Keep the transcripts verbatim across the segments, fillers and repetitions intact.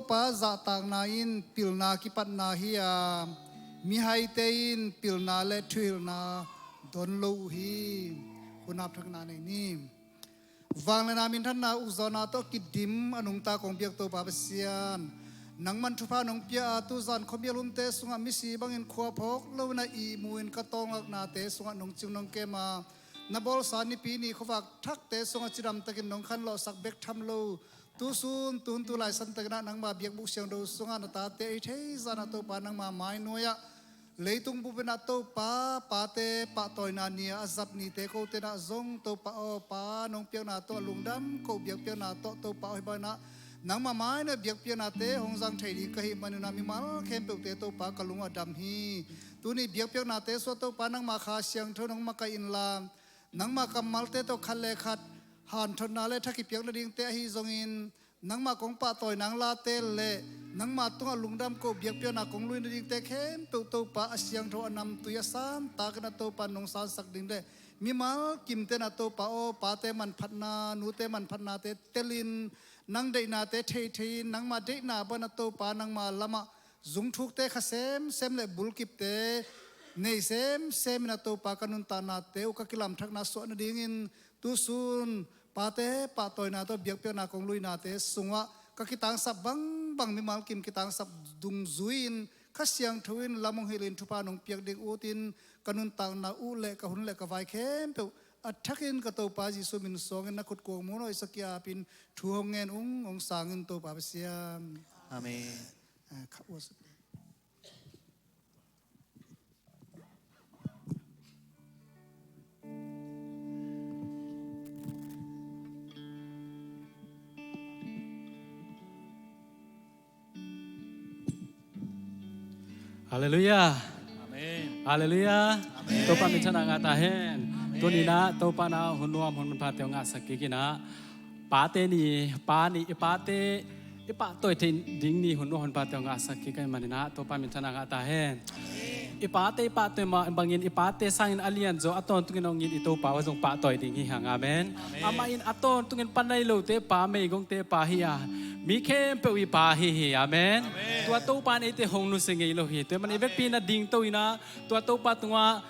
Pa zahtakna in pilna kipatna hi a, mihaite in pilna le thuhilhna don lo uh hi. Hun hapdamna nei ni. Vangliatna minthanna ukzawhna tawh kidim a nungta kong biak Topa Pasian, nangman thupha nong pia a, tuzan khuamial hunte sungah misi bangin khua phawk lo-in a ihmu-in ka tawlngaknate sungah nong cing nong kem a, na bawlsa Nipi ni khuavak thakte sungah cidamtakin nong khanlawhsak bek tham lo, tusun tuhun tulai santakin ah nangma biakbuk siangtho sungah na tate a hih theih zah in ah Topa nangma mainuai-ah, leitung bup in ah Topa, pate pahtawina ni-a a zat nite kote in ah zong Topa aw, Pa nong piakna tawh a lungdam ko biakpiakna tawh Topa aw, hih bangin ah nangma mainuai biakpiaknate hong zang thei ding ka hih manin ah mimal khempeuhte Topa ka lung ah dam hi. Tuni biakpiaknate sungah Topa nangma Kha Siangtho nong makaih inla, nangma kammalte tawh khat le khat hanthotna le tha kipiak nadingte ahi zongin, nangma kong pahtawi nang late le nangma tungah lungdam ko biakpiakna kong lui nadingte khempeuh Topa a siangtho a namtui a santakin ah Topa nong sansak ding le mimal kimte in ah Topa aw, pate manphatna, nute manphatnate telin, nang deihnate theithei-in, nangma deihna bangin ah Topa nangma lamah zungthukte kha semsem le bulkipte nei semsem in ah Topa ka nuntaknate uh ka kilamthakna suah nadingin, tusun pate pahtawina tawh biakpiakna kong luinate sungah ka kitangsap bangbang mimal kim kitangsap dungzui-in Kha Siangtho in lam hong hilhin thupha nong piak ding utin, ka nuntakna uh le ka hun le ka vai khempeuh a thakin ka Topa Jesuh min suangin na khut kuang muhna hoihsa kiapin thu hong ngen ung, hong sang in Topa Pasian. Amen. Ah, kha uas. Halleluiah. Amen. Halleluiah. Amen. Topa minthanna ngah ta hen. Amen. Tuni-in ah Topa in ah hun nuam hun manphate hong ngahsak kik in ah, pate ni, pa ni, i pate i pahtawi theih ding ni, hun nuam hun manphate hong ngahsak kik ahih manin ah Topa minthanna ngah ta hen. Amen. I pate i pahtawi mah bangin i pate sangin a lianzaw a tawntungin hong it i Topa uh zong pahtawi ding hi hang. Amen. Amen. Amah in a tawntungin pa nei lote pa, meigongte pa hi a, mi khempeuh i pa hi hi. Amen. Amen. Tua Topa in eite hong nusia ngei lo hi. Tua ahih manin i vekpi-in ah dingto in ah tua Topa tungah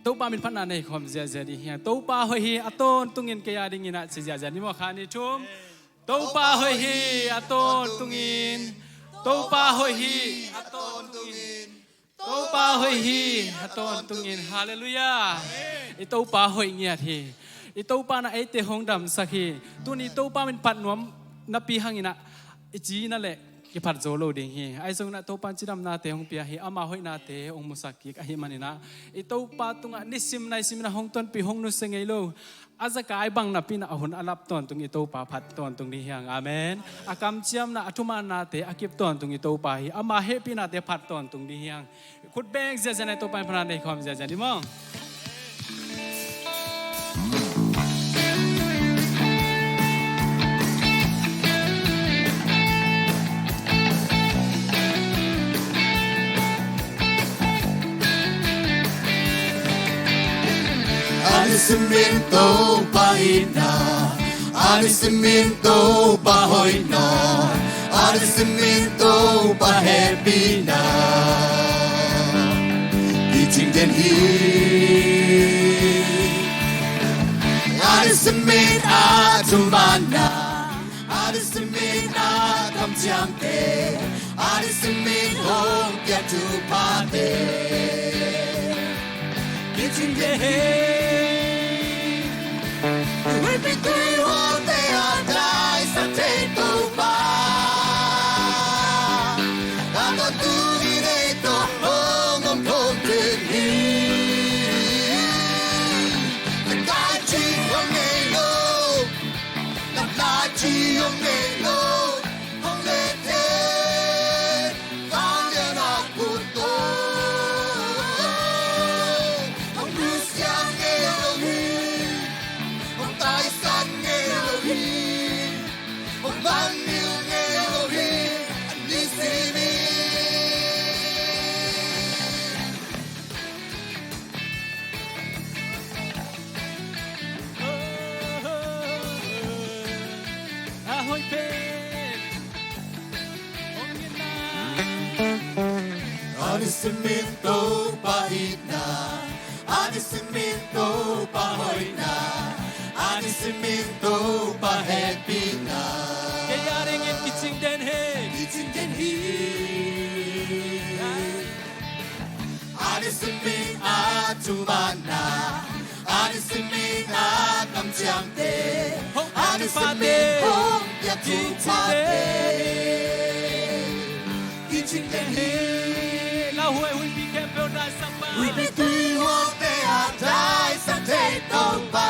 Topa min phatna nei khawm ziahziah ding hi hang. Topa hoih hi, a tawntungin kei a dingin ah ci ziahziah ni maw, khat, nih, thum. Topa hoih hi, a tawntungin. Topa hoih hi, a tawntungin. Topa hoih hi, a tawntungin. Halleluiah. I Topa hoih ngiat hi. I Topa in ah eite hong damsak hi. Tuni Topa min phat nuam napi hangin ah i cina le kiphat zo lo ding hi. Ahi zongin ah Topa in cidamnate hong pia hi. Ama hoihnate hong musak kik ahih manin ah i Topa tungah nisim naisim in ah hong tonpih, hong nusia ngei lo, a zakai bang napi-in ah a hun a lap tawntung i Topa phat tawntung ding hi hang. Amen. A kamciamna, a thumaannate a kip tawntung i Topa hi. Ama hehpihnate phat tawntung ding hi hang. Khut beng ziahziah in ah i Topa min phatna nei khawm ziahziah ni maw. A nisim in Topa itna, a nisim in Topa hoihna, a nisim in Topa hehpihna kicing den hi. A nisim in a thumaanna, a nisim in a kamciamte, a nisim in hong pia thuphate kicing den hi. Tua hehpihte huate a taisan thei Topa, a tawntungin ei tawh hong om khawm den hi. Na kai ci hong ngei lo, na lai ci hong ngei lo, hong lete, vangliatna khut tawh hong nusia ngei lo hi. Hong taisan ngei lo Simin Topa itna, a ni simin Topa hoihna, a ni simin Topa hehpihna. Kei a dingin kicing den hi. Kicing den hi. A ni simin a thumanna, a ni simin a kamciamte, a ni simin hong piak thuphate. Kicing den hi. Lauhuai huihpi khempeuh daisakpa. Huihpi tuihualte a daisak thei Topa.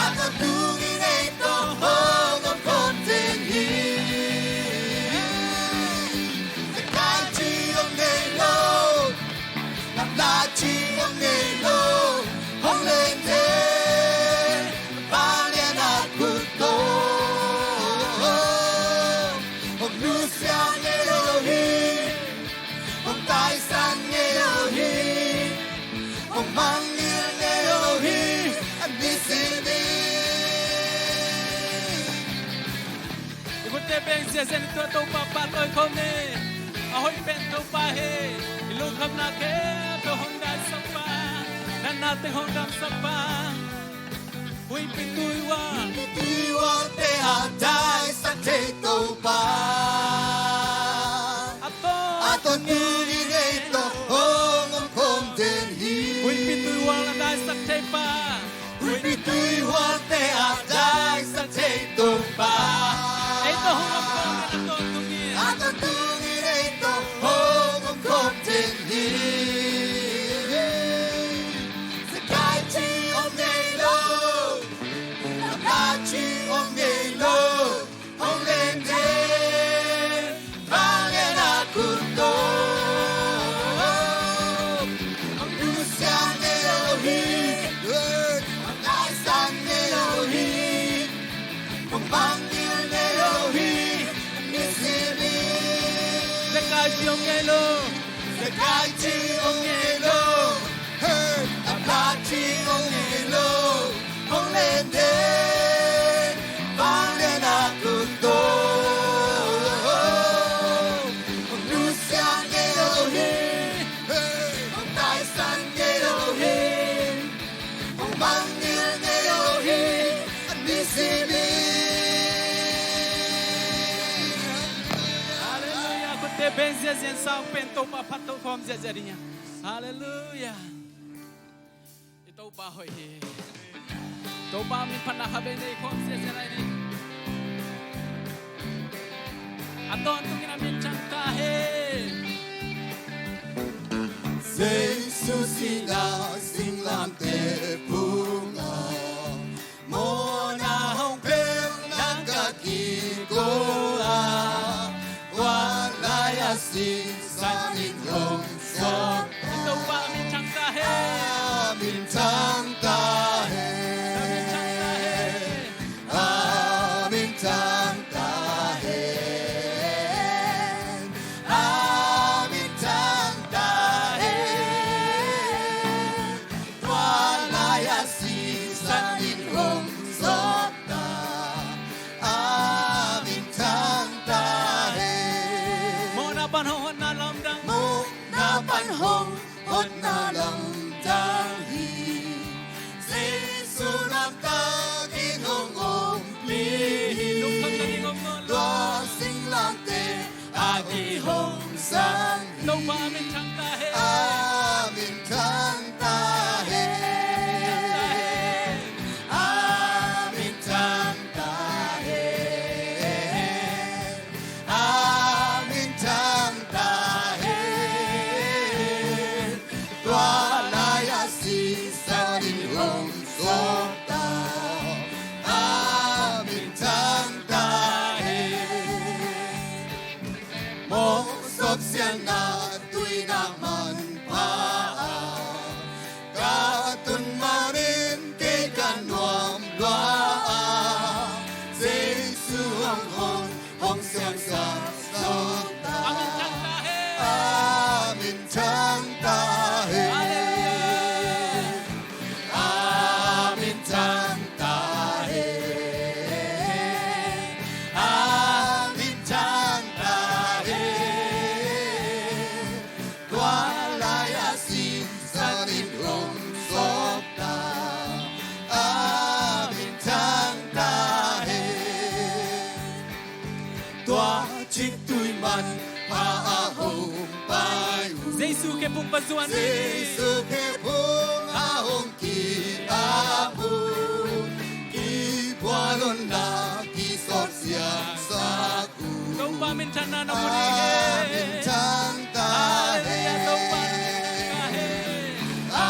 A tawntungin ei tawh hong omkhawm den hi. Zekai ci om ngei lo. Lamlak ci om ngei lo. Hong len den. Vanglian a khut tawh hong nusia ngei lo hi. Hong taisan ngei lo hi. Hong mangngilh ngei lo hi. A ni simin. I khutte beng ziahziah in tua Topa phat lawi khawm ni. A hoih pen Topa hi. I lungkhamna khempeuh hong daisakpa, natna teng hong damsakpa. Huihpi tuihual. Huihpi tuihualte a daisak thei Topa. A tawntungin ei tawh hong omkhawm den hi. Huihpi tuihual a daisak thei pa. Huihpi tuihualte a daisak thei Topa. Ei tawh hong omkhawm den a tawntungin. A tawntungin ei tawh hong omkhawm den hi. Zekai ci om ngei lo. Lamlak ci om ngei lo. Hong len den. Vanglian a khut tawh hong nusia ngei lo hi. Hong taisan ngei lo hi. Hong mangngilh ngei lo hi. A ni simin. Zekai ci om ngei lo. Zekai ci om ngei lo. Lamlak ci om ngei lo. Hong len den. Vanglian a khut tawh hong nusia ngei lo hi. Hong taisan ngei lo hi. Hong mangngilh ngei lo hi. A ni simin. Halleluiah. Khutte beng ziahziah in, sang pen Topa phat to khawm ziahziah ding hi. Halleluiah. I Topa hoih hi. Topa min phatna kha bei nei khawm ziahziah lai ni. A tawntungin a min thang ta hen. Jesu sihna singlamteh phung a, mawhna hong pelh nang ka kiko a, tua lai-a sisan in hong sawt. Topa min thang ta hen. A min thang ta hen. A min thang ta hen. A min thang ta hen. Tua lai-a sisan in hong sawt ta. A min thang ta hen. Mawhna pan hong hotna lamdang. Mawhna pan hong hotna lamdang hi. Jesu nuamtakin hong ompih hi. Lungkhamna ding om nawn lo. Tua singlamteh a kihong sang hi. Topa a min thang ta hen. A min thang ta hen. A min thang ta hen. A min thang ta hen. Tua lai-a sisan in hong sawt ta. A min thang ta hen. Mawhsawp siatna tuinak manpha ah, ka tun manin kei ka nuam lua a, Jesu hong hon, hong siangsak sawt ta. A min thang ta hen. A min thang ta hen. Halleluiah. A min thang ta hen. A min thang ta hen. Tua cik tui manpha a hong pai uh. Jesu khephung va zuan ni. Jesu khephung a hong ki-ap uh. Kiphual un na kisawt siangsak uh. Topa minthangna na mu ni. A minthang ta hen. Halleluiah, Topa minthang ta hen. A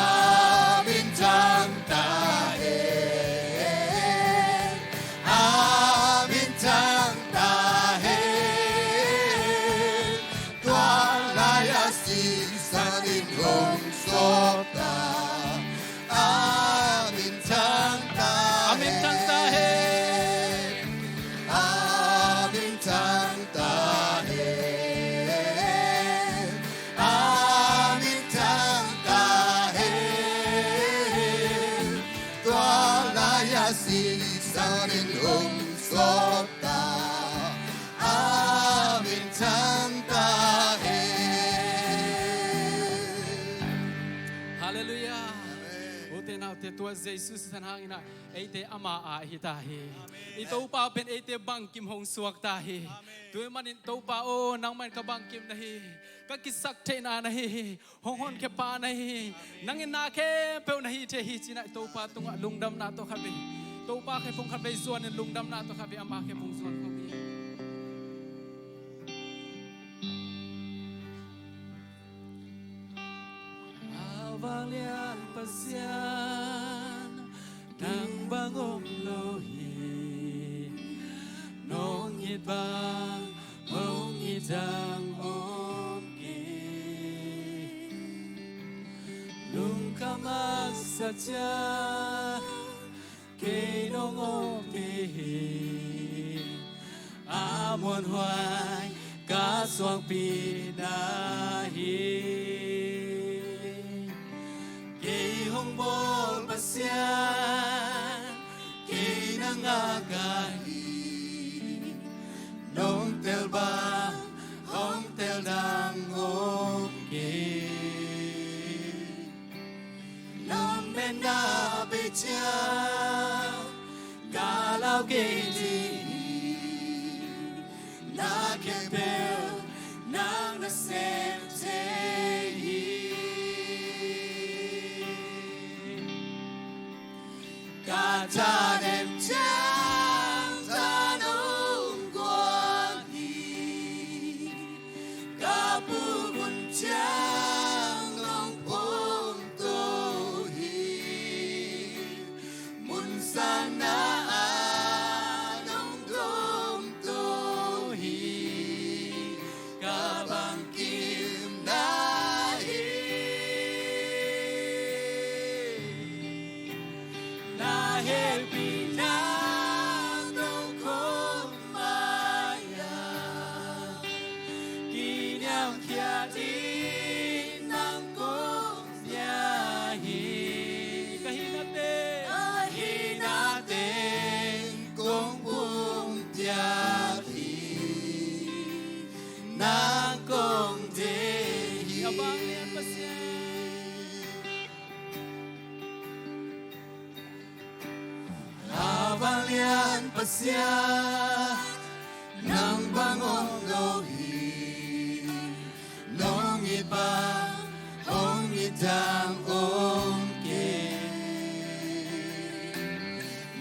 minthang ta hen. A minthang ta hen. Tua lai-a sisan in hong sawp ta. A minthang ta. A minthang ta hen. A minthang ta hen. A minthang ta hen. Tua lai-a sisan in hong sawp ta. A minthang ta hen. Halleluiah. Amen. Ute naute, tua Jesu sisan hangin ah eite ama a hi ta hi. Amen. I Topa pen eite bangkim hong suak ta hi. Amen. Tua ahih manin Topa aw, nangmah in ka bangkim na hi. Ka kisak theihna na hi. Hong honkhia pa na hi. Nang in na khempeuh na hi thei hi ci-in ah Topa tungah lungdamna tawh khatvei, Topa khephung khatvei zuan in lungdamna tawh khatvei ama khephung zuan khawm hi. A vanglian Pasian, nang bang om lo hi. Nong it bang, hong it dang om kei. Lungkham haksa ciang kei nong ompih hi. A muanhuai ka suangpi na hi. Kei hong bawl Pasian, kei na ngak ahi. Nong tel bang, hong tel dang om kei. Lametna bei ciang ka lau kei ding hi. Na khempeuh nang na sem thei hi. Ka thanem ciang tha nong guan hi. Ka puk hun ciang nong pom to hi. Mun sang na ah nong dom to hi. Ka bangkim na hi. Na hehpihna nong khawm mai-a, kiniamkhiat in nang kong pia hi. Ka hihna teng, ka hihna teng kong pumpiak hi. Nang kong deih hi. A vanglian Pasian. A vanglian Pasian, nang bang om lo hi. Nong it bang, hong it dang om kei.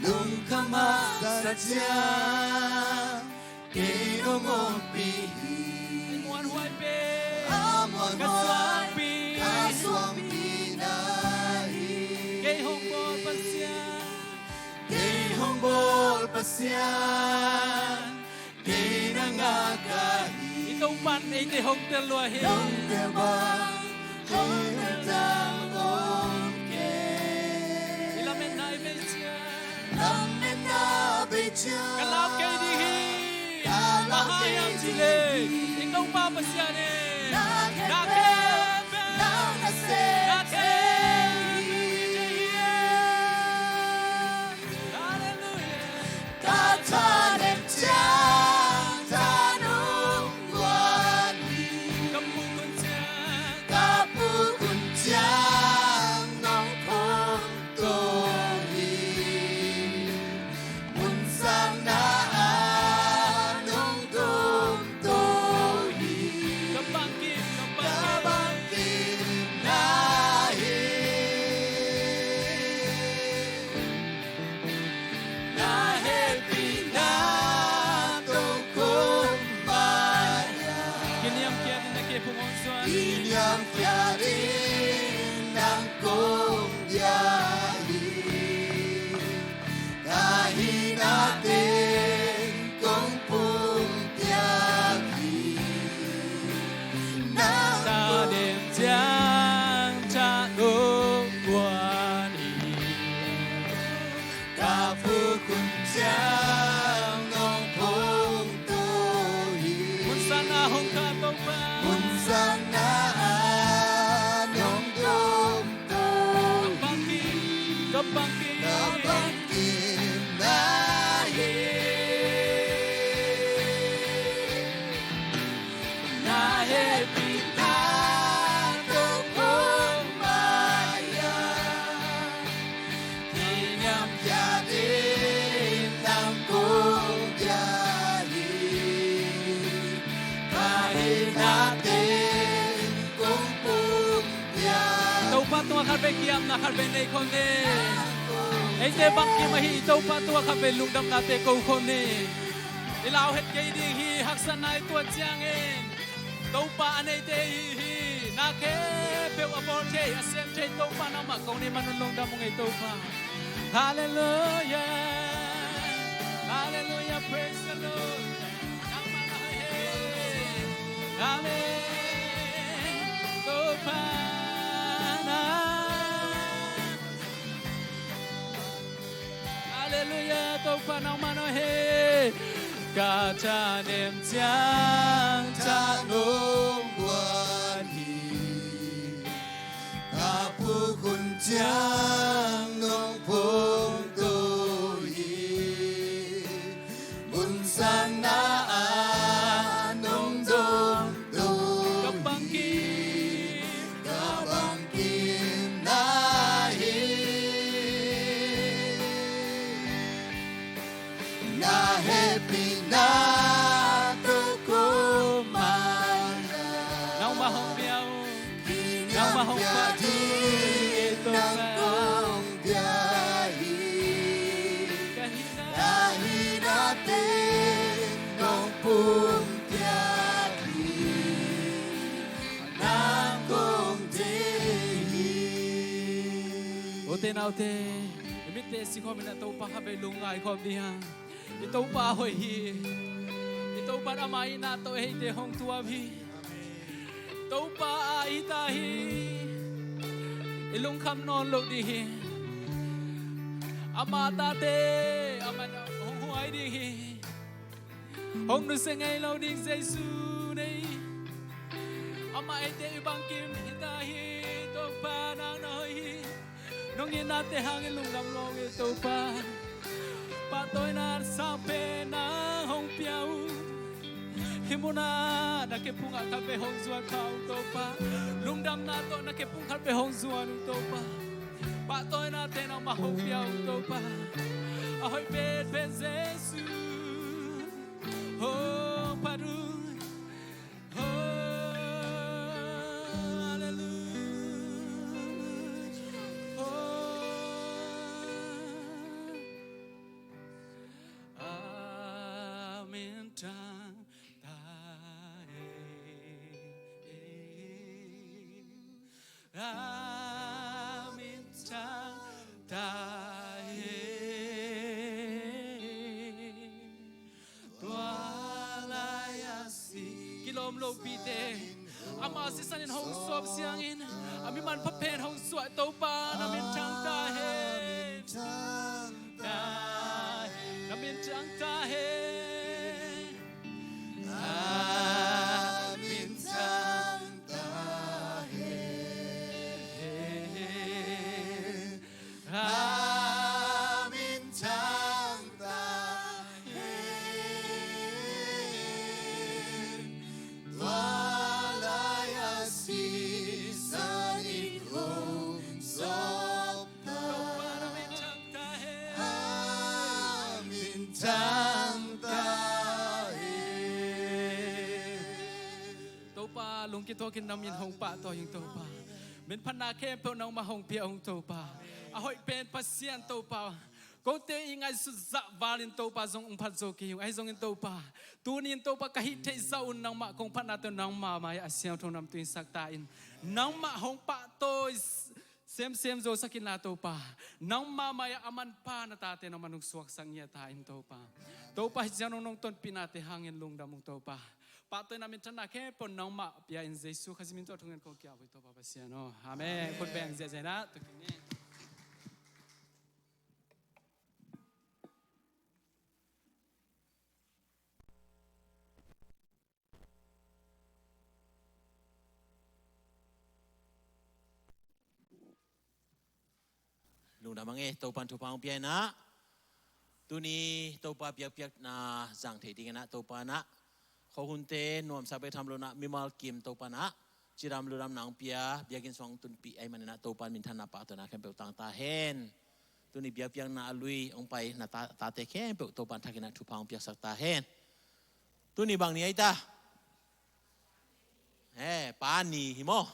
Lungkham haksa ciang kei nong ompih hi. A muanhuai pen, a muanhuai ka suangpi, ka suangpi na hi. Kei hong bawl Pasian, kei hong bawl Pasian, kei na ngak ahi. I Topa'n eite hong tel lua hi. Nong tel bang, hong tel dang om kei. I lametna i bei ciang, lametna bei ciang ka lau kei ding hi. Ka lau kei ding hi. Bang hang hiam cih leh i Topa Pasian in na khempeuh, na khempeuh, na khempeuh hi. Halleluiah. Ka thanem ciang tha nong guan hi. Ka puk hun ciang, ka puk hun ciang nong pom to hi. Mun sang na ah nong dom Tua khat vei kiamna khat vei nei khawm ni. Eite bangkim ahi i Topa tua khat vei lungdamnate ko khawm ni. I lau het kei ding hi, haksatna i tuat ciangin Topa a neite i hi hi. Na khempeuh a bawl thei, a sem thei Topa nangmah kong nei man un lungdam ung ei Topa. Hallelujah. Hallelujah. Praise the Lord. Nangmah na hoih hi. Amen. Topa na. Hallelujah. Topa nangmah na hoih hi. Ka thanem ciang tha nong guan hi. Ka phuk hun ciang nong phungto hi. Mun sangna ah nong dongto hi. Ka bangkim, ka bangkim na hi. Na hehpihna tawh kum mah na. Nangmah hong pia uh. Nangmah hong pia ding, nang kong pia hi. Ka hihna, ka hihna teng nong pum pia hi. Nang kong deih hi. Ute naute, i mitte sikhawm in a Topa khat vei lungngai khawm ding hang. I Topa hoih hi. I Topa in ama itna tawh eite hong tuam hi. Topa a it ta hi. I lungkham nawn lo ding hi. Ama tate, amah in hong huai ding hi. Hong nusia ngei lo ding Jesu nei. Amah eite i bangkim hi ta hi. Topa nang na hoih hi. Nong itnate hangin lungdam lo ung ei Topa. Pahtawina sang pen nang hong pia uh. Hih munah na khephung ah khat vei hong zuan pha ung Topa. Lungdamna tawh na khephung khat vei hong zuan ung Topa. Pahtawinate nangmah hong pia ung Topa. A hoih penpen Jesu hong phat un. Oh, hallelujah. Oh. A minthang ta hen. A minthang ta hen. Tua lai-a si. Kilawm lopite, ama sisan in hong suak siangin, a mi manpha pen hong suah Topa, na minthang ta hen. Na minthang ta hen. A minthang ta hen. A minthang ta hen. Tua lai-a sisan in hong suak Topa, na minthang ta hen. A minthang ta hen. Topa, lungkituakin na min hong pahtawi ung Topa. Minphatna khempeuh nangmah hong pia ung Topa. A hoih pen Pasian Topa, kote i ngaihsut zah valin Topa zong hong phat zo kei ung. Ahi zongin Topa, tuni-in Topa ka hih theih zah un nangmah kong phatnate nangmah mai-ah a siangtho namtui in sak ta in. Nangmah hong pahtawi semsem zo sak inla Topa, nangmah mai-ah a manpha na tate nangmah nong suaksak ngiat ta in Topa. Topa, hih ciang nong nong tonpihnate hangin lungdam ung Topa. Pahtawina minthanna khempeuh nangmah pia in Jesu Khazih min tawh thungen kong kiap uh hi Topa Pasian aw. Amen. Khut beng ziahziah in ah tung ding ni. Lungdam ang e, Topan thupha hong pia in ah. Tuni Topa biakpiakna zang theih ding in ah Topa in ah khuahunte nuamsa bek tham lo in ah mimal kim Topa in ah cidam ludamna hong pia, biakinn sung hong tunpih ahih manin ah Topa in minthanna pahtawina khempeuh tang ta hen. Tuni biakpiakna a lui hong pai na ta-, tate khempeuh Topa in thak in ah thupha hong piaksak ta hen. Tuni bang ni ahi ta? Eh, Pa ni hi maw?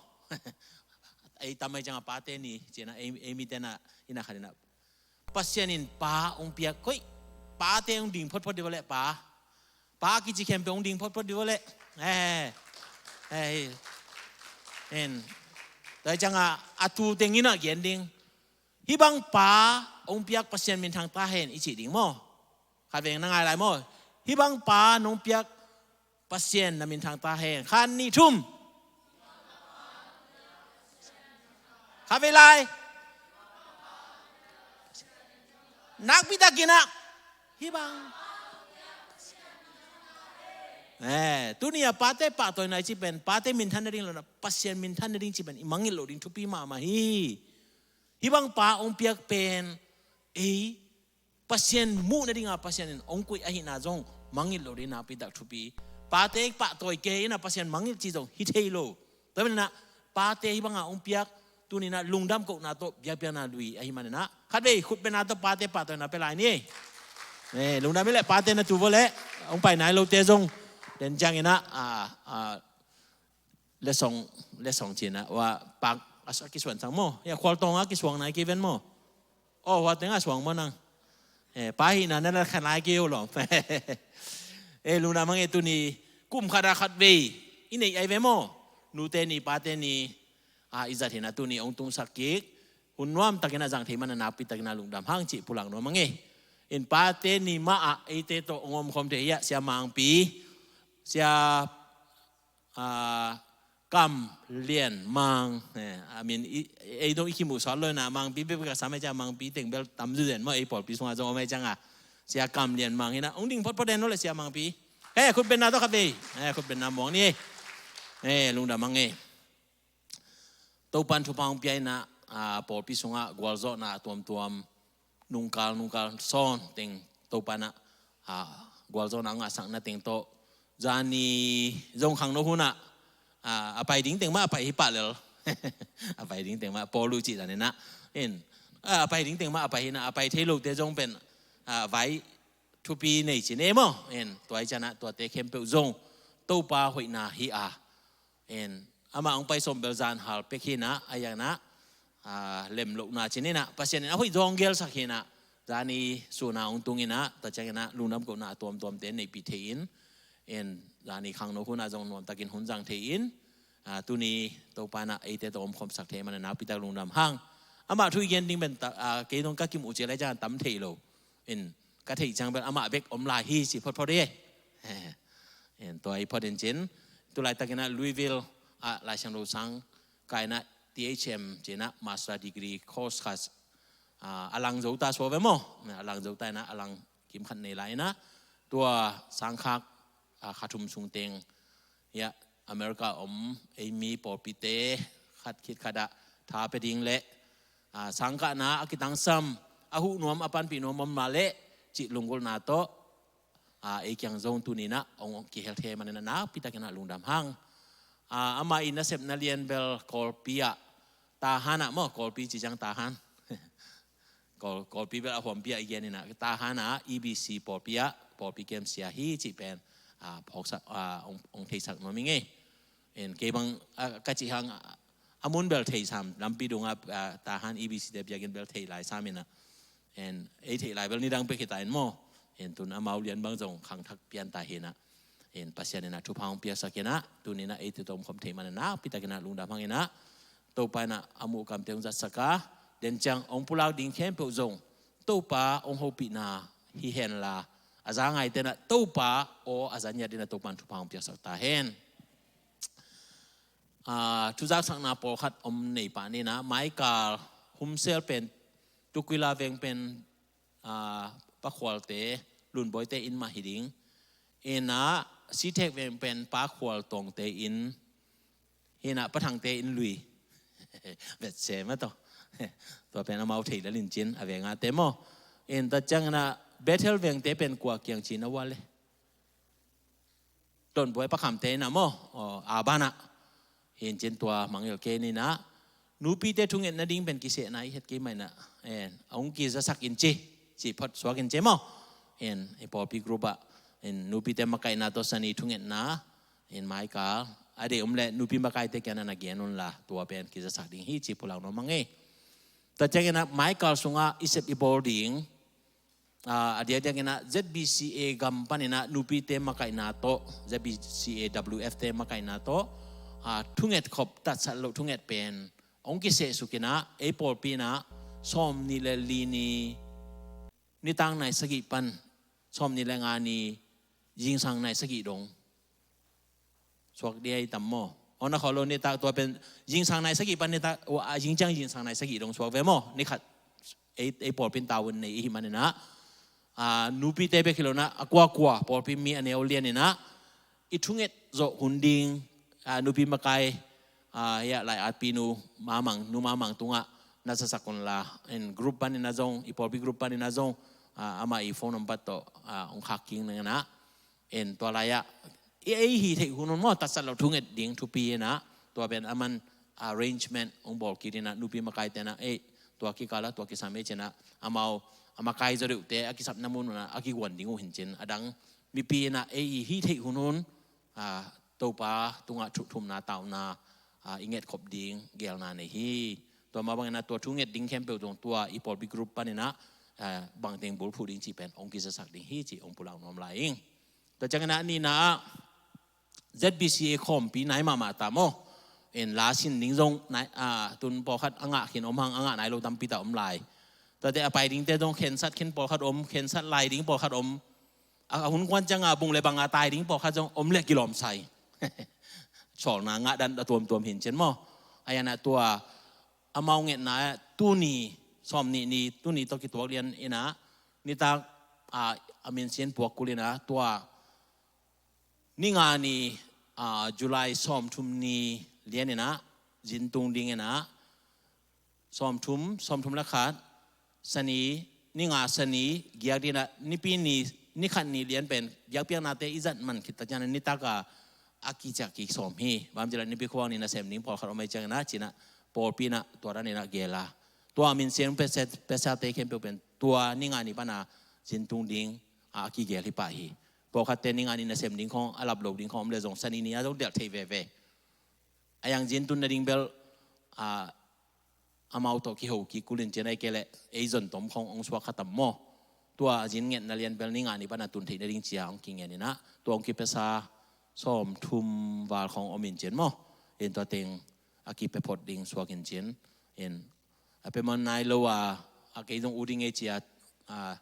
ei tam ahi ciangah pate ni ci-in ah, ei, ei mite na, inn ah khat in ah, Pasian in pa hong piak, koih, pate hong ding photphot dih vua leh pa. Pa kici khempeuh hong ding photphot dih vua leh. Eh, eh, en. Tua hi ciangah a tu teng in ah gen ding. Hih bang pa hong piak, Pasian minthang ta hen i cih ding maw? Khat veng na ngai lai maw? Hih bang pa nong piak, Pasian na minthang ta hen. Khat, nih, thum. Khat vei lai. Nakpi takin ah hih bang. Eh, tuni a pate pahtawina i cih pen, pate minthan nading lo-in ah, Pasian minthan nading cih pen i mangngilh loh ding thupi mahmah hi. Hih bang pa hong piak pen, ei, Pasian muh nading a Pasian in hong koih ahihna zong mangngilh loh ding nakpi tak thupi. Pate pahtawi kei in ah Pasian mangngilh cih zong hi thei lo. Tua manin ah pate hih bang a hong piak, tuni in ah lungdam kohna tawh biakpiakna lui ahih manin ah, khat vei khut bengna tawh pate pahtawina pia lai ni. Eh, lungdam hi leh pate na tu vua leh, hong pai nai lote zong. Tua ciangin ah, ah, ah, letsong, letsong ci-in ah, hua park a, a kisuan sang maw? Hia khualtawng a kisuang nai kei ven maw? Oh, hua teng a suang maw nang? Eh, pa hihna na na khan lai kei uh lawm. Eh, lungdam hang e, tuni kum khat a khat vei i neih ahi ve maw? Nute ni, pate ni, ah, i zat hi-in ah tuni hong tungsak kik. Hun nuam takin ah zang thei manin ah nakpi takin ah lungdam hang cih pulak nuam hang e. In pate ni mah ah eite tawh hong omkhawm thei hi ah, Sia Mangpi, Sia, ah, Kam Lian Mang, eh, I mean, i, ei dong i kimuh sawt lo-in ah Mangpi bekbek a sam hi ciang, Mangpi teng bel tam zuzen maw, ei pawlpi sungah zong om hi ciangah. Sia Kam Lian Mang hi-in ah hong ding photphot den lo leh, Sia Mangpi. Eh, khut bengna tawh khat vei. Eh, khut bengna muang ni. Eh, lungdam hang e. Topa'n thupha hong pia in ah, ah, pawlpi sungah gualzawhna tuamtuam, nungkal, nungkal sawn teng Topa'n ah, ah, gualzawhna hong ngahsakna teng tawh, zani zong khangno hun ah, ah, a pai ding teng mah a pai hi pah lel. A pai ding teng mah, Paul uh cih dan in ah. In, ah, a pai ding teng mah a pai hi-in ah, a pai thei lote zong pen, ah, vai thupi nei ci-in e maw. In, tua hi ciangah tuate khempeuh zong Topa hoihna hi a. En, amah hong pai sawm bel zan hal pek hi-in ah, a iang ah, ah, lemlohna ci-in ah, Pasian in a hoih zawng gelsak hi-in ah, zani sun a hong tung hi-in ah, tua ciangin ah lungdam kohna a tuamtuamte neihpih thei-in, en, zani khangno hun ah zong nuamtakin hun zang thei-in, ah, tuni Topa'n ah eite tawh omkhawmsak thei manin ah nakpi tak lungdam hang. Amah thu i gen ding pen ta, ah, kei dong ka kimuh ciang lai ciang tam thei lo. In, ka theih ciang bel amah bek om lai hi ci photphot hi. En, tua hi phot in cin, tu laitakin ah Louisville ah Laisiangtho sang kah in ah T H M ci-in ah master degree course khat, ah, a lang zo ta suak ve maw? A lang zo ta in ah, a lang kim khat nei lai in ah, tua sangkhak, ah, kha thum sung teng, ya, America om ei mi pawlpite khat khit khat ah tha pia ding leh, ah, sangkahna a kitangsam, a huh nuam, a panpih nuam om mah leh cih lunggulhna tawh, ah, ei kiang zong tuni-in ah hong kihel thei manin ah nakpi takin ah lungdam hang. Ah, amah i nasepna lian bel Kawlpi ah, Tahan ah maw, Kawlpi ci ciang Tahan. Kawl, Kawlpi bel a huampi ah i gen in ah, Tahan ah E B C pawlpi ah pawlpi kem sia hi cih pen, ah, phawksak, ah, hong, hong theisak nuam ing ei. En, kei bang, ah, ka cih hang, ah, a mun bel thei sam, lampi dung ah, ah, Tahan E B C te biakinn bel thei lai sam in ah. En, ei theih lai bel nidang pek hi ta in maw. En, tun amau lian bang zong khangthak pian ta hi-in ah. En, Pasian in ah thupha hong piaksak in ah, tuni-in ah eite tawh omkhawm thei manin ah nakpi takin ah lungdam hang in ah, Topa in ah a muhkamte hong zatsak a, den ciang hong pulak ding khempeuh zong Topa hong hopihna hi henla, a za ngaite in ah Topa aw a za ngiat in ah Topa'n thupha hong piaksak ta hen. Ah, thuzaksakna pawlkhat om nei pah ni in ah, maikal Humsel pen, Tukwila veng pen, ah, Pa Khualte, Lunbawite inn mah hi ding. In ah, Sithek veng pen Pa Khual Tawngte inn, hi in ah, Pa Thangte inn lui. Vetse mah tawh. Tua pen amau thei lel in cin, a veng ah te maw. In tua ciangin ah, Bethel vengte pen kua kiang ci na ua le. Tonbuai Pa Khamte in ah maw, aw, a ban ah. Hi in cin tua mangngilh kei ni in ah. Nupite thungetna ding pen kisehna i het kei mah in ah. En, a hong kizasak in ci, ci phot suak in ci maw. En, i pawlpi group ah. En, nupite makaihna tawh zani thungetna. En, maikal, a deih om leh nupi makaite kiangah na gen unla, tua pen kizasak ding hi ci pulak nuam ing ei. Tua ciangin ah maikal sungah i sep i bawl ding, a, a diakdiak in ah Z B C A gam panin ah nupite makaihna tawh, Z B C A W F te makaihna tawh, a, thunget khop tatsat loh thunget pen hong kisehsuk in ah, ei pawlpi in ah sawmnih le li ni nitak nai sagih pan sawmnih le nga ni zingsang nai sagih dong suak ding hi tam maw? Aw, na khawh lo, nitak tua pen zingsang nai sagih pan nitak, a, zingciang zingsang nai sagih dong suak ve maw? Ni khat ei, ei pawlpi in tavuan nei i hih manin ah, a, nupite bek hi lo in ah, a kuakua pawlpi mi a neu lian in ah i thunget zawh hun ding, a, nupi makai, a, hiah lai-atpinu Mamang, Nu Mamang tungah na zasak unla, in group panin ah zong, i pawlpi group panin ah zong, a, amah i phone number tawh, a, hong khak kik ning in ah, in tua lai-ah i, ei hih theih hun un maw, tatsat loh thunget ding thupi in ah, tua pen aman arrangement hong bawl kik in ah, nupi makaite in ah, ei, tua kikal ah tua kisam ei ci in ah, amau a makai zaw deuhte a kisapna mun un ah a kiguan ding uh hi in cin, a dang mipi in ah ei i hih theih hun un, a, Topa tungah thu-, thumna tauna, a, i ngetkhop ding geelna nei hi. Tua mah bangin ah tua thunget ding khempeuh zong tua i pawlpi group panin ah, a, bangteng bulphuh ding cih pen hong kizasak ding hi cih hong pulak nuam lai ing. Tua ciangin ah nihna ah Z B C A khawmpi nai mahmah ta maw? In la sin ding zong nai, a, tun pawlkhat a ngah khin om hang, a ngah nai lo tampi ta om lai. Tuate a pai dingte zong khensat khin pawlkhat om, khensat lai ding pawlkhat om. A, a hun kuan ciang a bung le bang a tai ding pawlkhat zong om leh kilawmsa hi. Sawlna ngah dan a tuamtuam hi in cin maw? A, a, tua amau ngetna ah tuni, sawmnih ni, tuni tawh kituak lian in ah, nitak, a, a minsin puak kul in ah, tua ni nga ni, a, July sawmthum ni lian in ah, zin tung ding in ah, sawmthum, sawmthum le khat, Sani, ni nga Sani giak ding in ah, Nipi ni, ni khat ni lian pen biakpiaknate i zat man khit tak ciang in ah nitak a, a kiciah kisawm hi. Bang hang hiam cih leh Nipi khuavak ni nasem ding pawlkhat om ahih ciangin ah, ci in ah pawlpi in ah tua dan in ah geel a, tua minsiam pesa, pesate khempeuh pen tua ni nga ni pan a zin tung ding a, a kigeel hi pah hi. Pawlkhatte ni nga ni nasem ding khawng, a lap lo ding khawng om leh zong Sani ni ah zong delh thei veve. A, a zin tun nading bel, a, amau tawh kiho kik kul in cin, ahih kei leh ei zon tom khawng hong suak kha tam maw? Tua zin ngetna lian bel ni nga ni pan a tun theih nading ci a hong kingen in ah, tua hong kipesa sawmthum val khawng om in cin maw? In tua teng a kipia phot ding suak in cin. In a pia man nai lo a, a kei zong ut ding ei ci a, a,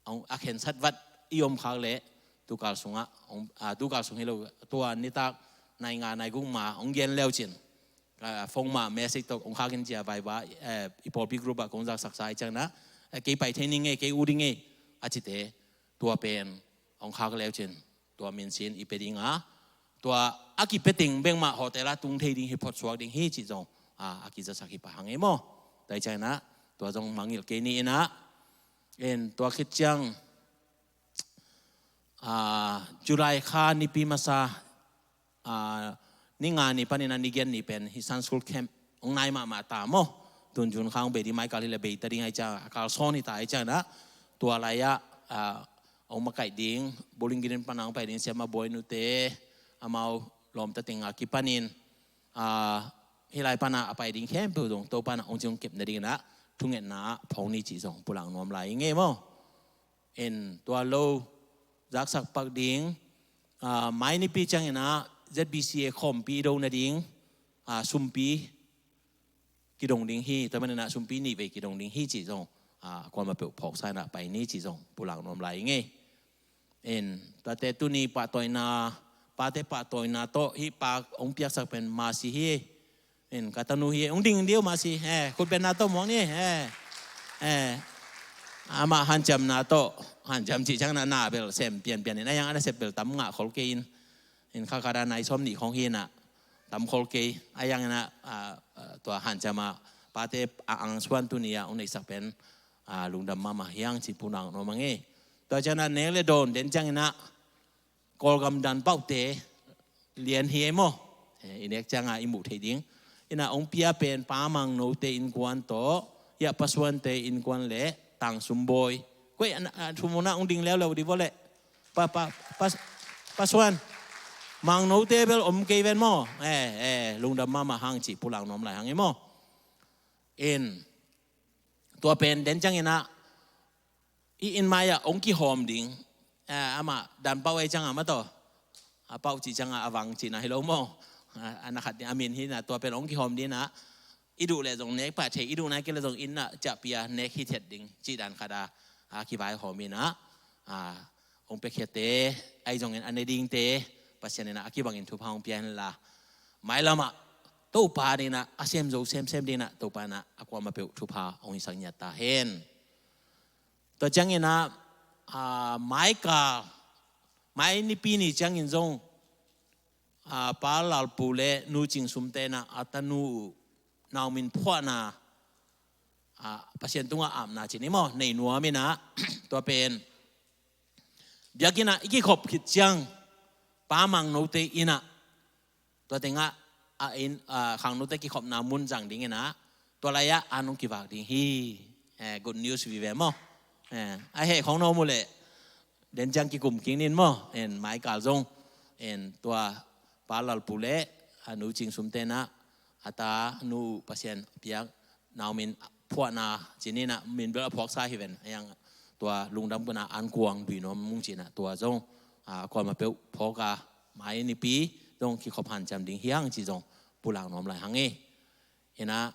a khensat vat i om khak leh, tukal sungah, a, tukal sung hi lo, tua nitak nai nga nai guk ma hong gen leu cin, a, phone ma message tawh hong khak in ci a, Viber, eh, i pawlpi group ah kong zaksak sa ahih ciangin ah, eh, kei pai thei ning ei, kei ut ding ei, a cite, tua pen hong khak leu cin, tua minsin i pia ding a, tua a kipia teng bek mah hotel ah tung thei ding hi, phot suak ding hi cih zong, a, a kizasak hi pah hang ei maw? Tua ahih ciangin ah tua zong mangngilh kei ni in ah, in tua khit ciang, a, July kha nipi masa, a, ni nga ni panin a ni giat ni pen hih Sunday School Camp hong nai mahmah ta maw? Tun June kha hong bei ding, maikal hi leh bei ta ding ahih ciang, a kalsuan hi ta ahih ciangin ah, tua lai-ah, a, hong makaih ding, Bowling Green pan a hong pai ding siamah buainute, amau lawmta teng a kipanin, a, hih lai pan a a pai ding khempeuh zong Topa in ah hong ci hong kep nading in ah, thungetna ah phawk ni cih zong pulak nuam lai ing ei maw? In tua lo, zaksak pak ding, a, mai nipi ciangin ah Z B C A khawmpi do nading, a, sumpi kidong ding hi, tua manin ah sumpi nih vei kidong ding hi cih zong, a, kuamah peuh phawksa in ah pai ni cih zong pulak nuam lai ing ei. In tuate tuni pahtawina, pate pahtawina tawh hih pa hong piaksak pen Masi hi. In ka tanu hi, hong ding ding uh Masi, eh, khutbetna tawh muak ni, eh, eh, amah hanciamna tawh, hanciam cih ciangin ah na bel sem pianpian in, a hiang a nasep bel tam ngah khol kei in, in kha khat ah nai sawmnih khawng hi in ah, tam khol kei, a hiangin ah, a, a, tua hanciam a pate a angsuan tuni ah hong neihsak pen, a, lungdam mahmah hi hang ci pulak nuam ing ei. Tua ciangin ah nek le dawn den ciangin ah, Kawlgam dan paute lian hi ei maw? Eh, i nek ciang a i muh theih ding. In ah hong pia pen Pa Mang Note innkuan tawh, hiah Pa Suante innkuan le Tang Sum Bawi. Koi, a, a, thu mun ah hong ding leuleu dih vua leh. Pa, Pa, Pa, Pa Suan. Mangnote bel om kei ven maw. Eh, eh, lungdam mahmah hang cih pulak nuam lai hang hi maw. In, tua pen den ciangin ah, i inn mai-ah hong kihawm ding. Eh, amah dan pauh ei ciangah mah tawh. A pauh cih ciangah a vang cihna hi lo maw. A, a na khat ding a min hi na, tua pen hong kihawm ding ah. I duh leh zong nek pah thei, i duh nai kei leh zong inn ah ciahpih a nek hithiat ding cih dan khat a, a kivaihawm in ah. A, hong piakhiate, ahi zongin a ne dingte, Pasian in ah a kibangin thupha hong pia hen la. Mailam ah, Topa ding in ah, a sem zo semsem ding in ah, Topa in ah, a kuamah peuh thupha hong hisak ngiat ta hen. Tua ciangin ah, a, maikal, mai nipi ni ciangin zong, a, Pa Lalpu le Nu Cing Sumte in ah, a tanu uh, Nau Min phuahna, a, Pasian tungah apna cih ni maw, nei nuam in ah, tua pen. Biakinn ah i kikhop khit ciang, Pa Mangnote inn ah, tua tengah, a inn, a, Khangnote kikhopna mun zang ding in ah, tua lai-ah an hong kivak ding hi. Eh, good news vive maw. Eh, a heh khong no mu leh, den ciang kikum kik nin maw. En, maikal zong. En, tua Pa Lalpu le, a, Nu Cing Sumte in ah, a tanu uh Pasian piak, Nau Min phuahna cih ni in ah, min bel a phuaksa hi ven. A yang tua lungdam kun ah an kuang dui nuam mung cih in ah tua zong, a, kuamah peuh phawk a, mai nipi zong kikhop hanciam ding hi hang cih zong pulak nuam lai hang e. In ah,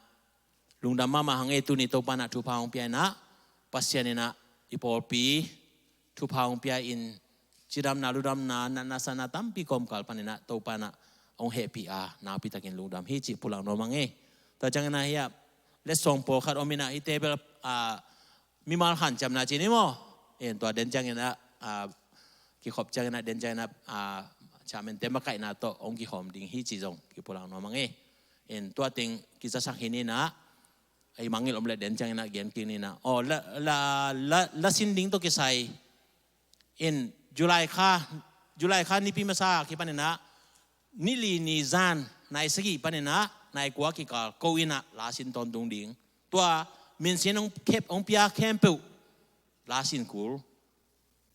lungdam mahmah hang e, tuni Topa in ah thupha hong pia in ah, Pasian in ah i pawlpi thupha hong pia in, cidamna, ludamna, natna, satna tampi kawmkal pan in ah, Topa in ah hong hehpih a, nakpi takin lungdam hi cih pulak nuam hang e. Tua ciangin ah hiah, letsong pawlkhat om in ah, hihte bel, a, mimal hanciamna cih ni maw. En, tua den ciangin ah, a, kikhop ciangin ah, den ciangin ah, a, chairman-te makaihna tawh hong kihawm ding hi cih zong kipulak nuam hang e. En, tua teng kizasak hi ni in ah, ei mangngilh om leh den ciangin ah gen kik ni in ah. Aw, la, la, la, la sin ding tawh kisai. In, July kha, July kha nipi masa kipan in ah, ni li ni zan, nai sagih pan in ah, nai kua kikal ko in ah, la sin tawntung ding. Tua, min sin hong khep, hong pia khempeuh, la sin kul.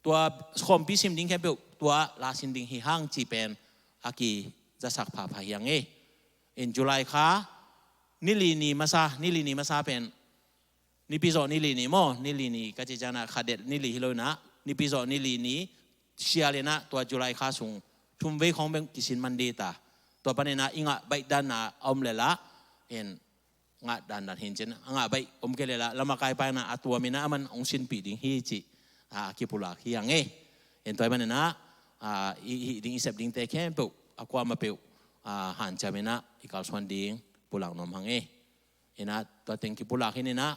Tua, khawmpi sim ding khempeuh, tua, la sin ding hi hang cih pen, a kizasak phapha hi hang e. In, July kha, ni li ni masa, ni li ni masa pen, nipi zawh ni li ni maw, ni li ni ka cih ciangin ah khadet ni li hi lo in ah, nipi zawh ni li ni sial in ah, tua July kha sung thumvei khawng bek kisin man ding ta. Tua pan in ah i ngah baih danna a om leh lah, en, ngah dandan hi in cin, a ngah baih om kei leh lah, lamakapai in ah a tuam in ah aman hong sinpih ding hi cih, a, kipulak hi hang e. En, tua ahih man in ah, a, i, i hih ding i sep dingte khempeuh, a kuamah peuh, a, hanciam in ah i kalsuan ding pulak nuam hang e. In ah, tua teng kipulak hi in ah,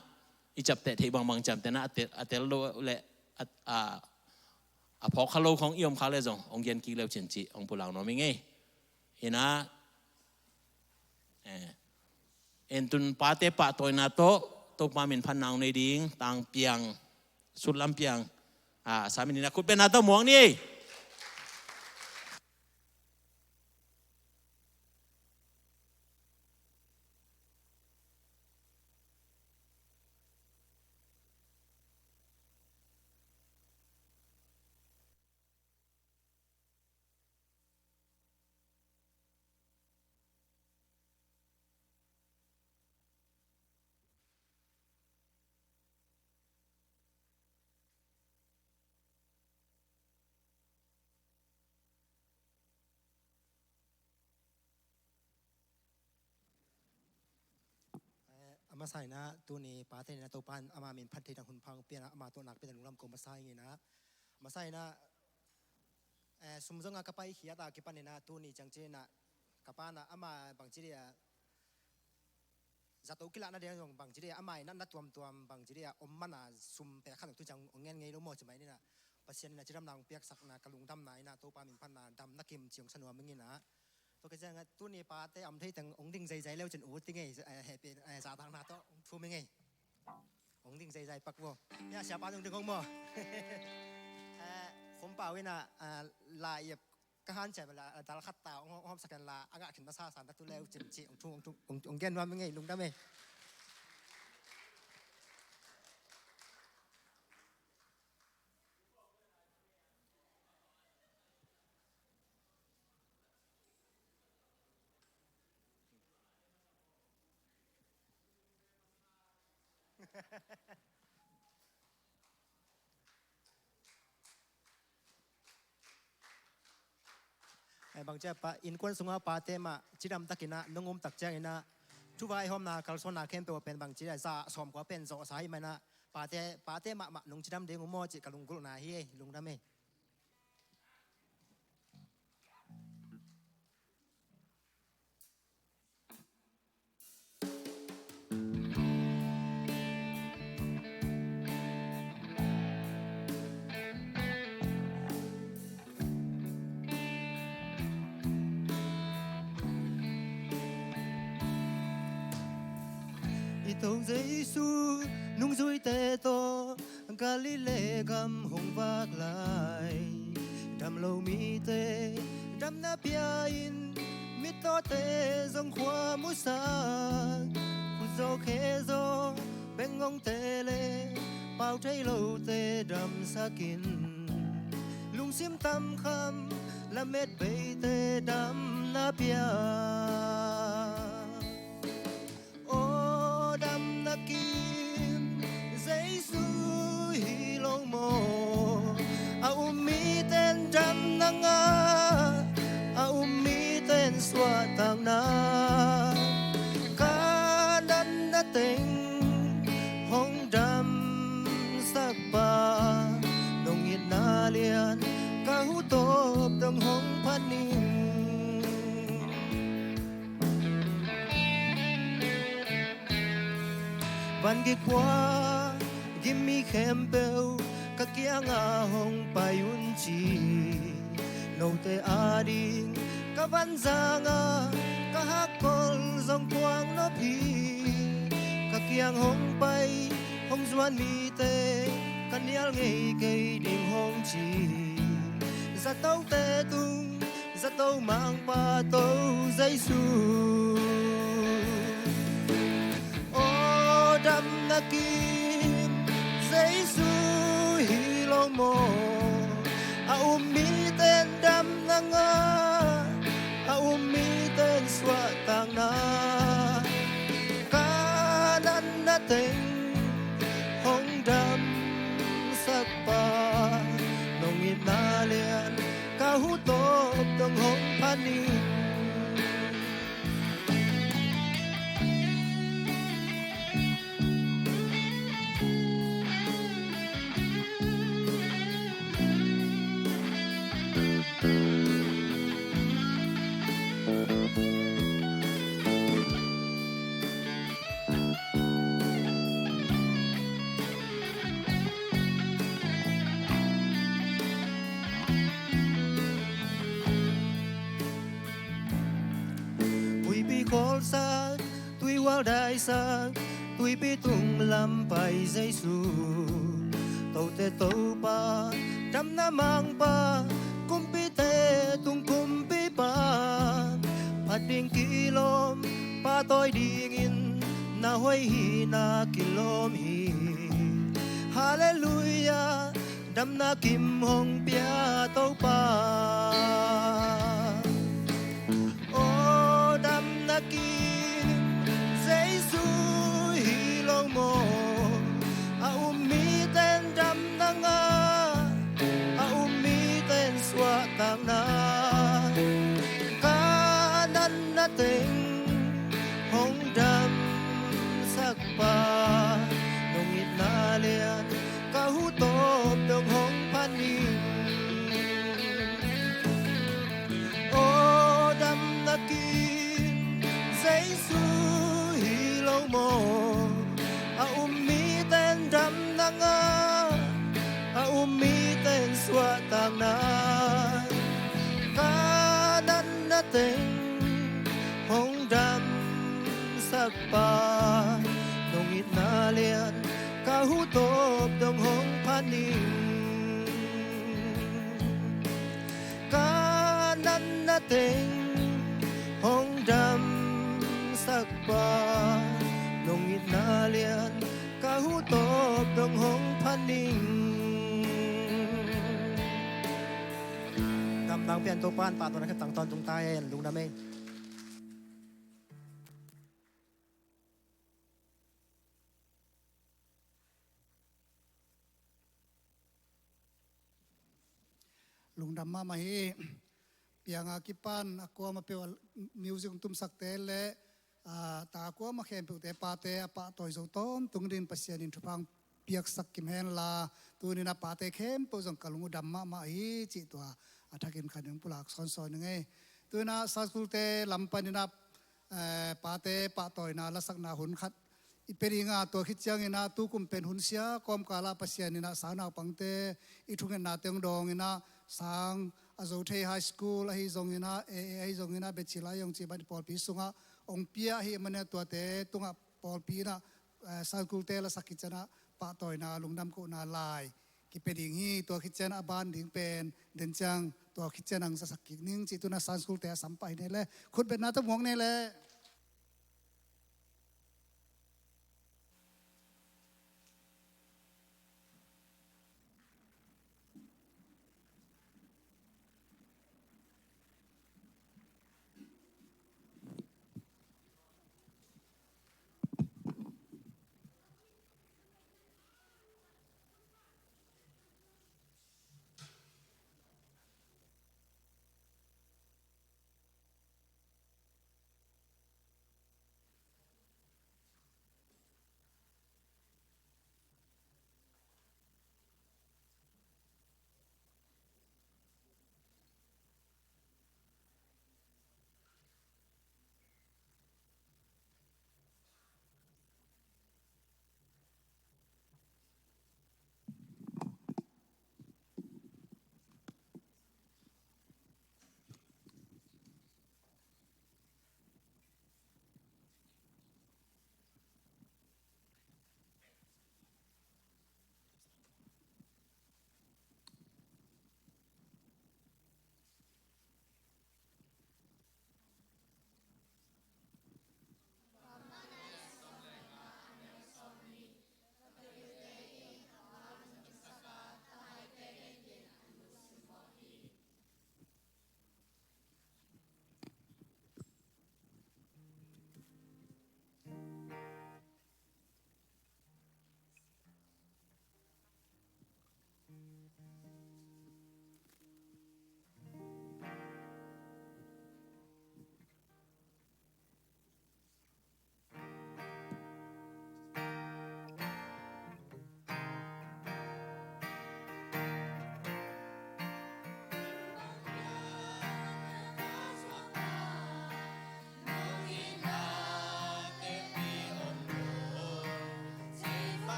i ciapteh theih bangbang ciamteh in ah, a tel, a tel lo leh, a, a, a phawk kha lo khawng i om khak leh zong, hong gen kik le uh cin cih, hong pulak nuam ing e. In ah, eh, en tun pate pahtawina tawh, Topa min phatna hong nei ding, tang piang, sutlam piang, a, sa min in ah khut bengna tawh muang ni. Eh, a masa in ah, tuni pate in ah Topa in ama min phat thei ding hun pha hong pia in ah, ama tawh nakpi takin lungdam ko masa ing in ah. A masa in ah, eh, sum zong a ka paikhiat a kipan in ah, tuni ciang ci in ah, ka pa in ah ama bangci dia, zato kilahna dia zong bangci dia, ama in ah na tuamtuam bangci dia om man a, sum pek khat zong tu ciang hong ngen ngei lo maw, ci mai in ah, Pasian in ah cidamna hong piaksakna, ka lungdamna in ah, Topa min phatna, damna kim ci hong sa nuam ing in ah. Tua ka ciang ah, tuni pate a om thei teng hong ding zeizai le uh cin, u ti ngei, eh, hehpih, eh, zahtakna tawh hong thum ing ei. Hong ding zeizai pak vo. Ya, siapa hong ding hong maw. Eh, Khom Pau in ah, ah, la iap ka hanciam la, dal khat ta, hong, hong hawmsak in la, a ngah khin masa san ta tu le uh cin ci, hong thum, hong thum, hong, hong gen nuam ing ei, lungdam ei. Bangci a pa, innkuan sunga pate mah cidam takin ah nong um tak ciangin ah, thu vaihawmna kalsuanna khempeuh pen bangci a za sawmkua pen zawhsa ahih manin ah, pate, pate mahmah nong cidam ding uh maw cih ka lunggulhna hi ei, lungdam ei. I Topa Jesu nungzuite tawh Galilee gam hong vak lai. Dam lo mite damna pia-in, mittawte zong khua musak, khutzaw khezaw bengngongte le pau thei lote damsakin, lungsim tamkham lamet beite damna pia. Aw damna kim Jesu hi lo maw? A um miten damna ngah, a um miten suahtakna, ka natna teng hong damsak Pa, nong itna lian ka hu tawp dong hong phat ning. Van gik khua gim mi khempeuh ka kiangah hong pai un ci. Note ading ka vanzangah ka hakkol zong kuang nop hi. Ka kiang hong pai hong zuan mite ka nial ngei kei ding hong ci. Zatote tung zato Mangpa To Jesu. Aw damna kim Jesu hi lo maw? A um miten damna ngah, a um miten suahtakna, ka natna teng hong damsak Pa, nong itna lian ka hu tawp dong hong phat ning. Tuipi khawlsak, tuihual daisak, tuipi tung lam pai Jesu. Tote Topa, damna Mangpa, kumpite tung Kumpipa, phat ding kilawm, pahtawi dingin na hoih hi, na kilawm hi. Halleluiah, damna kim hong pia Topa. Aw damna kim Jesu hi lo maw? A um miten damna ngah, a um miten suahtakna, ka natna teng hong damsak Pa, nong itna lian ka hu tawp dong hong phat ning. Aw damna kim Jesu hi lo maw? A um miten damna ngah, a um miten suahtakna, ka natna teng hong damsak Pa, nong itna lian ka hu tawp dong hong phat ning. Ka natna teng hong damsak Pa, nong itna lian ka hu tawp dong hong phat ning. Damdang pian Topa'n pahtawi na khat tang tawntung ta hen, lungdam ei. mahmah hi. Pianga kipan a kuama peuh a music hong tumsakte le, ah, ta kuama khempeuhte pate a pahtawi zo tawntung dingin Pasian in thupha piaksak kim henla, tuninah pate khempeuh zong ka lung uh dam mahmah hi cih tua a thakin khat in pulak sawnsawn ning ei. Tuninah Sunday school-te lam paninah, eh, pate pahtawina lasakna hun khat i pia dinga, tua khit cianginah tukum pen hun sia kawmkalah Pasian inah sang naupangte i thungetnate hong dawnginah sang a zo thei high school ahi zonginah, A A ahi zonginah, bachelor ahi zong cih bang i pawlpi sungah hong pia ahi maninah tuate tungah pawlpi inah, eh, Sunday school-te lasak khit cianah pahtawina lungdam kohna lai kipia ding hi. Tua khit cianah a ban ding pen den ciang tua khit cianah hong zasak kik ning cih tuninah Sunday school-te a sam pah hi nei le, khutbetna tawh muak nei le.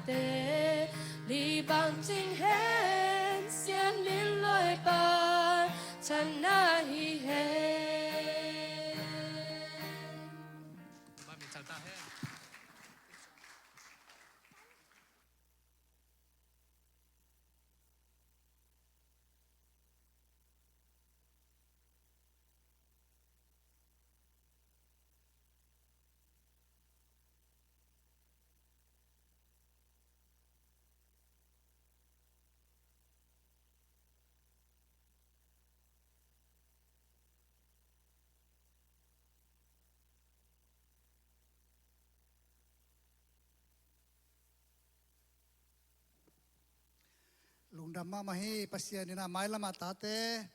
Te li bang cing hen, Sian Min Loi Pa channa hi hen. Lungdam mahmah hi. Pasian in a mailamah tate,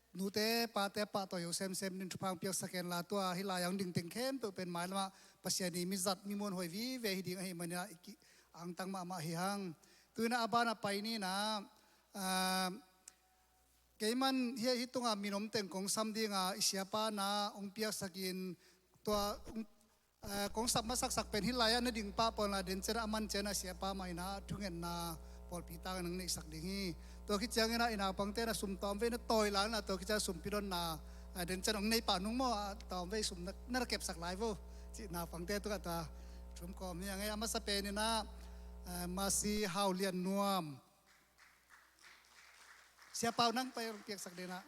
nute pate pahtawi uh semsem ding thupha hong piaksak hen la, tua hih lai-ah hong ding teng khempeuh pen mailamah Pasian i mi zat mi muanhuai vive hi ding ahih manin a, i ki angtang mahmah hi hang. Tu-in a, a banah pai ni in a, ah, keiman hih, hih tungah min om teng kong sam ding a, i siapa na hong piaksakin, tua hong Eh, kong sap masaksak pen hih lai-ah na ding pah pawl na den ciang a man ciang a siapa mah in a thungetna pawlpi tang nang neihsak ding hi. Tua khit ciangin a i naupangte na sum tawmvei na tawi lai na, tua khit ciang sumpi donna, eh, den ciang hong nei pah nung maw, a tawmvei sum na, na kepsak lai vo. Cih naupangte tungah tua thum kawm hi a ngei. A masa pen in a, eh, Masi Hau Lian Nuam. Sia Pau nang pai piaksak ding a.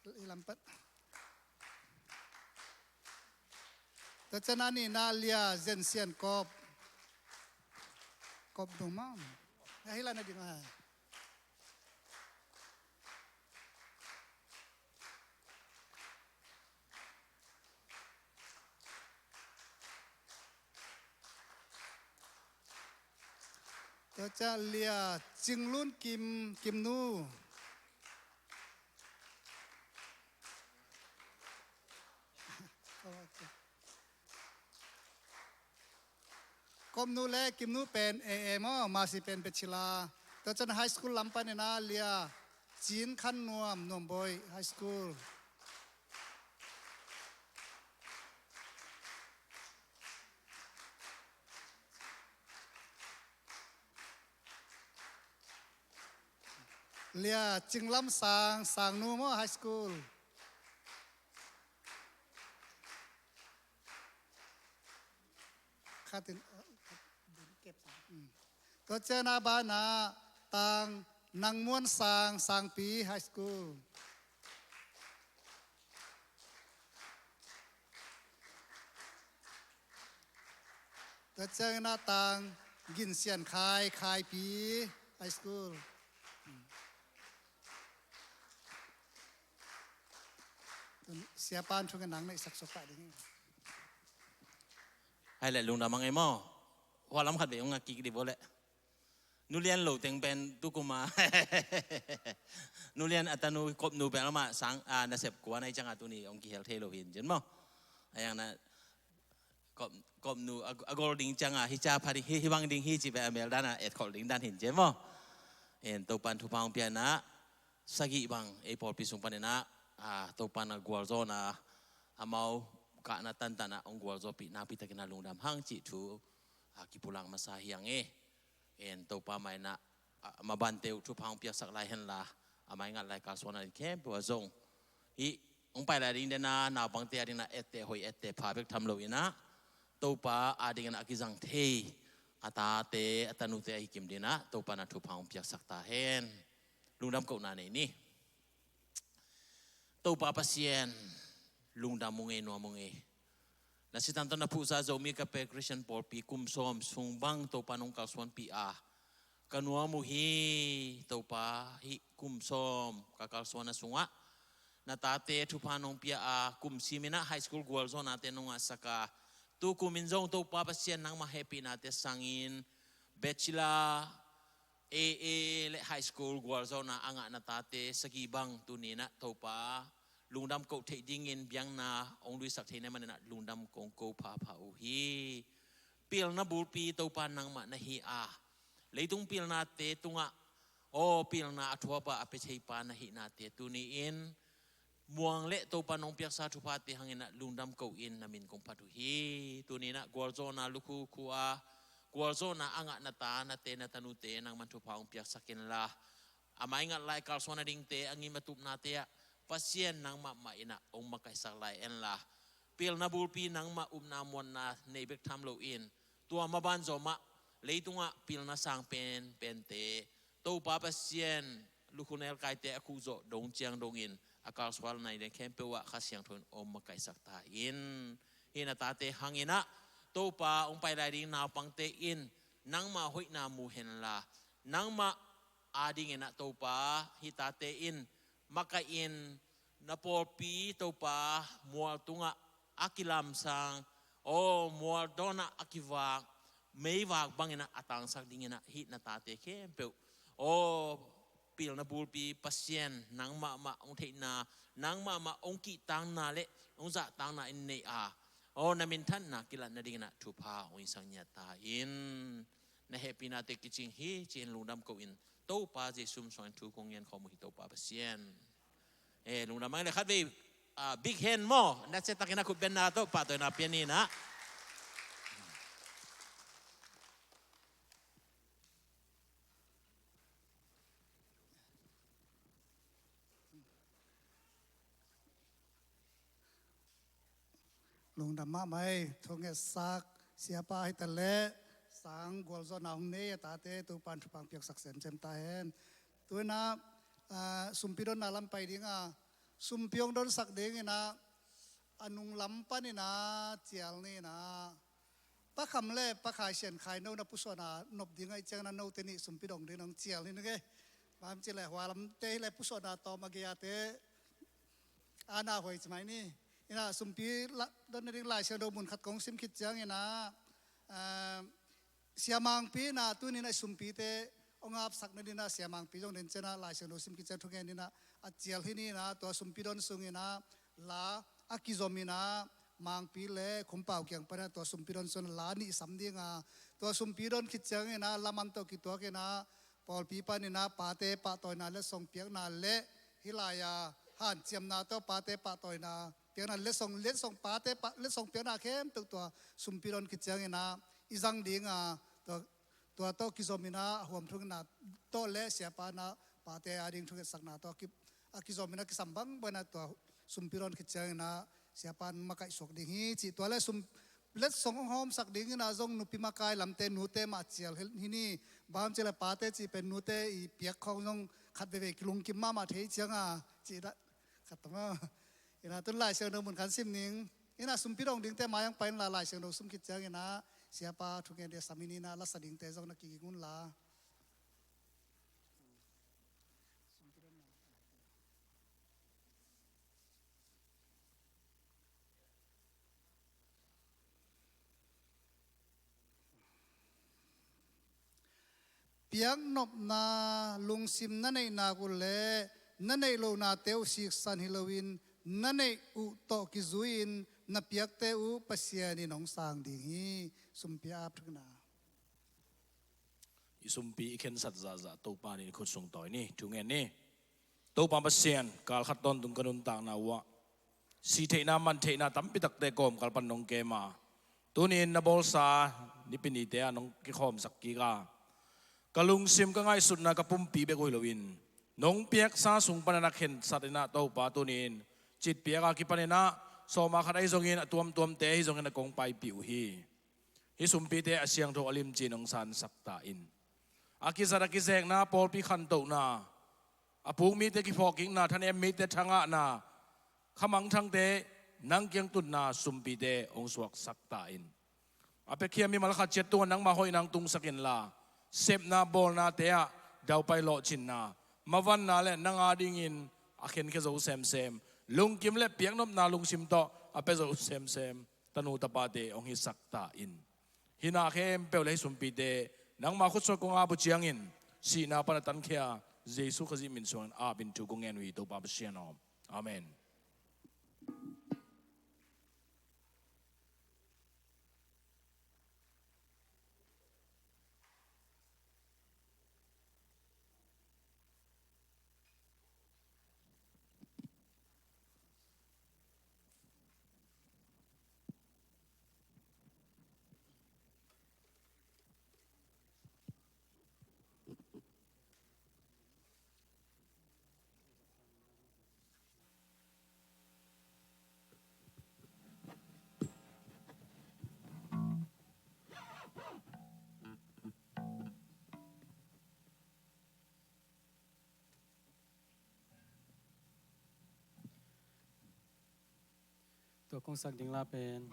I lampat. Tua ciang a nihna Lia Zen Sian Kop. Kop dong ma. Ya, hih lai na ding a. Tua ciang Lia Cing Lun Kim, Kim Nu. Kop Nu le Kim Nu pen A A maw, Masi pen Bachelor. Tua ciang high school lam pan in a Lia Cin Khan Nuam, Nuam Bawi High School. Lia Cing Lam Sang, Sang Nu maw, High School. Khatin, mm. Tua ciang a banah Tang Nang Muan Sang, Sangpi High School. Tua ciangin a Tang Gin Sian Khai, Khaipi High School. Siapa in thungetna neihsak suak pah ding hi. Hai le lungdam a ngei maw. Hua lam khat vei hong ngak kik dih vo le. Nu Lian lo teng pen tu kum a. Nu Lian a tanu Kop Nu pen amah sang, a, nasep kua na hi ciang a tuni hong kihel thei lo hi in cin maw. A yang na Kop, Kop Nu a, a gol ding ciang a, hi ca pha ding, hi, hi bang ding hi ci ve a mel dan a, et khol ding dan hi in cin maw. En Topan thupha hong pia in a, sagih bang, ei pawlpi sung pan in a, a, Topan a gualzawhna, amau kahna tantan a, hong gualzawhpih nakpi takin a lungdam hang cih thu, a, kipulak masa hi hang e. En Topa mai in a, a, mabante uh thupha hong piaksak lai hen la, a mai ngat lai kalsuan a ding khempeuh a zong. Hih, hong pai lai ding den a, naupangte a ding in a etteh hoih etteh pha bek tham lo in a, Topa a ding in a kizang thei, a tate, a tanute a hi kim ding in a, Topa in a thupha hong piaksak ta hen. Lungdam kohna nei ni. Topa Pasian, lungdam ung ei, nuam ung ei. Na sitan tawh na phuhsa Zomi Kape Christian pawlpi kum sawm sung bang Topa nong kalsuanpih a, ka nuam uh hi. Topa, hih kum sawm ka kalsuanna sungah na tate thupha nong pia a, kum simin ah high school gualzawhnate nong ngahsak a, tu kumin zong Topa Pasian nangmah hehpihnate sangin bachelor, A A le high school gualzawhna a ngah na tate sagih bang tuni in ah Topa lungdam koh theih dingin biakna hong luisak theih na hih manin ah lungdam kong ko phapha uh hi. Pilna bulpi Topa nangmah na hi a, leitung pilnate tungah aw pilna a thuapa a pia theipa na hihnate tuni-in muang le Topa nong piaksa thuphate hangin ah lungdam ko in na min kong phat uh hi. Tuni-in ah gualzawhna lukhu khu a gualzawhna a ngah na ta, na te, na tanute nangman thupha hong piaksak inla, a maingat lai kalsuan a dingte a ngim a tupnate ah Pasian nangmah mah in ah hong makaihsak lai inla, pilna bulpi nangmah upna muanna nei bek tham loin, tua maban zawh mah leitungah pilna sang pen pente Topa Pasian lukhu nelkaite a khuhzawh dong ciang dongin a kalsuan nai ding khempeuh ah Kha Siangtho in hong makaihsak ta in. Hih na tate hangin ah Topa hong pai lai ding naupangte in nangma hoihna mu henla, nangmah adingin ah Topa hih tate in makaih in, na pawlpi Topa mual tungah a kilamsang, aw mual dawnah a kivak meivak bangin ah a tangsak dingin ah hih na tate khempeuh, aw pilna bulpi Pasian nangmah mah hong theihna, nangmah mah hong kihtakna le hong zahtakna in nei a, aw na minthanna kilat nadingin ah thupha hong hisak ngiat ta in. Na hehpihnate kicing hi ci-in lungdam ko in Topa Jesu min suangin thu kong ngen khawm uh hi Topa Pasian. Eh, lungdam mah le khatvei, ah, big hand maw, na ciatakin a khut benna tawh pahtawina pia ni na. Lungdam mahmah ei, thungetsak siapa hi ta leh sang gualzawhna hong nei a tate Topan thupha hong piaksak semsem ta hen. Tu-in ah, ah, sumpi donna lam pai ding a, sumpi hong donsak dingin ah a nunglam panin ah cial ni in ah, Pa Kham le Pa Khai Sian Khai no na pusuahna nop ding ahih ciangin ah note nih sumpi dong dingin hong cial hi ning e. Bang hiam cih leh hua lamte hi leh pusuahna tawm a gei-ate a na huai ci mai ni. In ah sumpi la-, don nading Lai Siangtho mun khat kong sim khit ciangin ah, ah, Sia Mangpi in ah tuni in ah sumpite hong apsak nading ah Sia Mangpi zong den ciang ah Lai Siangtho sim khit ciang thungen in ah a cial hi ni in ah tua sumpi don sungin ah la a kizom in ah Mangpi le Khumpau kiang pan ah tua sumpi don sungin ah la nih sam ding a, tua sumpi don khit ciangin ah laman tawh kituak in ah pawlpi panin ah pate pahtawina letsong piakna le hih lai-a hanciamna tawh pate pahtawina piakna letsong, letsong pate pa, letsong piakna khempeuh tua sumpi don khit ciangin ah i zang ding a, tua, tua tawh kizom in ah a huam thungetna tawh le siapa in ah pate ading thungetsakna tawh a ki, a kizom in ah kisam bangbang in ah tua sumpi don khit ciangin ah siapa in makaihsuak ding hi ci. Tua le sum, letsong hong hawmsak dingin ah zong nupi makai lamte nute mah cial hi, hi ni. Bang hiam cih leh pate cih pen nute i piak khawng zong khat veivei kilungkim mahmah thei ciang a cih dah khat ta maw. In ah tun Lai Siangtho mun khat sim ning. In ah sumpi dong dingte mai hong pai inla Lai Siangtho sim khit ciangin ah siapa thungen ding a sam hi ni in ah lasa dingte zong na kiging unla. Piaknopna lungsim na neih nak uh leh na neih lohnate uh siksan hi loin na neih uh tawh kizui-in na piakte uh Pasian in hong sang ding hi. Sumpi a ap thukna. I sumpi i khensat zahzah Topa in i khut sung tawi ni, thungen ni. Topa Pasian, kal khat tawntung ka nuntakna uh ah sih theihna man theihna tampi takte kawmkal pan nong kem a, tuni-in na bawlsa Nipi nite ah nong kikhawmsak kik a, ka lungsim ka ngaihsutna ka pumpi bek uh hi loin nong piaksa sung panin na khensat in ah Topa tuni-in citpiak a kipanin ah sawma khat ahi zongin a tuamtuamte ahi zongin na kong paipih uh hi. Hih sumpite a siangtho a limci nong sansak ta in. A kizat a kizekna, pawlpi khantohna, a puk mite kiphawkkikna, thanem mite thangahna, khamangthangte nang kiang tunna sumpite hong suaksak ta in. A piakhia mimal khat ciat tungah nangmah hoihna hong tungsak inla, sepna bawlnate ah daupai lawhcinna, mavanna le nang adingin a khenkhia zo semsem, lungkim le piaknopna lungsim tawh a pia zo semsem tanu tapate hong hisak ta in. Hih na khempeuh le hih sumpite nangma khutsuak kong ap uh ciangin sihna pan a tankhia Jesu Khazih min suangin ap in thu kong ngen uh hi, Topa Pasian aw. Amen. Tua kong sak ding la pen,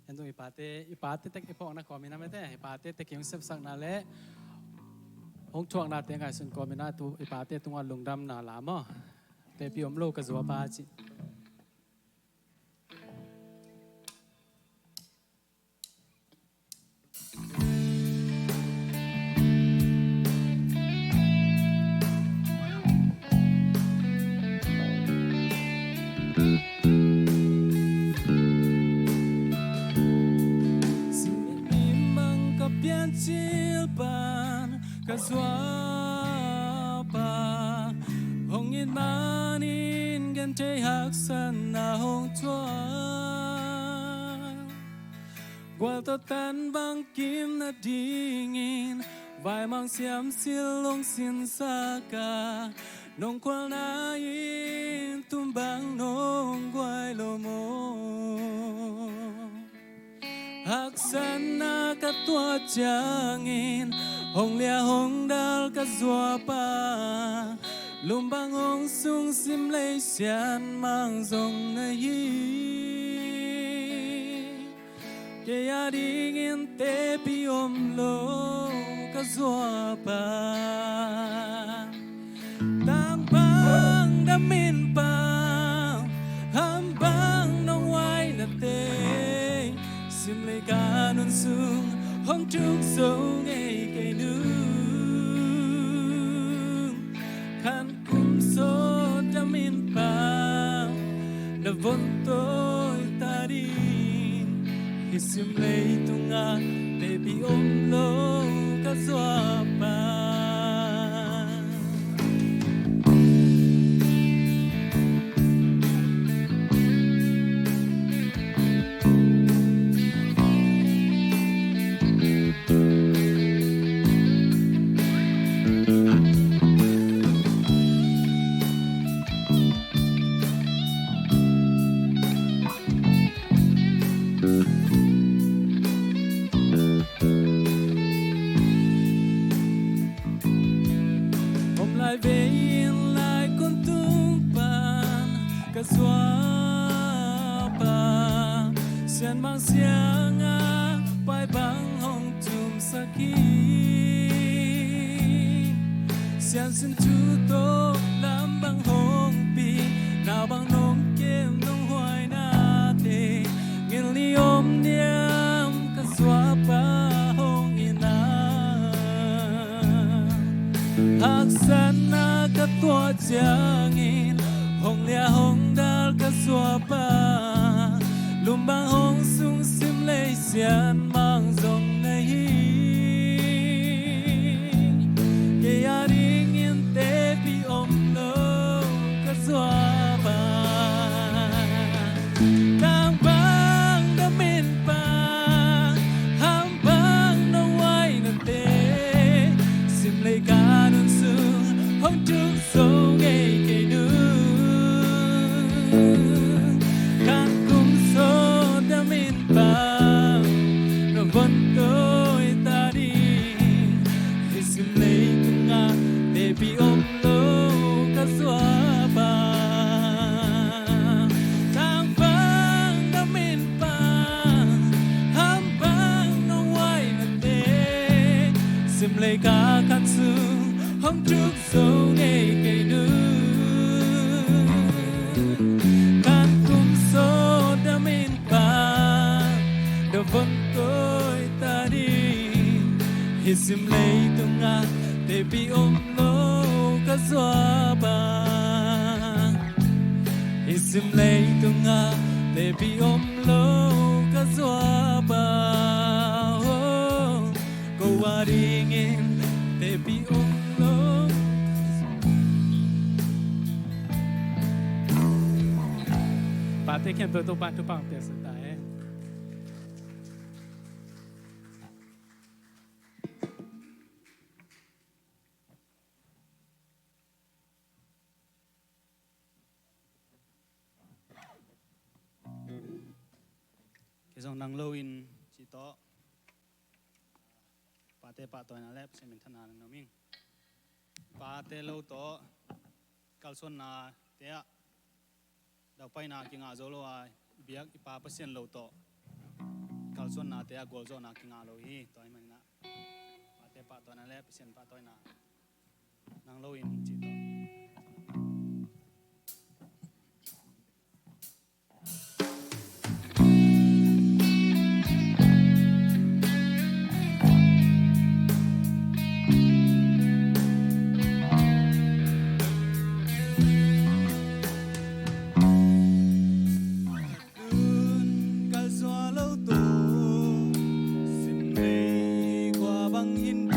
en tung i pate, i pate tek i phawkna kawmin a mete, i pate tek i hong sepsakna le hong thuaknate ngaihsun kawmin a tu i pate tungah lungdamna la maw. Tepi om lo ka zuapa ci. Simimang ka piancil pan ka zuapa hong it manin genthei haksatna hong thuak. Gualtawh tan bangkim nadingin vaimang siamsil hong sinsak a, nong khualna in tum bang nong guai lo maw? Haksatna ka tuah ciangin hong lia hong dal ka zuapa, lumbang hong sung simlei sianmang zong na hi. Kei a dingin tepi om lo ka zuapa. Tang bang damin pang, ham bang nong wai na te, simlei ka nun sung hong tuk zo ngei kei nung. Khan kum sawt damin pang na von tawi ta ding, hih simlei tungah tepi om lo ka zuapa. Om lai vei in lai kun tung pan ka zuapa, sianmang siang a pai bang hong tumsak hi. Siansin thu tawh lam bang hong pi, nau bang nong kem nong huai nate, ngilni om niam ka zuapa hong ina. Haksatna ka tuah ciangin hong lia hong dal ka zuapa, lumbang hong sung simlei sianmang zong na hi. Kei a dingin tepi om lo ka zuapa. Tang bang damin pang, ham bang nong wai na te, simlei ka nun sung hong tuk zo ngei kei nung. Khan kum sawt damin pang na von tawi ta ding, hih simlei tungah tepi om lo ka zuapa. Tang bang damin pang, ham bang nong wai na te, simlei ka khan sung hong tuk zo ngei kei nung. Khan kum sawt damin pang na von tawi ta ding, hih simlei tungah tepi om lo ka zuapa. Hih simlei tungah tepi om lo ka zuapa. Oh, ko a dingin tepi om lo. Pate khempeuh Topa'n thupha piaksa ta hen. Kei zong nang lo in ci tawh, pate pahtawina le Pasian minthanna nang nuam ing. Pate lo tawh kalsuannate ah daupaina kingah zo lo a, biak i Pa Pasian lo tawh kalsuannate ah gualzawhna kingah lo hi. Tua ahih manin ah pate pahtawina le Pasian pahtawina nang lo in cih tawh. Tun ka zuau lo tawh sim lei kua bang hi ding,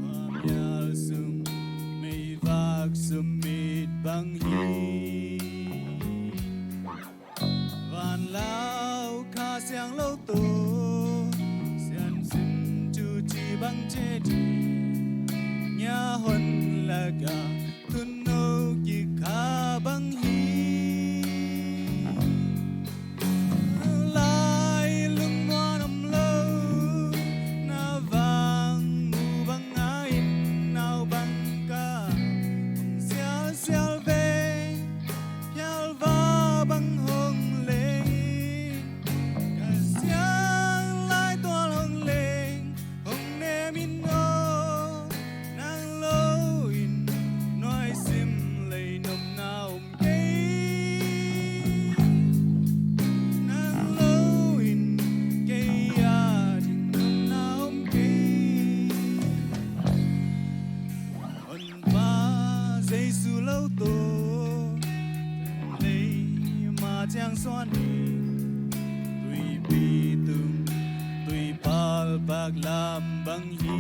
khuamial sung meivak summit bang hi. Vanlau Kha Siangtho tawh siansin thuci bang ci ding, ngia hon lakah thuno kikha bang hi. Lai lungmuan om lo, na vang mu bang a inn nau bang ka hong sialsial ve. Phialva bang hong leng in, ka siang lai tual hong leng, hong nem in aw. Nang lo in nuai sim lei nopna om kei. Nang lo in kei a ding nopna om kei. Honpa Jesu lo tawh lei ma ciang suan hi. Tuipi tung tuipal pak lam bang hi.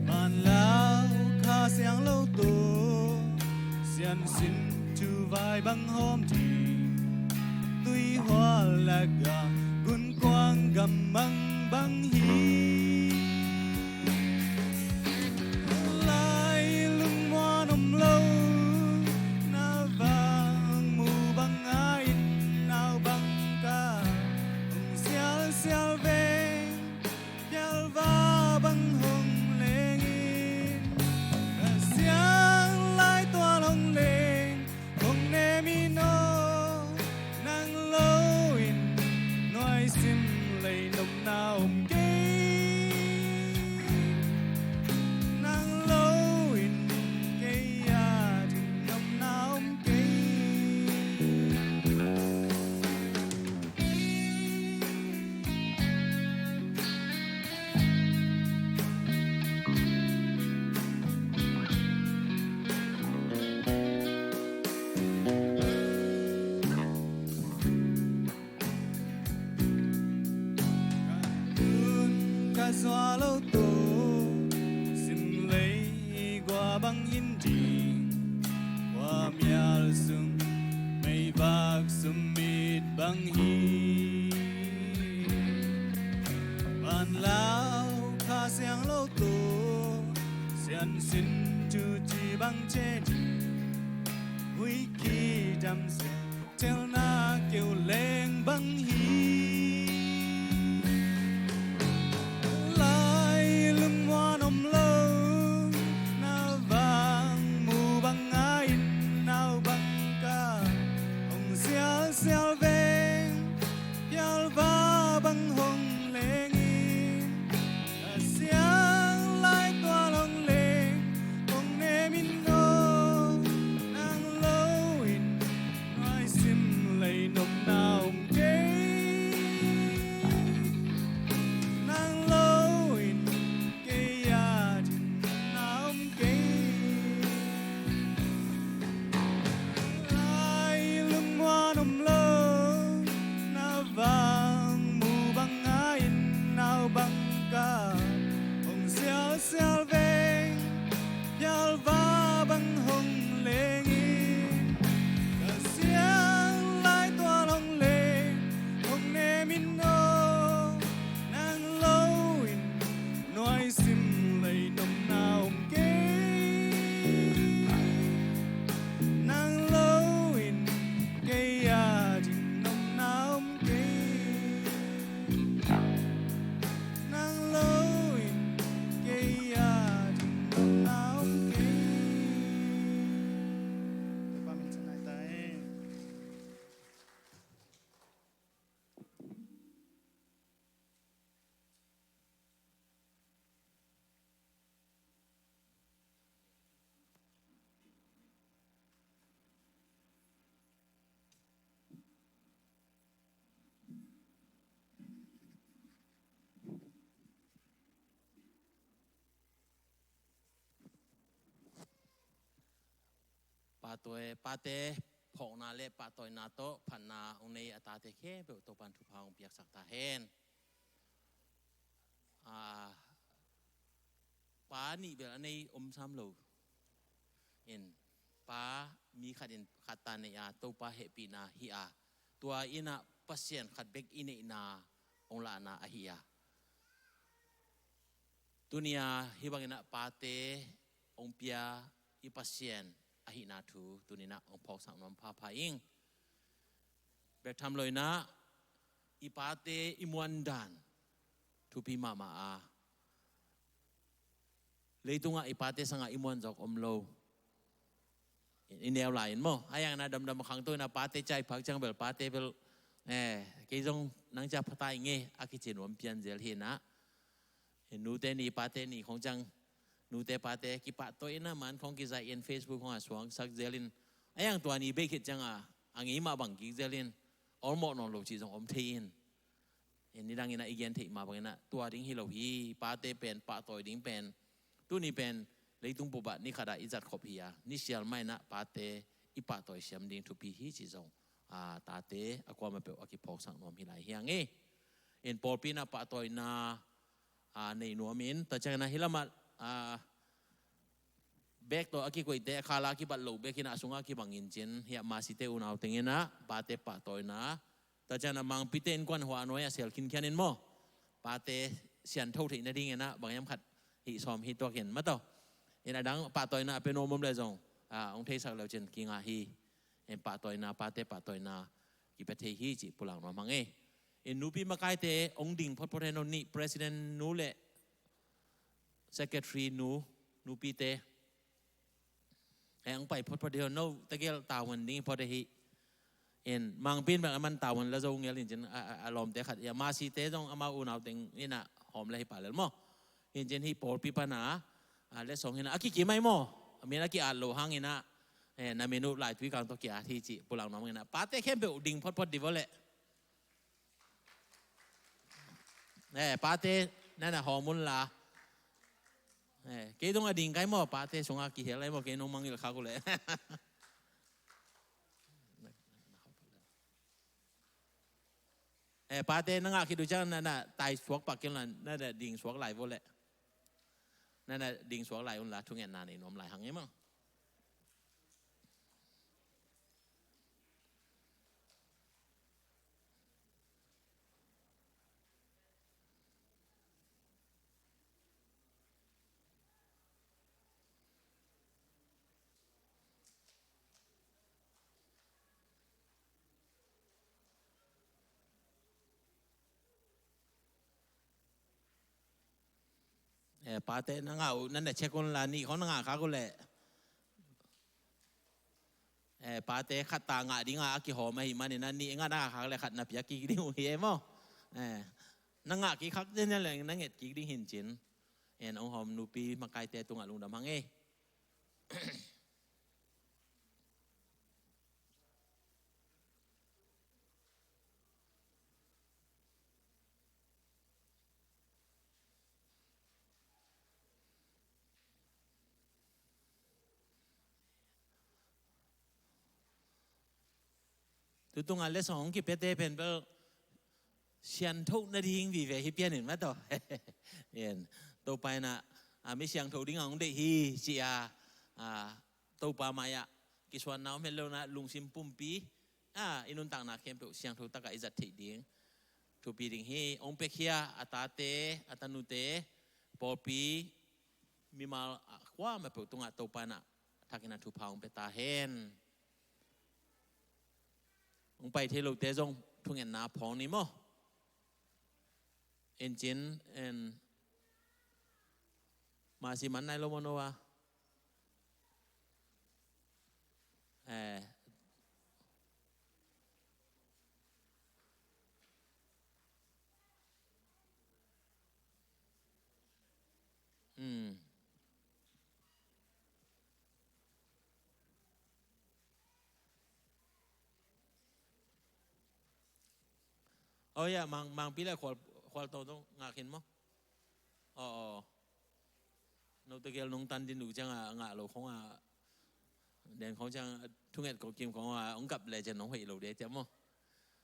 Vanlau Kha Siangtho tawh siansin thuvai bang hawm ding, tuihual lakah gunkuang gammang bang hi. Lai lungmuan om lo, na vang mu bang a inn nau bang ka hong sialsial ve. Phialva bang hong leng in, ka siang lai tual hong leng, hong nem in aw. Nang lo in nuai sim lei nopna om kei. Nang lo in kei a ding nopna om kei. Ka zuau lo tawh sim lei kua bang hi ding, khuamial sung meivak summit bang hi. Vanlau Kha Siangtho tawh siansin thuci bang ci ding, huih kidam siang telna keu leng bang hi. Lai lungmuan om lo, na vang mu bang a inn nau bang ka hong sialsial ve. Phialva bang hong leng in, ka siang lai tual hong leng, hong nem in aw. Nang lo in nuai sim lei nopna om Tua pate phawkna le pahtawina tawh phatna hong nei a tate khempeuh Topan thupha hong piaksak ta hen. A, pa nih bel a nei om sam lo. In, pa mi khat in khat ta nei a, Topa hehpihna hi a, tua in ah Pasian khat bek i neihna hong lahna ahi a. Tuni a hih bangin ah pate hong pia i Pasian ahihna thu tuni in ah hong phawksak nuam phapha ing. Bek tham lo in ah i pate i muan dan thupi mahmah a, leitungah i pate sangah i muan zawk om lo. I neu lai in maw, a yang na damdam khangto in ah pate ciah phak ciang bel pate bel, eh, kei zong nang ciah pha ta ing e a kici nuam pian zel hi in ah. Nute ni pate ni khong ciang, nute pate kipahtawi in ah man khong kizaih in, Facebook khong a suangsak zel in, a yang tua ni bei khit ciang a, a ngei mah bang kik zel in, awlmawh nawn lo cih zong om thei in. Nidang in ah i gen theih mah bangin ah tua ding hi lo hi. Pate pen pahtawi ding pen, tuni pen leitung bup ah ni khat ah i zat khop hi a, ni sial mah in ah pate i pahtawi siam ding thupi hi cih zong, a, tate a kuamah peuh a kiphawksak nuam hi lai hi hang e. In pawlpi in ah pahtawina, a, nei nuam in, tua ciangin ah hih lamah, a, bek tawh a kikoihte a khala a kibat lo bek in ah a sungah kibang in cin, hiah masite unau teng in ah pate pahtawina, tua ciangin ah mangpite innkuan hua nuai a sel khinkhian in maw, pate siantho theih nading in ah bang hiam khat hih sawm hi tuak in maw, tawh in a dang pahtawina a pia nuam om leh zong, a, hong theisak leu cin kingah hi. In pahtawina, pate pahtawina kipia thei hi cih pulak nuam hang e. In nupi makaite hong ding photphot hen, no nih president nu le secretary nu, nupite. Hei, hong pai photphot hi, no tegel tavuan ding phot hi. In mangpi in bel a man tavuan la zo ngel in cin, a, a, a lawmte khat, ya, masite zong amau unau teng in ah hawm la hi pah lel maw. In cin hih pawlpi pan a, a, letsong hi in ah a kikim mai maw, a min a ki-at loh hang in ah, eh, na min uh laitui kang tawh ki-at hi cih pulak nuam in ah pate khempeuh ding photphot di vo leh. Eh, pate, na na hawm un la. Eh, kei dong a ding kai maw, pate sungah kihel ai maw, kei nong mangngilh khak uh leh. Eh, pate na ngah khit uh ciang na na tai suak pak kei un la, na na ding suak lai vo leh. Na na ding suak lai un la, thungetna nei nuam lai hang e maw. Eh, pate na ngah uh, na na check un la, nih khong na ngah khak uh leh. Eh, pate khat ta ngah ding a, a kihawm ahih manin a nih ngah na ngah khak leh khat na piak kik ding uh hi e maw. Eh, na ngah kik khak zen leh na nget kik ding hi in cin. Eh, hong hawm nupi makaite tungah lungdam hang e. Tutung a letsong hong kipiate pen bel siantho nading vive hi pian in maw, tawh. Topa in a, a, mi siangtho ding a hong deih hi ci a, a, Topa mai-ah kisuanna om het lo in a lungsim pumpi, a, i nuntakna khempeuh siangtho takah i zat theih ding thupi ding hi. Hong piakhia a tate, a tanute, pawlpi, mimal a kuamah peuh tungah Topa in a thakin a thupha hong pia ta hen. Hong pai thei lote zong thungetna phawng ni maw. In cin, in masi man nai lo maw no a. Eh. Hmm. Oh ya, mang, mangpi le khual, khual to to ngah khin maw? Oh, oh. No tegel nong tan din uh ciang a ngah lo khong a. Den khong ciang thunget ko kim khong a ong kap le cian ong hoih lo de ciang maw.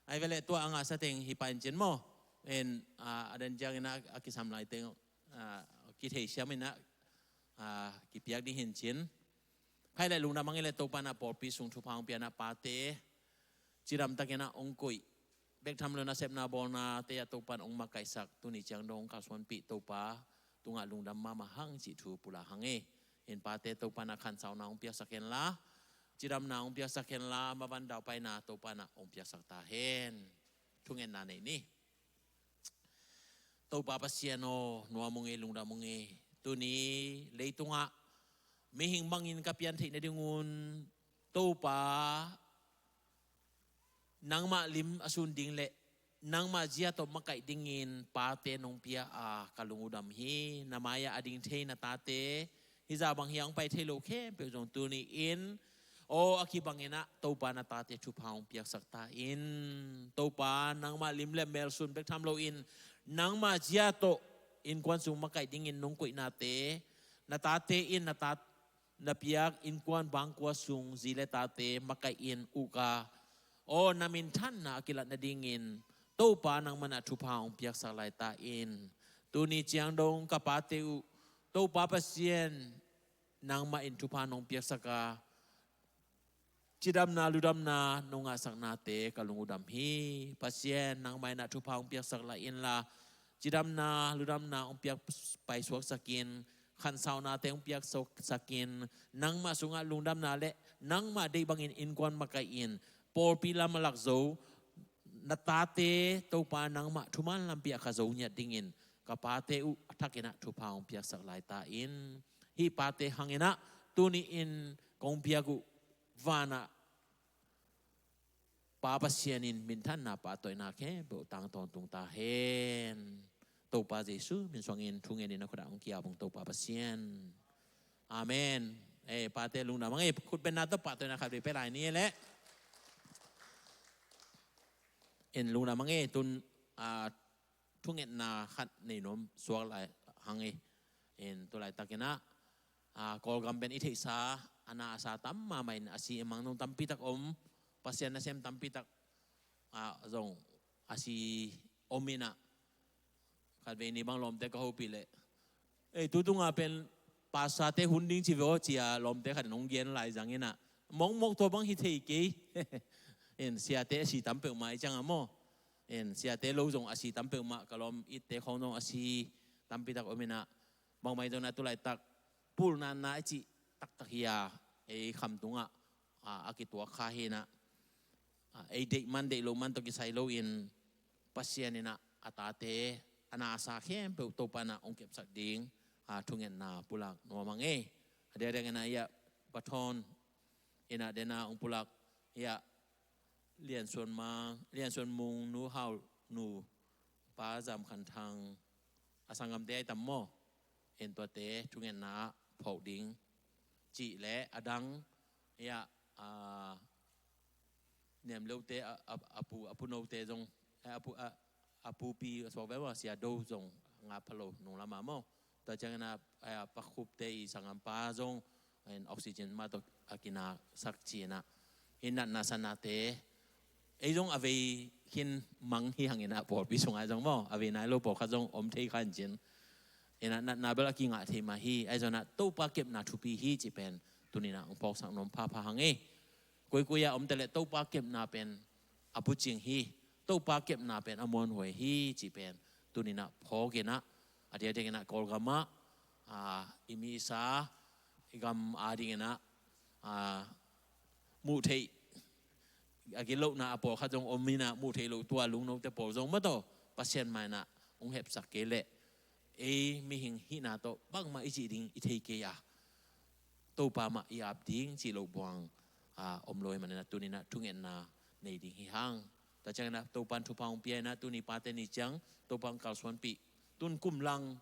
Ai vele tua anga sa teng hi pain cian maw. En a den ciang ina a kisam lai teng a kithei siam ina a kipiak ding hin cian. Khai le lungdam ang i le Topa na pawlpi sung thupha ong piana pate cidam takina ong koih. Bek tham lo nasepna bawlna te a Topan ong makaihsak tuni ciang dong kalsuanpih Topa tungah lungdam mahmah hang cih thu pula hang e. In pate Topa na khansauna ong piaksak hen la cidamna ong piaksak hen la mavan daupaina Topa na ong piaksak ta hen. Thungetna nei ni. Topa Pasian aw, nuam ung e, lungdam ung e. Tuni leitungah mihing bangin ka pian theih nadingun Topa nangmah lim a sun ding le nangmah zia tawh makaih dingin pate nong pia a ka lungudam hi. Na mai-ah a ding thei na tate hizah bang hi a hong pai thei lo khempeuh zong tuni in aw a kibangin ah Topa na tate thupha hong piaksak ta in. Topa nangmah lim le mel sun bek tham loin nangmah zia tawh innkuan sung makaih dingin nong koihnate na tate in na tat na piak innkuan bangkua sung zi le tate makaih in uh ka aw na minthanna a kilat nadingin Topa nangmah na thupha hong piaksak lai ta in. Tuni ciang dong ka pate uh Topa Pasian nangmah in thupha nong piaksak a cidamna ludamna nong ngahsaknate ka lungudam hi. Pasian nangmah in ah thupha hong piaksak lai inla cidamna ludamna hong piak paisuaksak in khansaunate hong piaksuaksak in nangmah sungah lungdamna le nangmah deih bangin innkuan makaih in pawlpi lam a lak zo na tate Topa nangmah thuman lampi a ka zo ngiat dingin ka pate uh a thakin ah thupha hong piaksak lai ta in. Hih pate hangin ah tuni in kong piak uh vanah Pa Pasian in minthanna pahtawina khempeuh tang tawntung ta hen. Topa Jesu min suangin thungen in a khutah hong kiap ung Topa Pasian. Amen. Eh, pate lungdam ang eh, khutbenna tawh pahtawina khat vei pia lai ni eh leh. In lungdam ang eh, tun ah, thungetna khat nei nuam suak lai hang e. In tu laitakin ah, ah, Kawlgam pen i theihsa a na a sa tam mahmah in a si a mang nung tampi tak om, Pasian nasem tampi tak ah, zong a si om in ah, khat vei ni bang lawmte ka hopih leh, ei, tu tungah pen pastorte hun ding ci ve aw ci a lawmte khat in hong gen lai zang in ah, mawkmawk tua bang hi thei kei. In siate a si tam peuhmah i ciang a maw. In siate lo zong a si tam peuhmah, ka lawm itte khawng zong a si tampi tak om in ah, bangmah i zong na tu laitak pulnatna i cih taktak hi a, ei kham tungah a, a kituak kha hi in ah, a, ei deih man deih loh man tawh kisai loin Pasian in ah a tate a na a sa khempeuh Topa in ah hong kepsak ding a, thungetna pulak nuam ang e. A diakdiak in ah i ah Pathawn in ah den a hong pulak i ah Lian Suan Mang, Lian Suan Mung, Nu Hau Nu, Pa Zam Khan Thang, a sanggamte ai tam maw. En tuate thungetna ah phawk ding cih le a dang i ah, a, Niam Leute a, a, a pu, a pu note zong, a, a pu, a, a pupi a suak ve maw, Sia Do zong nga phalo nung lamah maw. Tua ciangin a, a, Pa Khupte i sanggampa zong, en oxygen mah tawh a kinasak ci in ah. Hih natna sanate, ei zong a vei khin mang hi hang in ah pawlpi sungah zong maw. A vei nai lo pawlkhat zong om thei kha in cin. In ah natna bel a kingah thei mah hi, ai zong ah Topa kepna thupi hi cih pen tuni in ah hong phawksak nuam phapha hang e. Koikoi ah om ta leh Topa kepna pen a bucing hi, Topa kepna pen a muanhuai hi cih pen tuni in ah phawk in ah, a diakdiak in ah Kawlgam ah, a, i mi i sa, i gam a ding in ah, a, muh theih, a gitlohna a pawlkhat zong om in ah muh theih loh tua lungnote pawl zong mah tawh Pasian mah in ah hong hepsak kei leh ei mihing hihna tawh bangmah i cih ding i thei kei a, Topa mah i ap ding cih loh buang, a, om lo ahih manin ah tuni in ah thungetna nei ding hi hang. Tua ciangin ah Topa in thupha hong pia in ah tuni Pate Ni ciang Topa hong kalsuanpih, tun kum lang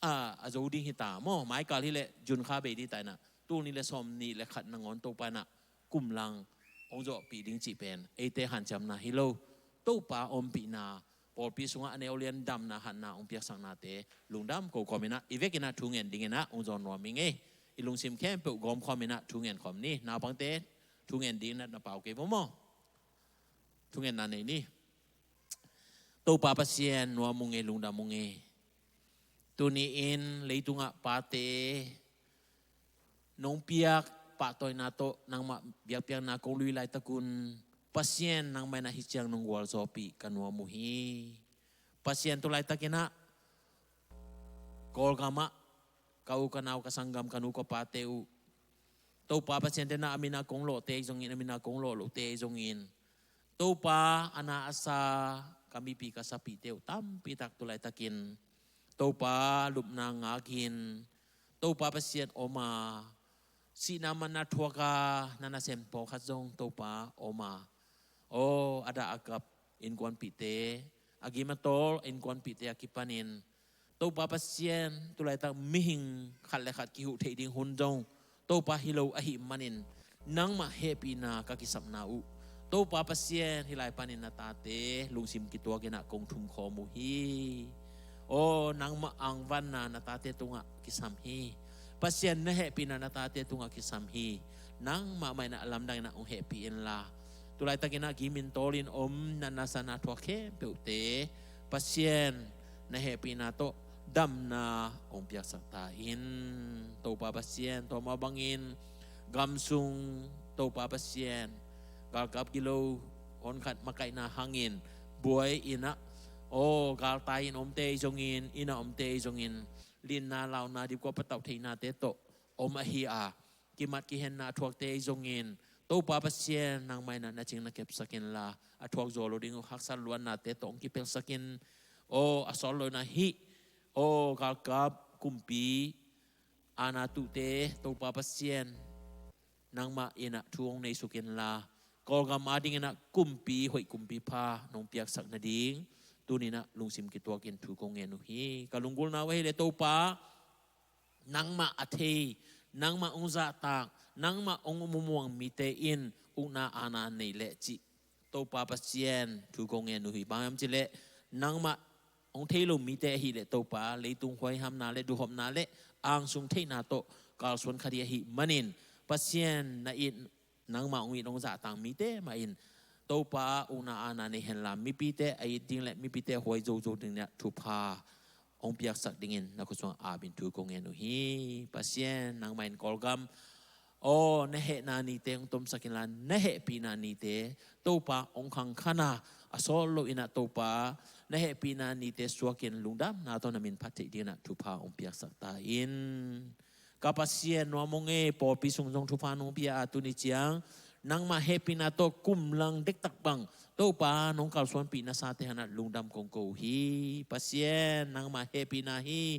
a, a zo ding hi ta maw, maikal hi leh June kha bei ding ta in ah, tul nih le sawm nih le khat nangawn Topa in ah kum lang hong zawhpih ding cih pen eite hanciamna hi lo. Topa ompihna, pawlpi sungah a neu lian damna hatna hong piaksaknate lungdam ko kawm in ah i vek in ah thu ngen ding in ah hong zawn nuam ing ei. i lungsim khempeuh gawmkhawm in ah thu ngen khawm ni. Naupangte thu ngen ding na, na pau kei maw? Thu ngen na nei ni. Topa Pasian, nuam ung ei, lungdam ung ei. Tuni-in leitungah pate nong piak pahtawina tawh nangmah biakpiakna kong lui laitakun, Pasian, nangmah in ah hih ciang nong gualzawhpih ka nuam uh hi. Pasian, tu laitakin ah Kawlgamah ka u ka nau, ka sanggam, ka nu ka pate uh, Topa Pasian, tena a min a kong lawhte ahi zongin, a min a kong lawh lohte ahi zongin, Topa, a na a sa ka mipi ka sapihte uh tampi tak tu laitakin Topa lupna ngakin, Topa Pasian, om a, sihna manna thuak a, na nasem pawlkhat zong Topa om a, aw, a dah a gap innkuanpihte, a gim a tawl innkuanpihte a kipanin, Topa Pasian, tu laitak mihing khat le khat kihuh theih ding hun zong Topa hi lo ahih manin, nangmah hehpihna ka kisapna uh, Topa Pasian, hih lai panin na tate lungsim kituakin ah kong thumkhawm uh hi. Aw, nangmah angvanna na tate tungah kisam hi. Pasian, na hehpihna na tate tungah kisam hi. Nangmah mah in ah lamdangin ah hong hehpih inla, tu laitakin ah gimin tawlin om, na nasana thuak khempeuhte, Pasian, na hehpihna tawh damna hong piaksak ta in. Topa Pasian, tua mah bangin gam sung, Topa Pasian, galkap gilo honkhat makaihna hangin buai in ah, aw, galtai in omte ahi zongin, inn a omte ahi zongin, linna launa, dipkua patauh theihnate tawh om ahi a, kimat kihenna a thuakte ahi zongin, Topa Pasian, nangmah in ah na cing na kepsak inla, a thuak zaw lo ding uh haksat luannate tawh hong kipelsak in. Aw, a sawt lo in ah hih, aw, galkap kumpi, aana tuhte, Topa Pasian, nangmah in ah thu hong neisuk inla, Kawlgam adingin ah kumpi hoih, kumpi pha nong piaksak nading tuni-in ah lungsim kituakin thu kong ngen uh hi. Ka lunggulhna uh ahih leh, Topa, nangmah a thei, nangmah hong zahtak, nangmah hong muang mite in ukna aana nei leh cih, Topa Pasian, thu kong ngen uh hi. Bang hiam cih leh, nangmah hong thei lo mite ahih leh, Topa, leitung huaihamna le duhhopna le angsung theihna tawh kalsuan kha ding ahih manin, Pasian, na it, nangmah hong it hong zahtak mite mah in, Topa, ukna aana nei henla, mipite a it ding le mipite a huai zozo ding ah thupha hong piaksak dingin na khut sungah apin thu kong ngen uh hi. Pasian, nangmah in Kawlgam, aw, na hehna nite hong tomsak inla, na hehpihna nite, Topa, hong khangkhan a, a sawt loin ah, Topa, na hehpihna nite suakin lungdamna tawh na min phat theih dingin ah thupha hong piaksak ta in. Ka Pasian, nuam ung ei, pawlpi sung zong thupha nong pia a, tuni ciang nangmah hehpihna tawh kum lang dektak bang, Topa, nong kalsuanpih nasate hangin ah lungdam kong ko uh hi. Pasian, nangmah hehpihna hi.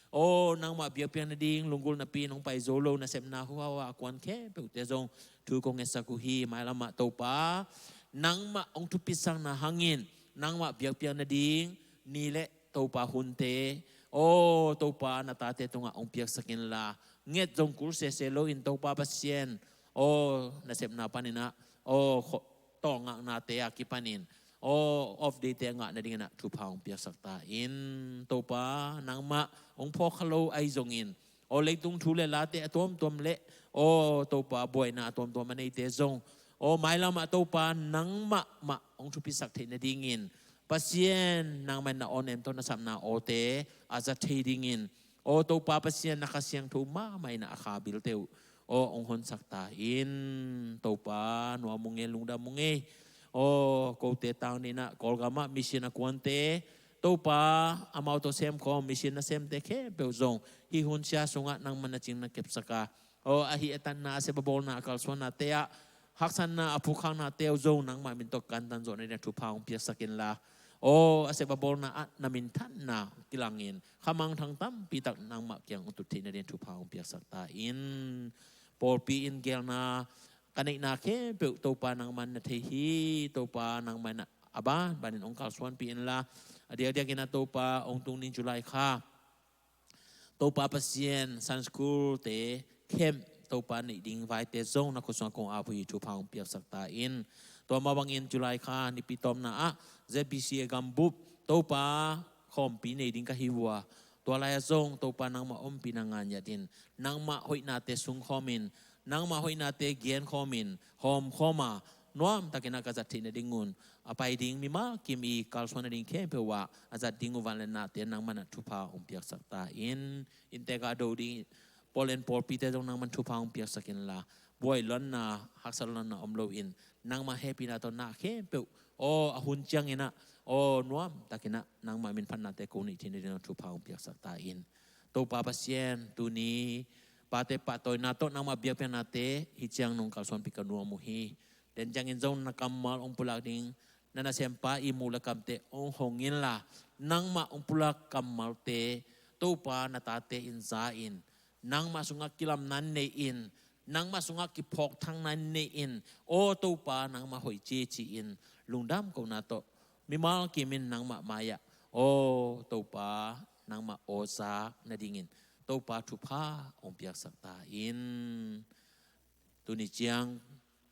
Aw, nangmah biakpiak nading lunggulh napi nong pai zo lo nasepna huhau a kuan khempeuhte zong thu kong ngetsak uh hi. Mailam ah, Topa, nangmah hong thupisakna hangin nangmah biakpiak nading ni le, Topa, hunte, aw, Topa, na tate tungah hong piaksak inla, nget zong kul sese loin, Topa Pasian, aw, nasepna panin ah, aw, kho-, tawlngaknate a kipanin, aw, off day-te ngah nadingin ah thupha hong piaksak ta in. Topa, nangmah hong phawk kha lo ahi zongin, aw, leitung thu le late a tuamtuam le, aw, Topa, buaina a tuamtuam a neite zong, aw, mailam ah, Topa, nangmah mah hong thupisak theih nadingin, Pasian, nangmah in na aw nem tawh na sapna awte a za thei dingin, aw, Topa Pasian, na Kha Siangtho mahmah in ah a kha bilte uh, aw, hong honsak ta in. Topa, nuam ung ei, lungdam ung ei. Aw, kote tang dingin ah Kawlgam ah mission a kuante, Topa, amau tawh semkhawm mission nasemte khempeuh zong hih hun sia sungah nangmah na cing na kepsak a, aw, a hih a tatna, a sep a bawlna, a kalsuannate ah haksatna, a phukkhaknate uh zong nangmah min tawh kantan zawh nadingin ah thupha hong piaksak inla, aw, a sep a bawlna ah na minthanna kilangin khamangthang tampi tak nangmah kiang hong tut theih nadingin ah thupha hong piaksak ta in. Pawlpi in geelna ka neihna khempeuh, Topa, nangmah in na thei hi. Topa, nangmah in ah a banbanin hong kalsuanpih inla, a diakdiakin ah, Topa, hong tung ding July kha, Topa Pasian, Sunday school-te camp, Topa, neih ding vaite zong na khut sungah kong ap uh hi. Thupha hong piaksak ta in. Tua mah bangin July kha nipi tawpna ah Z B C A gambup, Topa, khawmpi nei ding ka hi uh a, Tua lai-ah zong Topa nangmah ompihna ngan yat in, nangmah hoihnate sungkhawm in, nangmah hoihnate genkhawm in, hawmkhawm a, nuamtakin ah ka zat theih nadingun a pai ding mimal kim i kalsuan nading khempeuh ah a zat ding uh vangliatnate nangmah in ah thupha hong piaksak ta in. Inntek ah a do ding Poland pawlpite zong nangmah in thupha hong piaksak inla, buai luatna, haksa luatna om loin, nangmah hehpihna tawh na khempeuh, aw, a hun ciangin ah, aw, nuamtakin ah nangmah minphatnate ko neih theih nading ah thupha hong piaksak ta in. Topa Pasian, tuni pate pahtawina tawh nangmah biakpiaknate hih ciang nong kalsuanpih ka nuam uh hi. Tua ciangin zong na kammal hong pulak ding, na nasempa i muh le kamte hong hong inla, nangmah hong pulak kammalte Topa na tate in za in, nangmah sungah kilamna nei in, nangmah sungah kiphawkthakna nei in, aw Topa, nangmah hoih ci ci-in lungdam kohna tawh mimal kimin nangmah mai-ah, aw Topa, nangmah aw zak nadingin Topa thupha hong piaksak ta in. Tuni ciang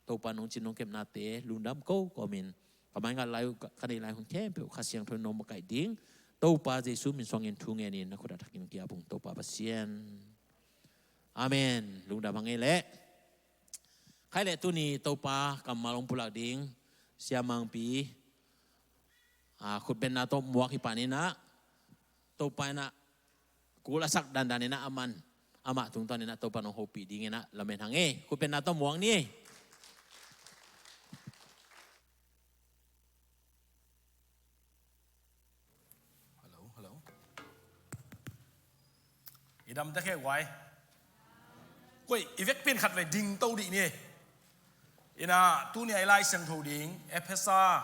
Topa nong cin nong kepnate lungdam ko kawmin, ka mai ngat lai uh, ka, ka neih lai hun khempeuh Kha Siangtho in nong makaih ding Topa Jesu min suangin thu ngenin na khut ah thakin ki-ap ung Topa Pasian. Amen. Lungdam hang ei leh. Khai leh tuni Topa kammal hong pulak ding Sia Mangpi, a, khutbenna tawh muak hi panin ah, Topa in ah kul a sak dandan in ah aman, amah tungtawn in ah Topa nong hopih dingin ah lamen hang ei. Khutbenna tawh muak ni ei. Hello, hello. I dam ta khe guai. Koi, i vekpi in khat vei ding to dih ni ei. Ina, tuni a i Lai Siangtho ding Efesa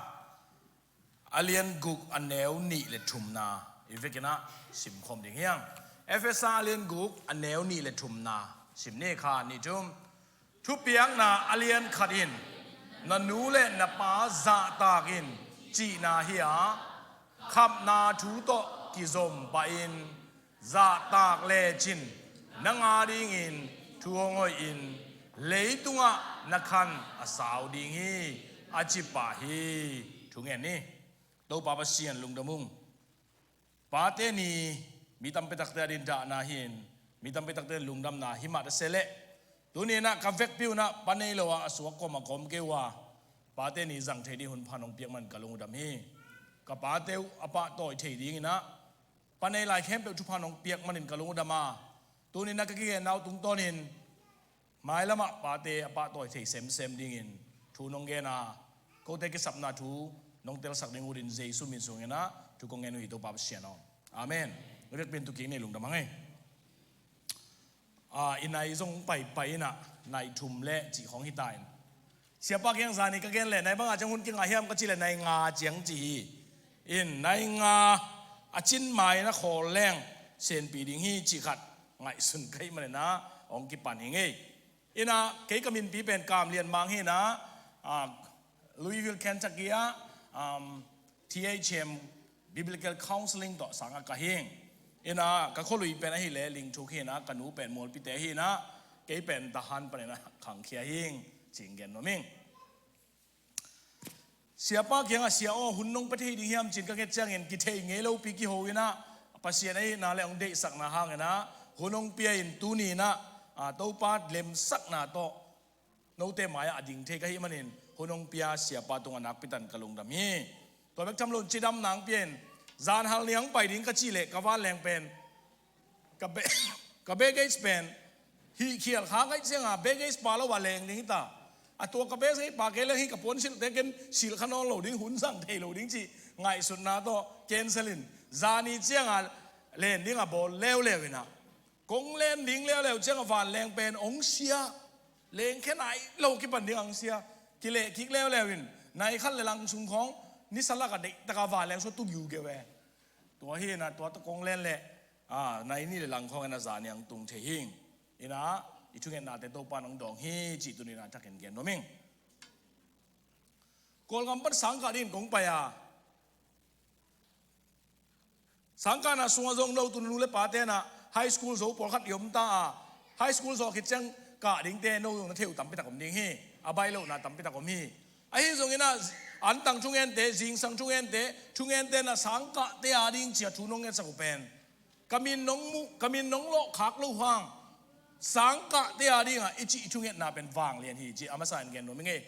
a lian guk a neu nih le thumna i vekin ah simkhawm ding hi hang. Efesa a lian guk a neu nih le thumna sim ni, khat, nih, thum. Thupiakna a lian khat in, na nu le na pa zahtak in, cihna hi a, khamna thu tawh kizom pahin zahtak lecin nang a dingin thu hong hoihin leitungah na khan a sau ding hi, a ci pah hi. Thu ngen ni. Topa Pasian lungdam ung. Pate ni, mi tampi takte a ding dahna hi-in, mi tampi takte lungdamna hi mah ta se leh, tuni in ah ka vekpi un ah pa nei lo ah a suak kawm a kawm kei uh a, pate ni zang thei ding hun pha nong piak man ka lung uh dam hi. Ka pate uh a pahtawi thei dingin ah pa nei lai khempeuh thupha nong piak manin ka lung uh dam a, tuni in ah ka kigenna uh tungtawnin mailamah pate a pahtawi thei semsem dingin thu nong gen a, kote kisapna thu nong telsak ding uh din Jesu min sungin ah thu kong ngen uh hi, Topa Pasian aw. Amen. Vekpi in tu kik ni, lungdam hang ei. A, i nai zong paipai in ah nai thum le cih khawng hi ta in. Siapa kiang zani ka gen leh, nai banga ciang hun kingah hiam ka cih leh, nai nga ciang ci hi. In nai nga a cin mai na khawl leng senpi ding hi cih khat ngaihsun ka hih manin ah hong kipan hi ngei. Ina, kei ka minpi pen Kam Lian Mang hi ina, ah, Louisville, Kentucky ah, um, T H M Biblical Counseling tawh sangah ka hing. Ina, ka khualui pen ahih leh Lingthuk hi ina, ka nu pen Mualpite hi ina, kei pen Tahan panin ah khangkhia hing, ci-in gen nuam ing. Siapa kiangah, "Sia aw, hun nong pia thei ding hiam?" ci-in ka nget ciangin, kithei ngei lopi kiho in ah, Pasian ahihna le hong deihsakna hangin ah hun hong pia in, tuni in ah, ah, Topa lemsakna tawh note mai-ah a ding thei ka hih manin hun hong pia siapa tungah nakpi takin ka lungdam hi. Tua bek tham loin cidamna hong pia in, zan hal ni hong pai ding ka cih leh ka vanleng pen, ka be-, ka baggage pen hih khial kha ngaih cianga baggage pa lo a leng ding hi ta. A tua ka baggage pa kei leng hih ka puan silhte ken silh kha nawn lo ding, hun zang thei lo ding cih ngaihsutna tawh cancel in, zani cianga len ding a bawl leuleu in ah, kong len ding leuleu cianga vanleng pen hong sia. Lengkhia nai lo kipan ding hong sia. Kileh kik leuleu in, nai khat le lang sung khawng nisa lakah deihtaka vanleng sua tu giugeu e. Tua hi ina, tua tawh kong len leh, ah, nai nih le lang khawng ina zani hong tung thei hing. Ina, i thungetnate Topa in hong dawng hi cih tuni in ah thakin gen nuam ing. Kawlgam pan sangkah dingin kong pai a, sangkahna sungah zong no tu nu le pate in ah high school zo pawlkhat i om ta a, high school zawh khit ciang kah dingte no zong na thei uh tampi tak om ding hi. A baih lohna tampi tak om hi. Ahi zongin ah antang thungente, zingsang thungente, thungente in ah sangkahte a ding ci-a thu nong ngetsak uh pen Ka min nong muh, ka min nong lawhkhak loh hang sangkahte a dingah i cih i thungetna pen vanglian hi cih a masa in gen nuam ing ei.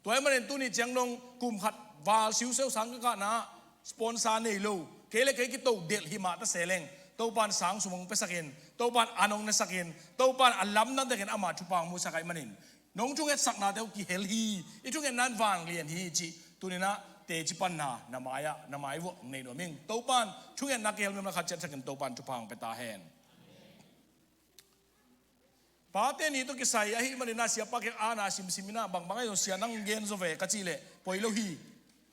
Tua ahih manin tuni ciang dong kum khat val siuseu sangkah kahna sponsor nei lo, kei le kei kito delh hi mah ta se leng, Topa'n sang sum hong piasakin, Topa'n an hong nasakin, Topa'n a lamdang takin ama thupha hong musak ahih manin nong thungetsaknate uh kihel hi, i thungetna in vanglian hi cih tuni-in ah teci panna na mai-ah, na mai vuah nei nuam ing. Topa'n thungetna kihel mihon khat ciatciatin Topa'n thupha hong pia ta hen. Pate ni tawh kisai ahih manin ah siapa kiang ana simsim in ah bangbang ahi zong sia nang gen zaw ve ka cih leh poi lo hi.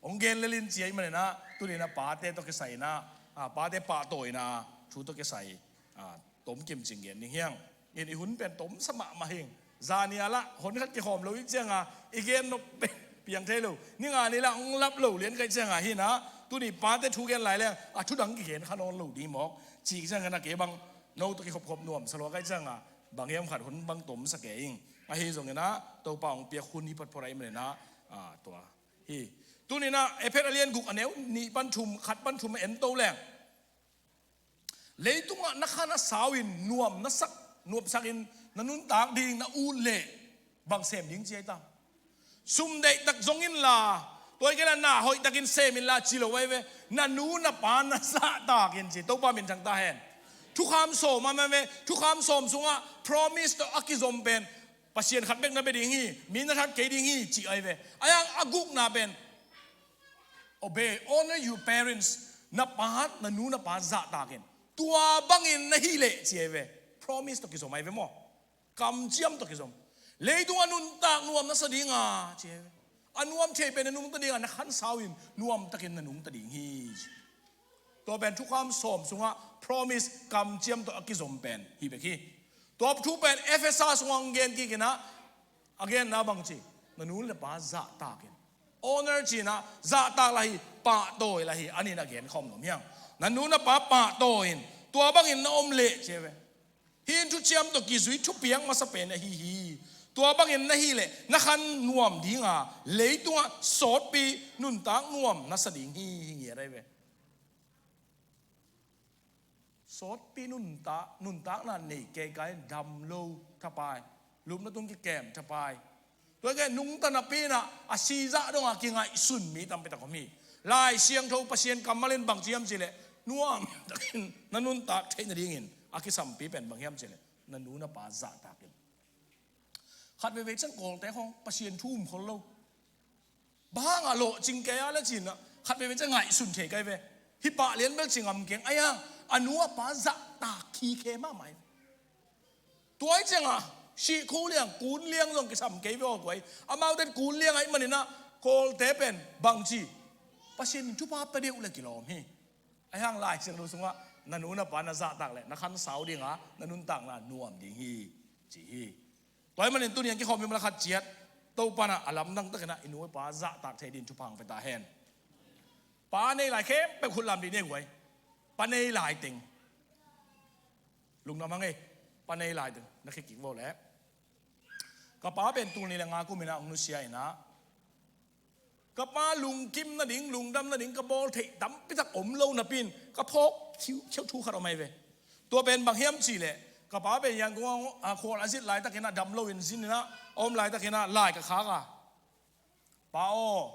Hong gen lel in ci ahih manin ah tuni-in ah pate tawh kisai in ah, ah, pate pahtawi in ah thu tawh kisai, ah, tomkim cing gen ding hi hang. In i hun pen tomsa mahmah hi ing. Zani a lah hon khat kikhawm lo i cianga i gen nop pen piang thei lo. Ni nga ni lah hong lap lo lian ka hih cianga hi in ah tuni pate thu gen lai leng a thu dang kigen kha nawn lo ding mawk cih ciangin ah kei bang no tawh kikhopkhop nuamsa lua ka hih cianga bang hiam khat hun bang tomsa kei ing. Ahi zongin ah Topa hong piak hun hi photphot ahih manin ah, ah, tua hi. Tuni-in ah Efesa a lian guk a neu nih pan thum, khat pan thum a en to leng, leitungah na khan a sau-in nuam na sak, nuamsakin na nuntak ding na ut leh bang sem ding ci ahi ta? Sum deihtak zong inla, tua hi kei leh na hoihtakin sem inla ci lo ahi ve. Na nu na pa na zahtakin ci, Topa minthang ta hen. Thukham sawm a mah ve, thukham sawm sungah promise tawh a kizom pen Pasian khat bek na bia ding hi, mi na that kei ding hi cih ahi ve. Ahi hang a gukna pen obey, honor your parents. Na pa, na nu na pa zahtakin, tua bangin na hih leh ci ahi ve. Promise tawh kizom ahi ve maw? Kamciam tawh kizom. Leitungah nuntak nuam na sa dinga ci ahi ve. A nuam thei pen na nungta dinga, na khan sau-in nuamtakin na nungta ding hi ci. Tua pen thukham sawm sungah promise kamciam tawh a kizom pen hi bek hi. Tua thu pen Efesa sungah hong gen kik in ah, a genna bang ci, na nu le pa zahtakin. Honor ci-in ah zahtak lah hi, pahtawi lah hi, a nih in a gen khawm nuam hi hang. Na nu na pa pahtawi in, tua bangin na om leh ci ahi ve. Hih in thuciam tawh kizui thupiak masa pen ahi hi. Tua bangin na hih leh na khan nuam dinga, leitungah sawtpi nuntak nuam na sa ding hi, hi ngiat ahi ve. Sawtpi nuntak, nuntakna nei kei kai, dam lo thapai, lupna tung kikem thapai. Tua hi kei nungta napi in ah a si zah dongah kingaihsun mi tampi tak om hi. Lai Siangtho Pasian kammal in bang ci hiam cih leh, nuamtakin na nuntak theih nadingin a kisampi pen bang hiam cih leh, na nu na pa zahtakin. Khat veivei ciang Kawlte khawng Pasian thu um khol lo. Bang hang a lawhcing kei a le ci-in ah khat veivei ciang ngaihsun thei kai ve. Hih pah lian bel ci ngam keng, ahi hang a nu a pa zahtak khikhe mahmah hi. Tua hi ciangah sih khu liang, kun liang zong kisam kei ve aw guai. Amaute kun liang ahih manin ah Kawlte pen bangci, Pasian in thupha pia deuh le kilawm hi. Ahi hang Lai Siangtho sungah na nu na pa na zahtak leh na khan sau dinga, na nuntakna nuam ding hi ci hi. Tua ahih manin tuni a kikhawm i mala khat ciat Topa in ah a lamdang takin ah i nu i pa zahtak thei dingin thupha hong pia ta hen. Pa nei lai khempeuh khut lam dih ni guai. Pa nei lai teng. Lungdam hang ei. Pa nei lai teng na khik kik vo leh. Ka pa pen tul nih le nga kum in ah hong nusia in ah, ka pa lungkim nading, lungdam nading ka bawl theih tampi tak om lo napi-in ka phawk khiukheu thu khat om ahi ve. Tua pen bang hiam cih leh, ka pa pen Yangon ah, a khual a zit laitakin ah dam loin zin in ah a om laitakin ah lai ka khak a, Pa aw,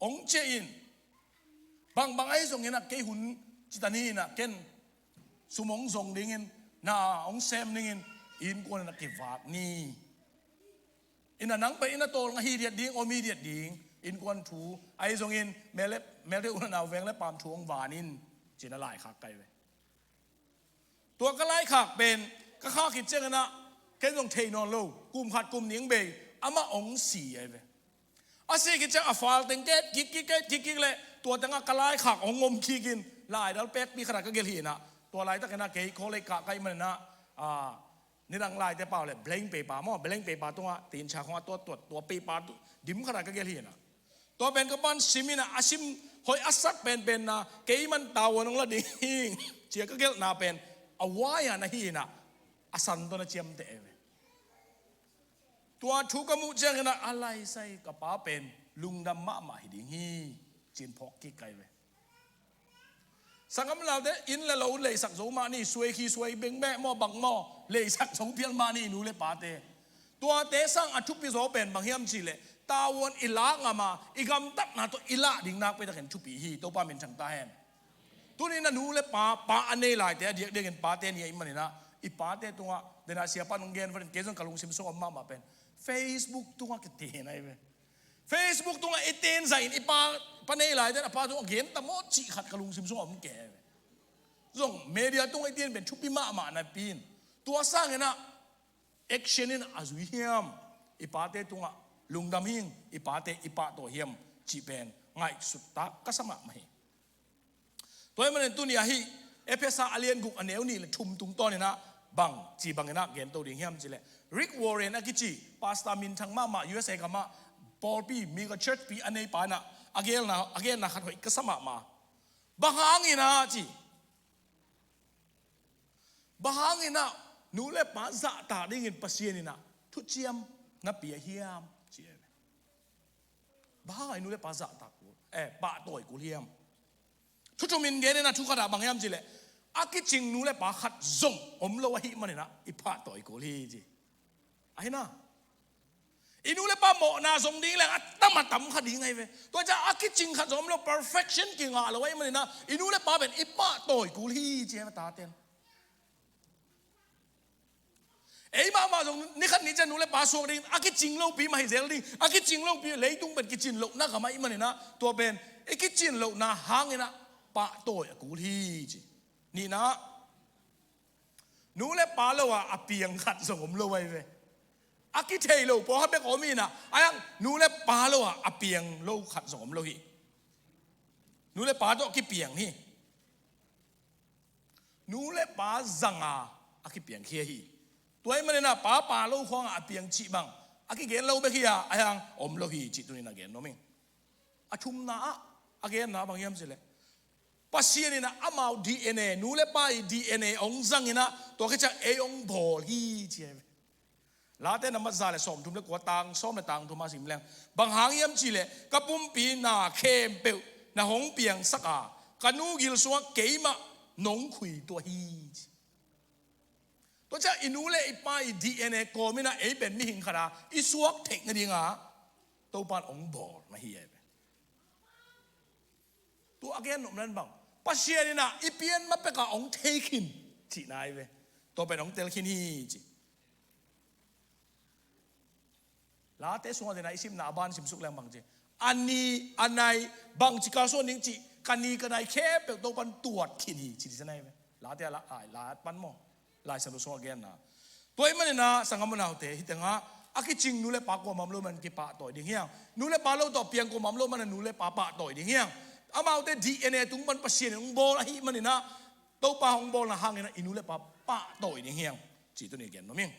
hong ciah in. Bangbang ahi zongin ah kei hun citan hi in ah ken sum hong zong dingin, na hong sem dingin innkuan in ah kivak ni. In ah nang pen inn a tawlnga hi diat ding, om hi diat ding. Innkuan thu ahi zongin mel le, melte unau veng le paam thu hong van in, ci-in ah lai khak kai ve. Tua ka laikhak pen ka khak khit ciangin ah ken zong thei nawn lo, kum khat kum nih bei amah hong si ahi ve. A si khit ciang a fal teng ket kik kik, ket kik kik leh tua tengah ka laikhak hong om kik in, laidal pekpi khatah ka gelh hi in ah, tua laitakin ah kei college kah ka hih manin ah, ah, nidang laite pau leh blank paper maw, blank paper tungah tincha khawng a tuattuat tua paper tu dim khatah ka gelh hi in ah, tua pen ka pa'n sim in ah, a sim hoih a sak penpen na, kei man tavuan hong la ding hi ing, ci-a ka gelhna pen a uai-a na hi in ah, a san tawh na ciamteh ahi ve. Tua thu ka muh ciangin ah, a laisai ka pa pen lungdam mahmah hi ding hi, ci-in phawk kik kai ve. Sanggam naute, inn le lo leisak zo mah ni, suai khi suai beng meh maw bang maw, leisak zo phial mah ni nu le pate. Tuate sang a thupi zaw pen bang hiam cihleh, tavuan i lak ngam a, i gamtatna tawh i lah ding nakpi takin thupi hi. Topa minthang ta hen. Tuni-in a nu le pa, pa a nei laite a diakdiakin pate ni ahih manin ah, i pate tungah, den a siapa in hong gen vat in, kei zong ka lungsim sung om mahmah pen Facebook tungah kiten ahi ve. Facebook tungah i ten zah in i pa, pa nei laite in a pa tungah gen ta maw cih khat ka lungsim sungah om kei ve. Zong media tungah i ten pen thupi mahmah napi in, tua sangin ah action in a zui hiam, i pate tungah lungdam hing, i pate i pahtawi hiam cih pen ngaihsut tak ka sa mahmah hi. Tua ahih manin tuni ahi Efesa a lian guk a neu nih le thum tungtawnin ah bang ci bangin ah gen to ding hiam cihleh, Rick Warren a kici pastor minthang mahmah U S A gamah pawlpi mega church pi a neipa in ah a genna, a genna khat hoih ka sa mahmah. Bang hangin ah ci, bang hangin ah nu le pa zahtak dingin Pasian in ah thuciam na pia hiam ci. Bang hangin nu le pa zahtak kul, eh, pahtawi kul hiam? Thu thum in gen in ah, thu khat ah bang hiam cihleh, a kicing nu le pa khat zong om lo ahih manin ah i pahtawi kul hi ci. Ahi na, i nu le pa mawhna zong ding leng a tam a tam kha ding ahi ve. Tua ciang a kicing khat zong om lo, perfection kingah lo ahih manin ah i nu le pa pen i pahtawi kul hi ci, ahi ve, taten. Ei mahmah zong ni khat ni ciang nu le pa suak ding, a kicing lopi mah hi zel ding, a kicing lopi, leitung pen kicin lohna gam ahih manin ah, tua pen i kicin lohna hangin ah pahtawi a kul hi ci. Nihna, nu le pa lo a a piang khat zong om lo ahi ve. A kithei lo pawlkhat bek om in ah, ahi hang nu le pa lo a a piang lo khat zong om lo hi. Nu le pa tawh kipiang hi. Nu le pa zang a a kipiang khia hi. Tua ahih manin ah pa pa lo khawng a a piang cih bang a kigen lo bek hi a, ahi hang om lo hi cih tuni-in ah gen nuam ing. A thumna ah a genna bang hiam cihleh, Pasian in ah amau D N A, nu le pa i D N A hong zang in ah tua khit ciang ei hong bawl hi ci ahi ve. Late na mat za le sawmthum le kua, tang sawm le tang thum a sim leng, bang hang hiam cihleh, ka pumpi na khempeuh na hong piangsak a, ka nu gil sungah keimah nong khuituah hi ci. Tua ciang i nu le i pa i D N A kawm in ah ei pen mihing khat a i suak theih nading a Topa in hong bawl na hi ahi ve. Tua a gen nopna in bang, Pasian in ah i pian ma pek a hong thei khin cihna ahi ve. Tua pen hong tel khin hi ci. Late sungah den a i simna a ban simsuk leng bang ci, a ni a nai bangci kalsuan ding cih, ka ni ka nai khempeuh Topa in tuat khin hi ci, ci na ahi ve. Late a la, ai, la pan maw, Lai Siangtho sungah genna. Tua ahih manin ah sanggam unaute, hih tengah a kicing nu le pa kuamah om lo man kipahtawi ding hi hang. Nu le pa lo tawh piang kuamah om lo man a nu le pa pahtawi ding hi hang. Amaute D N A tung pan Pasian in hong bawl ahih manin ah, Topa hong bawlna hangin ah i nu le pa pahtawi ding hi hang cih tuni gen nuam ing.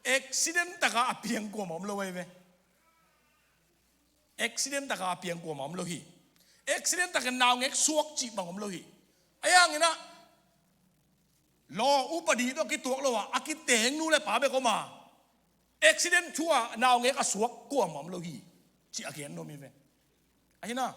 Accident taka a piang kuamah om lo ahi ve. Accident taka a piang kuamah om lo hi. Accident takin naungek suak cih bang om lo hi. Ahi hangin ah law upadi tawh kituak lo a, a kiteng nu le pa bek om a, accident thu-a naungek a suak kuamah om lo hi cih a gen nuam hi ve. Ahi na,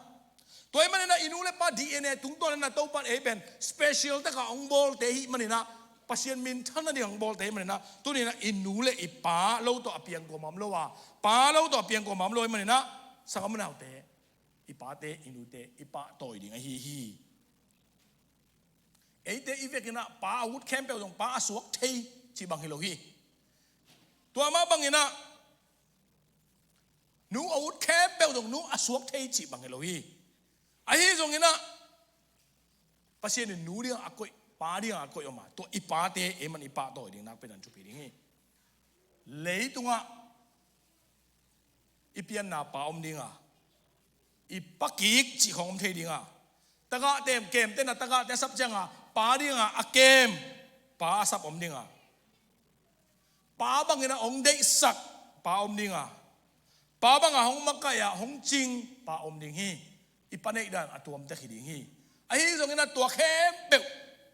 tua ahih manin ah i nu le pa D N A tungtawn in ah Topa in ei pen special taka hong bawlte ahih manin ah, Pasian minthan nading hong bawlte ahih manin ah, tuni-in ah i nu le i pa lo tawh a piang kuamah om lo a, pa lo tawh a piang kuamah om lo ahih manin ah, sanggam unaute, i pate i nute i pahtawi ding ahi hi. Eite i vekin ah pa a ut khempeuh zong pa a suak thei cih bang hi lo hi. Tua mah bangin ah nu a ut khempeuh zong nu a suak thei cih bang hi lo hi. Ahi zongin ah Pasian in nu dingah a koih, pa dingah a koih om a, tua i pate ei man i pahtawi ding nakpi in thupi ding hi. Leitungah i pianna pa om ding a, i pa kik cih khawng om thei ding a, tagah tem, kemte na tagahte a sap ciang a pa ding a a kem, pa a sap om ding a, pa bangin a hong deihsak pa om ding a, pa bang a hong makaih a hong cing pa om ding hi. I pa neih dan a tuamtek hi ding hi. Ahi zongin a tua khempeuh,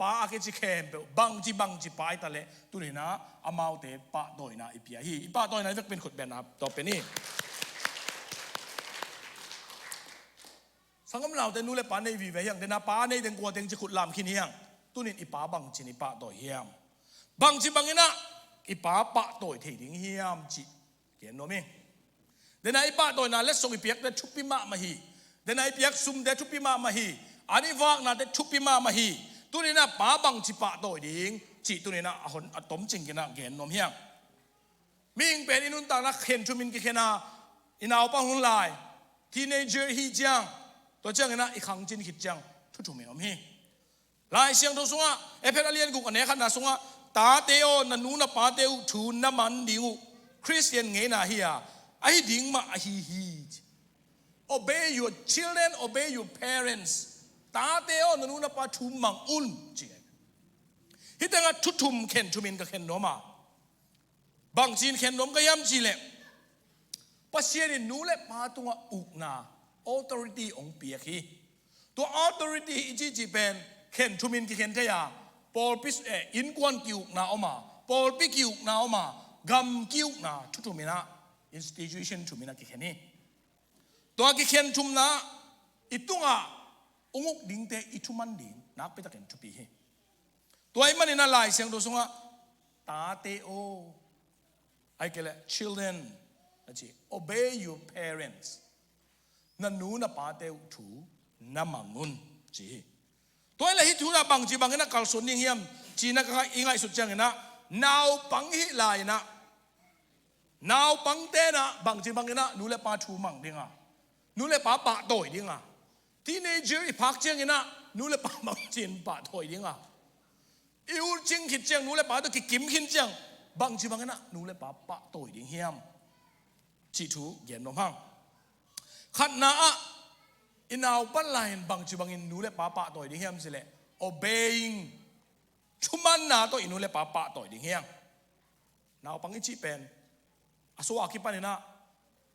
pa a kici khempeuh, bangci bangci pa i ta leh, tuni-in a amaute pahtawina i pia hi. I pahtawina i vekpi in khut bengna tawh pen hi. Sanggam naute, nu le pa nei vive hiang, dena pa nei teng kua teng ci khut lam khin hiang. Tunin i pa bangcin i pahtawi hiam? Bangci bangin ah i pa pahtawi thei ding hiam cih gen nuam hi. Dena i pahtawina letsong i piakte thupi mahmah hi. Dena i piak sumte thupi mahmah hi. An i vaknate thupi mahmah hi. Tunin ah pa bangci pahtawi ding cih tunin ah a hon a tomcing kinah gen nuam hiang. Mihing pen i nuntakna khen thumin kikhen a, i naupa hun lai, teenager hi ciang, tua ciangin ah i khangcin khit ciang thu thumin om hi. Lai Siangtho sungah, Efesa a lian guk a neu khatna sungah, tate aw, na nu na pate uh thu na mang ding uh Khristian ngeina hi a, ahi ding mah ahi hi. Obey your children, obey your parents. Tate aw, na nu na pa thu mang un, ci. Hih tengah thu thum khen thumin ka khen nuam a, bangcin khen nuam ka hiam cihleh, Pasian in nu le pa tungah ukna, authority hong piak hi. Tua authority i cihcih pen khen thumin kikhen thei a, pawlpi, eh, innkuan ki-ukna om a, pawlpi ki-ukna om a, gam ki-ukna thu thumin ah, institution thumin ah kikhen hi. Tua kikhen thumna i tungah hong uk dingte i thuman ding nakpitakin thupi hi. Tua ahih manin ah Lai Siangtho sungah, tate aw, ahih kei leh children, a ci, obey your parents. Na nu na pate uh thu na mang un, ci hi. Tua ahih leh hih thu na bangci bangin ah kalsuan ding hiam cih na ka i ngaihsut ciangin ah, naupang i hih lai-in ah, naupangte in ah bangci bangin ah nu le pa thu mang ding a, nu le pa pahtawi ding a, teenager i phak ciangin ah nu le pa bangcin pahtawi ding a, i ut cing khit ciang, nu le pa tawh kikim khin ciang, bangci bangin ah nu le pa pahtawi ding hiam cih thu gen nuam hang. Khatna ah, i naupan lai-in bangci bangin nu le pa pahtawi ding hiam cihleh, obeying, thumanna tawh i nu le pa pahtawi ding hiam. Naupang i cih pen a suak a kipanin ah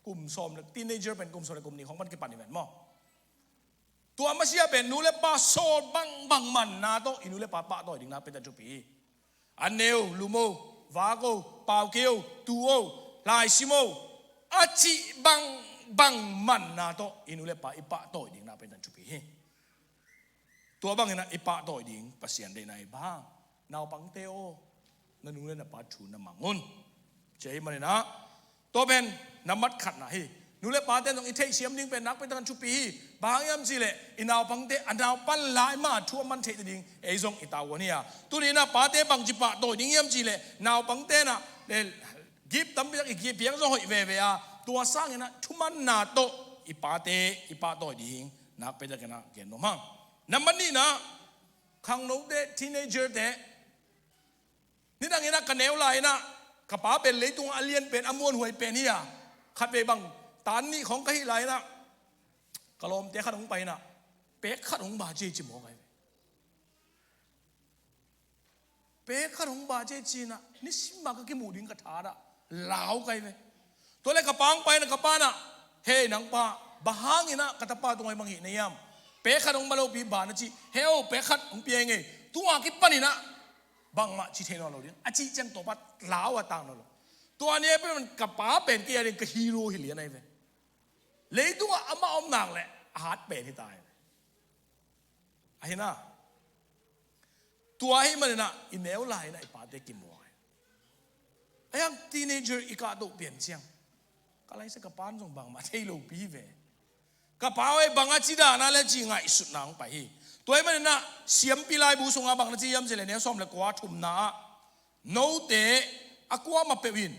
kum sawm le, teenager pen kum sawm le kum nih khong pan kipan hi ven maw. Tua masiah pen nu le pa sawl bangbang manna tawh i nu le pa pahtawi ding nakpitakin thupi hi. An ne o, lum o, vak o, pau kei o, tu o, laisim o, a cih bangbang manna tawh i nu le pa i pahtawi ding nakpitakin thupi hi. Tua bangin ah i pahtawi ding Pasian deihna hi. Bang hang? Naupangte aw, na nu le na pa thu na mang un, ci ahih manin ah, tua pen nambat khatna hi. Nu le pate zong i theihsiam ding pen nakpitakin thupi hi. Bang hang hiam cihleh, i naupangte a naupan lai mah thu a man theih nading ei zong i tavuan hi a, tuni-in ah pate bangci pahtawi ding hiam cihleh, naupangte in ah, eh, gift tampi tak i piak zong hoih veve a, tua sangin ah thumanna tawh i pate i pahtawi ding nakpitakin ah gen nuam hang. Nambat nihna, khangnote, teenager-te, nidangin ah ka neu lai-in ah ka pa pen leitungah a lian pen, a muanhuai pen hi a, khatvei bang tan nih khong ka hih lai-in ah ka lawmte khat hong pai-in ah, pek khat hong ba ci, ci mawk ahi ve. Pek khat hong ba ci, ci-in ah nisim a ka kimuh ding ka thadah lau ka hi ve. Tua leh ka pa hong pai-in ah, ka pa in ah, "Hei nang pa, bang hangin ah ka tapa tungah hih bang hih na hiam? Pek khat hong ba lopi ba na cih. He aw, pek khat hong pia ing ei. Tua kipanin ah bangmah ci thei nawn lo ding," a cih ciang tua pa lau a tak nawn lo. Tua ni a pen ka pa pen kei a ding ka hero hi lian ahi ve. Leitungah amah om nak leh a hat pen hi ta hi ve. Ahi na, tua ahih manin ah i neu lai-in ah i pate kimuang hi. Ahi hang teenager i kahtoh pian ciang, ka laisa ka pa in zong bangmah thei lopi hi ve. Ka pa aw, bang a ci dan a leh ci ngaihsutna hong pai hi. Tua ahih manin ah Siampi Laibu sungah bang na ci hiam cihleh, neu sawm le kua, thumna ah, "Note a kuamah peuh in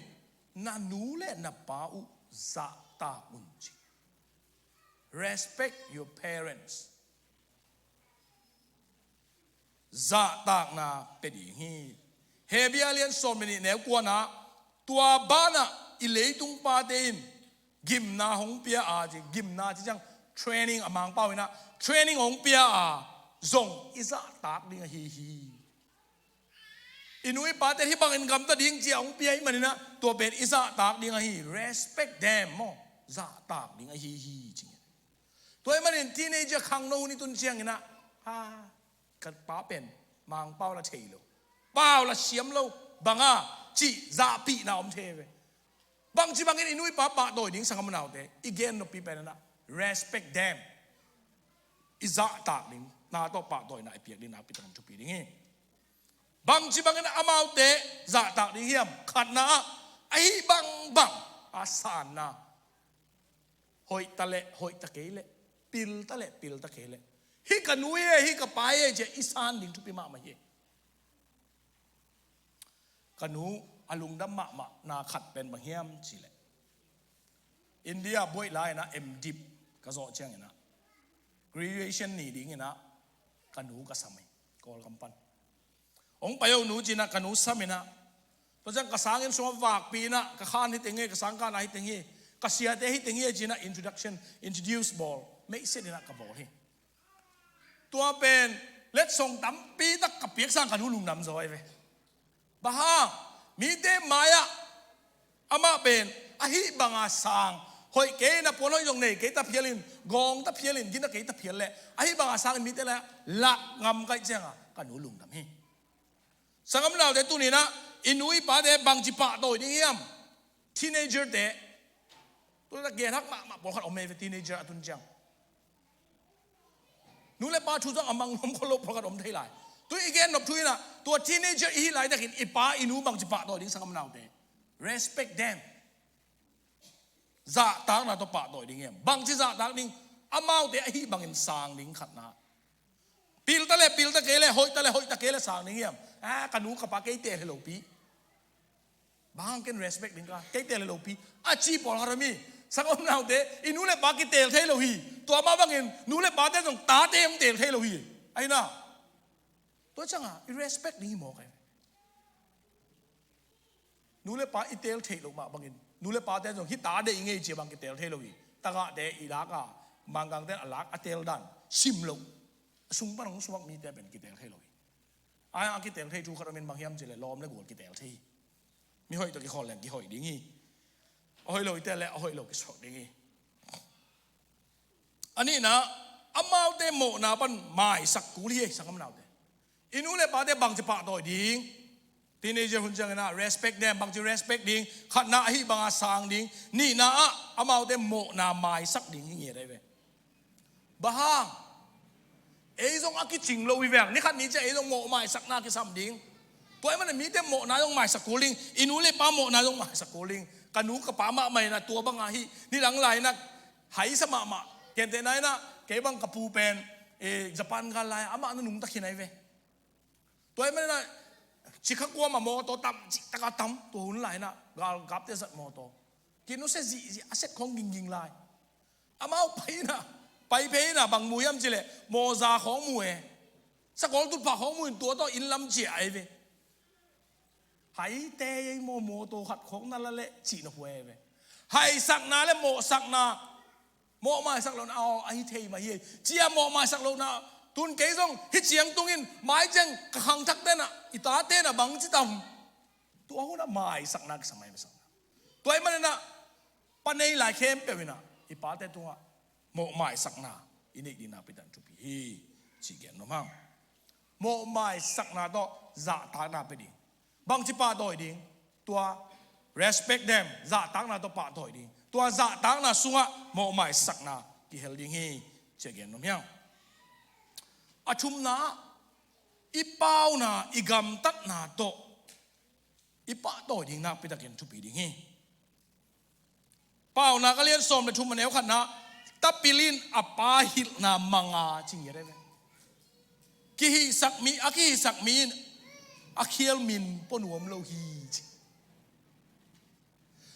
na nu le na pa uh zahtak un," ci. Respect your parents. Zahtakna pia ding hi. Hebru a lian sawm le nih, neu kuana, "Tua banah i leitung pate in gimna hong pia a," ci, gimna ci ciang training, a Mangpau in ah training hong pia a, "zong i zahtak ding ahi hi." I nu i pate hih bangin gamta ding ci-a hong pia ahih manin ah, tua pen i zahtak ding ahi, respect them maw, zahtak ding ahi hi, ci. Tua ahih manin teenager khangno hun i tun ciangin ah, "Ha, ka pa pen Mangpau la thei lo, pau la siam lo, bang a," cih zahpihna om thei ve. Bangci bangin i nu i pa pahtawi ding, sanggam naute, i gen noppi pen in ah, respect them. i zahtak ding, na tawh pahtawina i piak ding nakpi takin thupi ding hi. Bangci bangin amaute zahtak ding hiam? Khatna ah, ahi bangbang a sanna. Hoih ta leh hoih ta kei leh, pil ta leh pil ta kei leh, hih ka nu hi, hih ka pa hi, ci-a i san ding thupi mahmah hi. Ka nu a lungdam mahmah na khat pen bang hiam cih leh, India buaih lai-in ah M.Div ka zawh ciangin ah, graduation ni dingin ah ka nu ka sam hi, Kawlgam pan. Hong pai o nu ci-in ah ka nu sam in ah, tua ciang ka sanginn sungah vakpih in ah, ka khan hi teng hi, ka sangkahna hi teng hi, ka siate hi teng hi ci-in ah introduction, introduce bawl, meihset in ah ka bawl hi. Tua pen letsong tampi tak ka piak sang ka nu lungdam zaw hi ve. Bang hang? Mite mai-ah amah pen ahi banga sang, hoih kei in ah puan hoih zong nei kei ta phial in, gawng ta phial in, gina kei ta phial leh, ahi banga sangin mite lai-ah lak ngam ka hih ciangah ka nu lungdam hi. Sanggam naute, tuni-in ah i nu i pate bangci pahtawi ding hiam? Teenager-te. Tua gen hak mahmah pawlkhat om hi ve, teenager a tun ciang. Nu le pa thu zong a mang nuam khol lo pawlkhat om thei lai. Tu i gen nop thu in ah, tua teenager i hih laitakin i pa i nu bangci pahtawi ding, sanggam naute? Respect them. Zahtakna tawh pahtawi ding hiam? Bangci zahtak ding? Amaute ahi bangin sang ding, khatna. Pil ta leh pil ta kei leh, hoih ta leh hoih ta kei leh sang ding hiam? A, ka nu ka pa kei teel hi lopi. Bang hang ken respect ding ka, kei teel hi lopi, a ci pawlkhat om hi. Sanggam naute, i nu le pa kiteel thei lo hi. Tua mah bangin nu le pate zong tate hong teel thei lo hi. Ahi na. Tua ciangah i respect ding hi mawk hi. Nu le pa i teel theih loh mah bangin nu le pate zong hih ta deih ing ei ci-a bang kiteel thei lo hi. Tagahte i lak a, Mangkangte in a lak a teel dan sim loh, a sung pan hong suak mite pen kiteel thei lo hi. A, a kiteel thei thu khat om in, bang hiam cih leh lawm le gual kiteel thei hi. Mi hoih tawh kikholh leng kihoih ding hi. A hoih lo i teel leh a hoih lo kisuak ding hi. A nihna, amaute mawhna pan maisak kul hi, sanggam naute. I nu le pate bangci pahtawi ding? Teenager hun ciangin ah respect them, bangci respect ding? Khatna, ahi banga sang ding. Nihna ah, amaute mawhna maisak ding hi ngiat ahi ve. Bang hang? Ei zong a kicing lo hi veng. Ni khat ni ciang ei zong mawh maisakna kisam ding. Tua ahih manin mite mawhna zong maisak kul ding. I nu le pa mawhna zong maisak kul ding. Ka nu ka pa mahmah in ah tua banga hi. Nidang lai-in ah haisa mahmah. Gentehna in ah, kei bang ka pu pen, eh, Japan gal lai-ah amah na nungta khin ahi ve. Tua ahih manin ah cikha kuama mawtaw tam, cih taka tam, tua hun lai-in ah galkapte zat mawtaw. Kinusia zihzih, a set khawng gingging lai. Amau pai in ah, pai phei in ah bang mu hiam cih leh mawza khawng mu e. Sakol tutphah khawng mu in tua tawh inn lam ciah ahi ve. Haite ei maw, mawtaw khat khawng na la leh cih na pua ahi ve. Haisakna le mawhsakna, mawh maisak lohna, aw, ahi thei mah hi. Ci-a mawh maisak lohna, tun kei zong hih ciang tungin mai ciang ka khangthakte in ah, i tate in ah bangci tam. Tua hun ah maisakna kisam ahi ve, sanggam. Tua ahih manin ah, pa nei lai khempeuh in ah i pate tungah mawh maisakna i neih ding nakpi takin thupi hi, ci gen nuam hang. Mawh maisakna tawh zahtakna pia ding. Bangci pahtawi ding? Tua, respect them, zahtakna tawh pahtawi ding. Tua zahtakna sungah mawh maisakna kihel ding hi, ci-a gen nuam hi hang. A thumna ah, i pauna, i gamtatna tawh i pahtawi ding nakpi takin thupi ding hi. Paunak a lian sawm le thum, a neu khatna, tapil in a pa hilhna mang a, ci ngiat ahi ve. Kihihsak mi, a kihihsak mi in a khial min pua nuam lo hi, ci.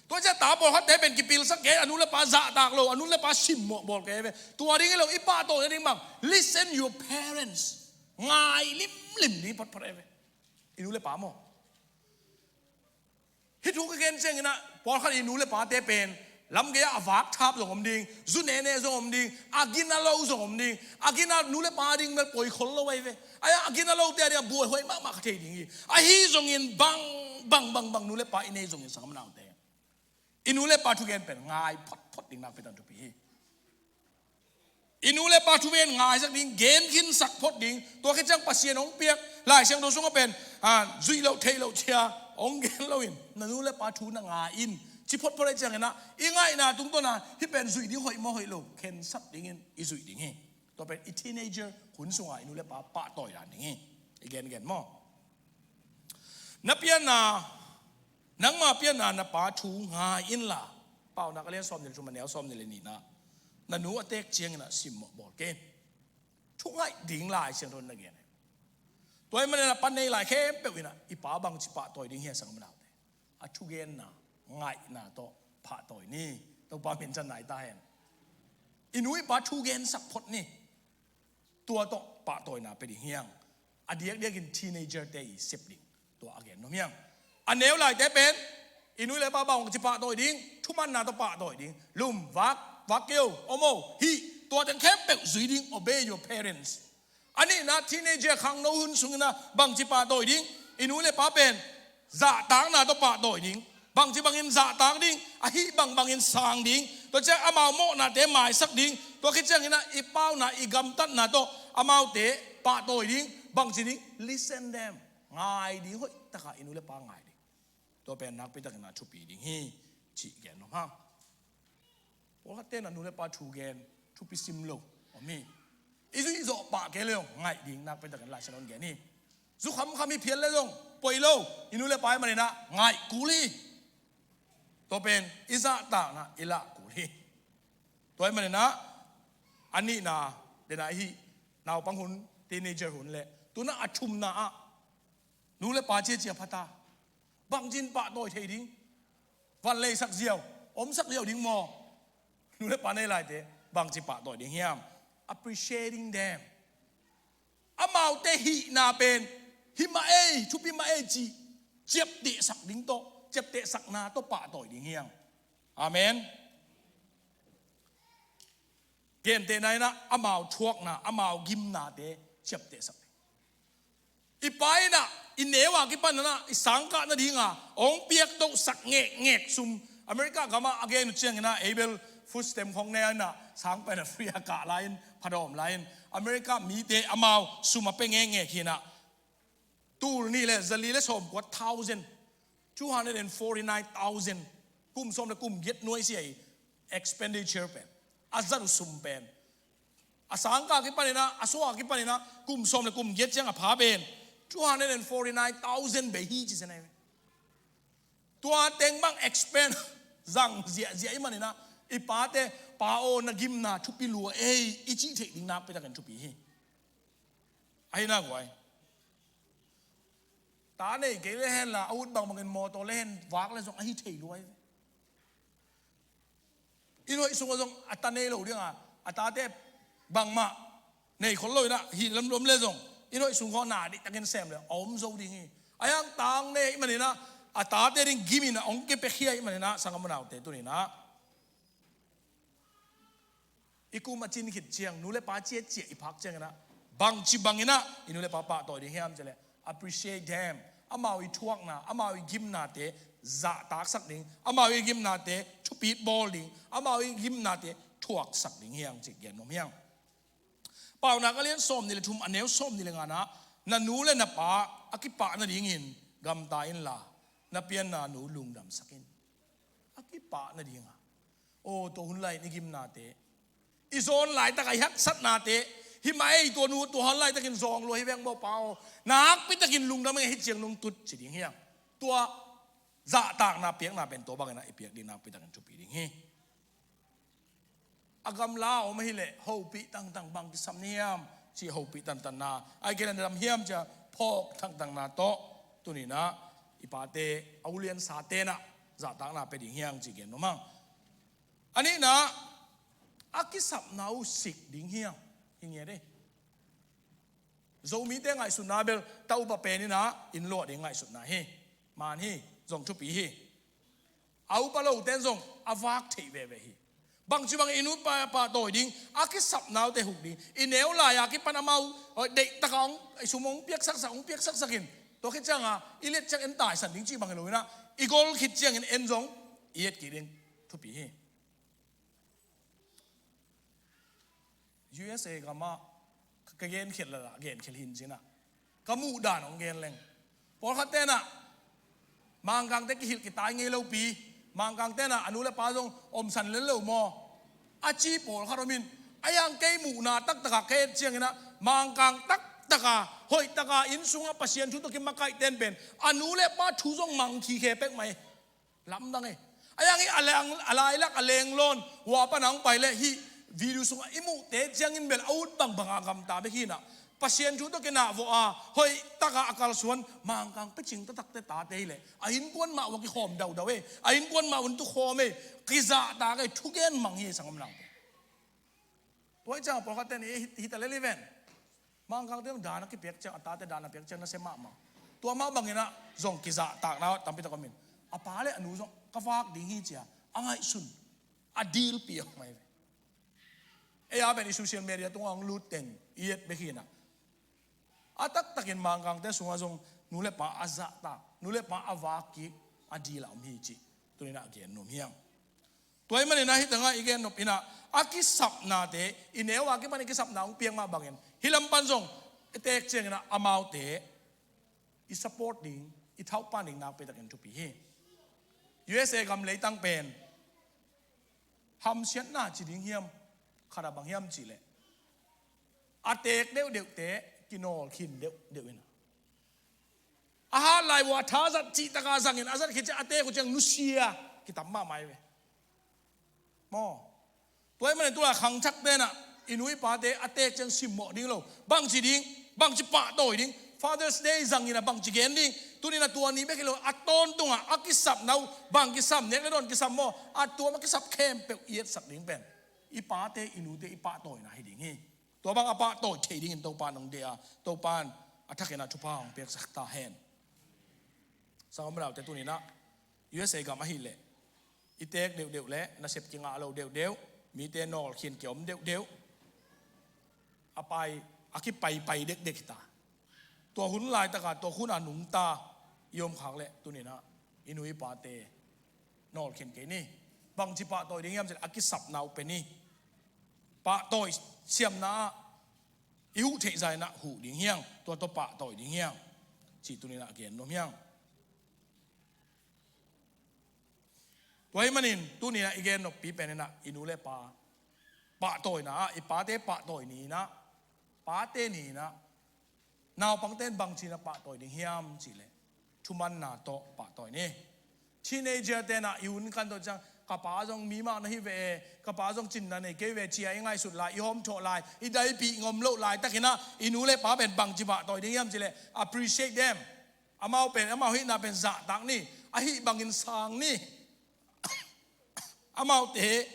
Tua ciang ta pawlkhatte pen kipilsak kei, a nu le pa zahtak lo, a nu le pa simmawh bawl kei ve. Tua ding hi lo, i pahtawina ding bang, listen your parents. Ngai limlim ding photphot ahi ve, i nu le pa maw. Hih thu ka gen ciangin ah, pawlkhat i nu le pate pen lamgei ah a vakthap zong om ding, zu nene zong om ding, a gina lo zong om ding. A gina nu le pa ding bel poi khol lo ahi ve. Ahi a gina lote a ding a buaihuai mahmah kha thei ding hi. Ahi zongin bang, bang, bang, bang nu le pa i nei zongin, sanggam naute, i nu le pa thugen pen ngai photphot ding nakpi takin thupi hi. I nu le pa thugen ngaisak ding, genkhinsak phot ding. Tua khit ciang Pasian hong piak Lai Siangtho sungah pen, a, zuih loh theih loh ci-a hong gen loin, na nu le pa thu na ngai in, ci photphot ahih ciangin ah, i ngaihna tungtawn a hih pen zuih ding hoih maw hoih lo, khensat dingin i zuih ding hi. Tua pen i teenager hun sungah i nu le pa pahtawi dan ding hi. I gengen maw? Na pianna, nangma pianna na pa thu ngai inla. Paunak a lian sawmnih le thum, a neu sawmnih le nihna. Na nu a teek ciangin ah simmawh bawl kei in. Thu ngaih ding Lai Siangtho in na gen hi. Tua ahih manin ah pa nei lai khempeuh in ah i pa bangci pahtawi ding hiam, sanggam unaute? A thugenna ngaihna tawh pahtawi ni. Topa min thang nai ta hen. I nu i pa thugen sak phot ni. Tua tawh pahtawina pia ding hi hang. A diakdiakin teenager-te i sep ding, tua a gen nuam hi hang. A neu laite pen i nu le pa bangci pahtawi ding? Thumanna tawh pahtawi ding. Lum, vak, vak kei o, om o, hih, tua teng khempeuh zui ding, obey your parents. A nihna, teenager khangno hun sungin ah bangci pahtawi ding? I nu le pa pen zahtakna tawh pahtawi ding. Bangci bangin zahtak ding? Ahi bangbangin sang ding. Tua ciang amau mawhnate maisak ding. Tua khit ciangin ah i pauna, i gamtatna tawh amaute pahtawi ding. Bangci ding? Listen them. Ngai ding, hoih taka i nu le pa ngai ding. Tua pen nakpi takin ah thupi ding hi, cih gen nuam hang. Pawlkhatte in ah nu le pa thugen, thupi sim lo om hi. I zuih zawh pah kei le zong ngaih ding, nakpi takin Lai Siangtho in gen hi. Zu khamkham hi phial le zong poi lo, i nu le pa ahih manin ah ngaih kul hi. Tua pen i zahtakna i lah kul hi. Tua ahih manin ah a nihna, den a hih naupang hun, teenager hun le tu-in ah a thumna ah nu le pa ciacia pha ta. Bangci in pahtawi thei ding? Van leisak ziau, omsak ziau ding maw? Nu le pa nei laite bangci pahtawi ding hiam? Appreciating them. Amaute hihna pen hi mah ei, thupi mah ei cih ciaptehsak ding tawh, ciaptehsakna tawh pahtawi ding hi hang. Amen. Gentehna in ah amau thuakna, amau gimnate ciaptehsak ding. I pa in ah i neu a kipan in ah i sangkah nadinga hong piaktohsak ngekngek sum, America gamah a gen uh ciangin ah, ei bel food stamp khong ne in ah, sang pen a free a kah lai-in, phadawm lai-in, America mite amau sum a pia ngekngek hi in ah, tul nih le zali le sawmkua thousand, two hundred and forty-nine thousand, kum sawm le kum giat nuai sia hi. Expenditure pen, a zat uh sum pen, a sangkah kipan in ah, a sua kipan in ah, kum sawm le kum giat ciang a pha pen two hundred and forty-nine thousand bei hi ci sen ahi. Tua teng bang expend zang ziahziah ahih manin ah i pate, pa aw, na gimna thupi lua ei, i cih theih ding nakpi takin thupi hi. Ahi nak guai. Ta nei kei le hen la, a ut bangbangin mawtaw le hen vak le zong ahi thei lua hi. Inn hoih sungah zong a ta nei lo dinga, a tate bangmah nei khol lo in ah, hih lamlam le zong inn hoih sung khawng na diktakin sem le a om zo ding hi. A hiang tang nei ahih manin ah, a tate ding gimin ah hong kipiakhia ahih manin ah, sanggam unaute, tuni-in ah i kum a cin khit ciang, nu le pa ciacia i phak ciangin ah, bangci bangin ah i nu le pa pahtawi ding hiam cih leh, appreciate them. Amau i thuakna, amau i gimnate zahtaksak ding, amau i gimnate thupit bawl ding, amau i gimnate thuaksak ding hi hang cih gen nuam hi hang. Paunak a lian sawmnih le thum, a neu sawmnih le nga-na, na nu le na pa a kipah nadingin gamta inla, na pianna nu lungdamsak in. A kipah nadinga, aw, tua hun lai-in i gimnate, i zawn laitak a i haksatnate, hi mah ei, tua nu, tua hun laitakin zawng lua hi veng maw pa aw, nakpi takin lungdam ing, hih ciang nung tut ci ding hi hang. Tua zahtakna piakna pen tua bangin ah i piak ding nakpi takin thupi ding hi. A gamla a om ahih leh hopih tangtang, bang kisam na hiam cih hopih tantanna, ahih kei leh na dam hiam ci-a phawk tangtanna tawh tuni-in ah i pate, a uliansate in ah zahtakna pia ding hi hang cih gen nuam hang. A nihna, a kisapna uh sik ding hi hang. Hi ngiat ei. Zomite ngaihsutna bel, ta upa pen in ah inn luah ding ngaihsutna hi. Man hi, zong thupi hi. A upa lote in zong a vak theih veve hi. Bangci bangin i nu pa, pahtawi ding, a kisapna uhte huk ding. I neu lai-a kipan amau, oi, deihtak a hong, i sum hong piaksaksak, hong piaksaksak in. Tua khit cianga i liat ciang en taisan ding cih bang hi lo in ah, i gol khit ciangin en zong i et kik ding. Thupi hi. U S A gamah ka, ka genkhial lala, genkhial hin ci-in ah, ka muh dan hong gen leng, pawlkhatte in ah Mangkangte kihilh kitai ngei lopi, Mangkangte in ah a nu le pa zong omsan lel lo maw, a ci pawlkhat om in, A yang kei muhna taktaka ka et cianginah Mangkang taktaka hoihtaka inn sungah Pasian thu tawh kimakaihten pen a nu le pa thu zong mangkhi khe pek mai. Lamdang e. A yang hi a, a lailak a lenglawn hua pana hong pai leh hih video sungah i muhte ciangin bel a ut bangbanga gamta bek hinah Pasian thu tawh kinah vawh a hoihtaka a kalsuan Mangkang picing taktakte tate hileh a innkuan mah vua kikhawm daudau e. A innkuan mah vua tukhawm e. Kizahtak e. Thugen mang hi e sanggam nangte. Tua hi ciang a pawlkhatte nih hita lel hi ven. Mangkangte zong dana kipiak ciang a tate dana piak ciang nasia mahmah. Tua mah banginah zong kizahtakna tampitak om in a pa le a nu zong ka vak ding hi cia a ngaihsun a dilpi a mai ve. Ei a pen i social media tungah hong lut teng i et bek hinah a taktakin Mangkangte sungah zong nu le pa a zahtak, nu le pa a vak kik a dil a om hi cih tuninah a gen nuam hiang. Tua hi maninah hih tangah i gen nop inah a kisapnate i neu a kipan i kisapna hong piak mah bangin hih lam pan zong i teek cianginah amaute i support ding, i thauhpan ding nakpitakin thupi hi. U S A gam leitang pen hamsiatna ci ding hiam, khat a bang hiam cihleh a teek deuhdeuhte kinawl khin deuhdeuh inah a hat lai vua tha zat cihtaka zangin a zat khit ciang a teek uh ciang nusia kitam mahmah hi ve. Maw. Tua hi manin tulai khangthakte inah i nu i pate a teek ciang simmawh ding lo. Bangci ding, bangci pahtawi ding. Father's Day zangin a bangci gen ding. Tuninah tua ni bek hi lo a tawntungah a kisapna uh bang kisam, nek le dawn kisam maw, a tuam a kisap khempeuh i etsak ding pen i pate i nute i pahtawina hi ding hi. Tua bang a pahtawi thei dingin Topa nong deih a, Topa in a thakin a thupha hong piaksak ta hen. Sanggam unaute, tuninah U S A gam ahileh i teek deuhdeuh le nasep kingah lo deuhdeuh, mite nawlkhin kiom deuhdeuh, a pai a kipaipai dekdek hita. Tua hun laitaka tua hun a nungta i omkhak leh tuninah i nu i pate nawlkhin kei ni. Bangci pahtawi ding hiam cileh a kisapna uh pe ni. Pahtawi siamna ah i huh theih zainah huh ding hiang, tua tawh pahtawi ding hiang cih tuninah a gen nuam hiang. Tua hi manin tuninah i gen noppi peninah i nu le pa pahtawina ah, i pate pahtawi ni inah, pate ni inah naupangte in bangci inah pahtawi ding hiam cihleh thumanna tawh pahtawi ni. Teenager tenah i hun kan tawh ciang ka pa zong mi mah na hi ve e, ka pa zong cinna nei kei ve cia i ngaihsut lai, i hawmthawh lai, i daipih ngom loh laitakinah i nu le pa pen bangci pahtawi ding hiam cihleh appreciate them. Amau pen, amau hihna pen zahtak ni, ahi bangin sang ni. Amaute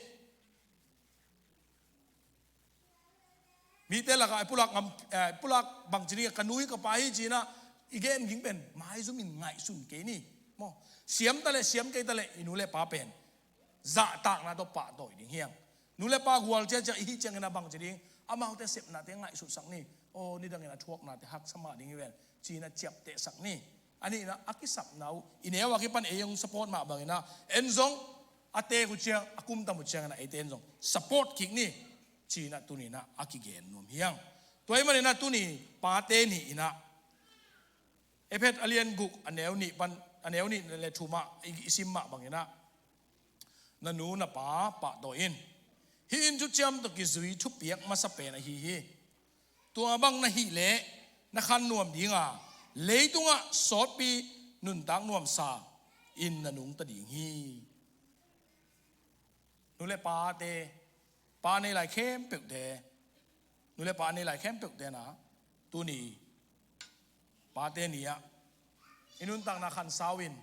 mite lakah i pulak ngam, eh, pulak bangci ding ka nu hi ka pa hi cinah i gen ging pen maizumin ngaihsun kei ni. Maw. Siam taleh siam kei taleh i nu le pa pen zahtakna tawh pahtawi ding hiang. Nu le pa gual ciacia i hih ciangin a bangci ding, amaute sepnate ngaihsutsak ni. Aw, nidangin a thuaknate haksa mah ding hi ven cinah ciaptehsak ni. A nihna a kisapna uh i neu a kipan ei hong support mah banginah en zong a teek uh ciang, a kumtam uh cianginah eite en zong support kik ni cinah tuninah a kigen nuam hiang. Tua hi maninah tuni pate ni inah Efesa a lian guk a neu nih pan, a neu nih le thumah i, i sim mah banginah na nu na pa pahtawi in. Hih in thuciam tawh kizui thupiak masa pen ahi hi. Tua bang na hih leh na khan nuam dinga leitungah sawtpi nuntak nuamsa in na nungta ding hi. Nu le pate, pa nei lai khempeuhte, nu le pa nei lai khempeuhte na tuni pate ni-ah i nuntakna khansau in,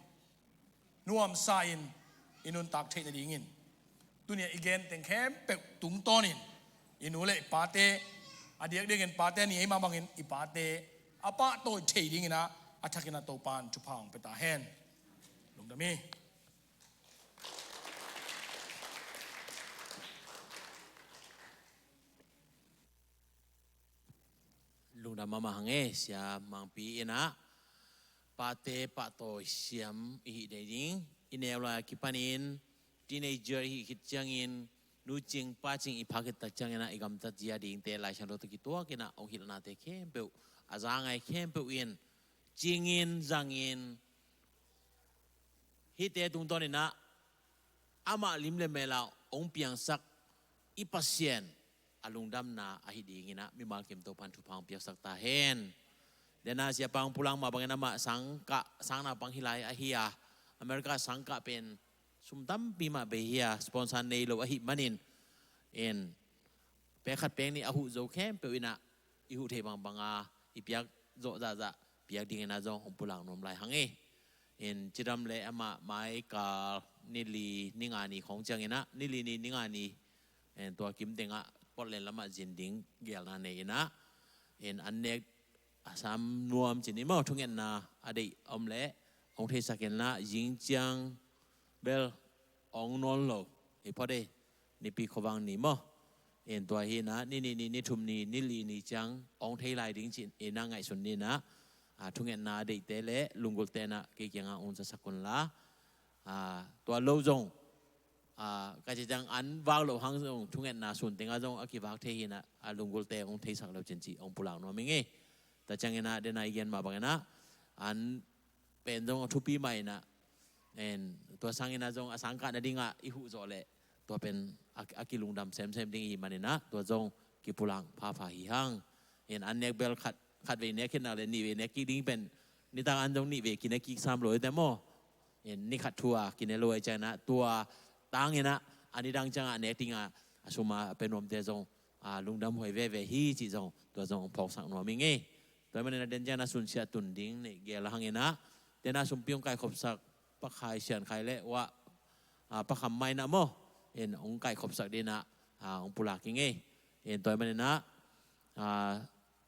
nuamsa in i nuntak theih nadingin tuni-ah i genteng khempeuh tungtawnin i nu le i pate, a diakdiakin pate ni ei mah bangin i pate a pahtawi thei dinginah a thakin a Topan thupha hong pia ta hen. Lungdam hi. Lungdam mahmah hang e, Sia Mangpi inah pate pahtawi siam i hih dei ding. I neu lai a kipanin teenager i hih khit ciangin nu cing pa cing i phak khit tak cianginah i gamtat zia dingte Lai Siangtho tawh kituakinah hong hilhnate khempeuh a za ngai khempeuh in cingin zangin hihte tungtawninah amah lim le mel ah hong piangsak i Pasian a lungdamna ahi dingin ah mimal kim Topan thupha hong piaksak ta hen. Dena siapa hong pulak mah bangin amah sangkah, sang naupang hi lai ahi a, America sangkah pen sum tampi mah bei hi a, sponsor nei lo ahih manin, in pek khat pek nih a huh zo khempeuh in ah i huh theih bangbang a i piak zawh zahzah piak dingin ah zong hong pulak nuam lai hang e. In cidam le amah maikal ni li ni nga ni khawng ciangin ah, ni li ni ni nga ni, in tua kim teng ah Portland lamah zin ding geelna nei in ah, in an nek a sam nuam cin i maw, thungetna a deih om leh hong theisak in la, zing ciang bel hong nawn lo hi phot e, Nipi khuavang ni maw. In tua hi in ah ni nih ni, ni thum ni, ni li ni ciang hong thei lai ding cin in ah ngaihsun ni in ah, a, thungetna a deihte le lunggulhte in ah kei kiangah hong zasak un la, a, tua lo zong, a, ka cih ciang an vak loh hang zong thungetna sun tengah zong a kivak thei hi in ah, a, lunggulhte hong theisak lo cin cih hong pulak nuam ing e. Tua ciangin ah dena i gen mah bangin ah an pen zong a thupi mah in ah, in tua sangin ah zong a sangkah nading ah i huh zawh leh tua pen a, a kilungdam semsem ding i hih manin ah tua zong kipulak phapha hi hang. In an nek bel khat, khat vei nek khit nak leh nih vei nek kik ding pen, nitak an zong nih vei kine kik sam lo i te maw. In ni khat thu a kine lo i ciangin ah tua tangin ah a nidang ciangah nek ding a, a sum a pia nuamte zong, a, lungdam huai veve hi cih zong tua zong hong phawksak nuam ing e. Tua hi manin ah den ciangin ah sunsiah tun ding nei geel hang in ah, dena sumpi hong kaikhopsak Pa Khai, Sian Khai le Wah, a, Pa Kham mah in ah maw, in hong kaikhopsak ding in ah, a, hong pulak ing e. In tua hi manin ah, a,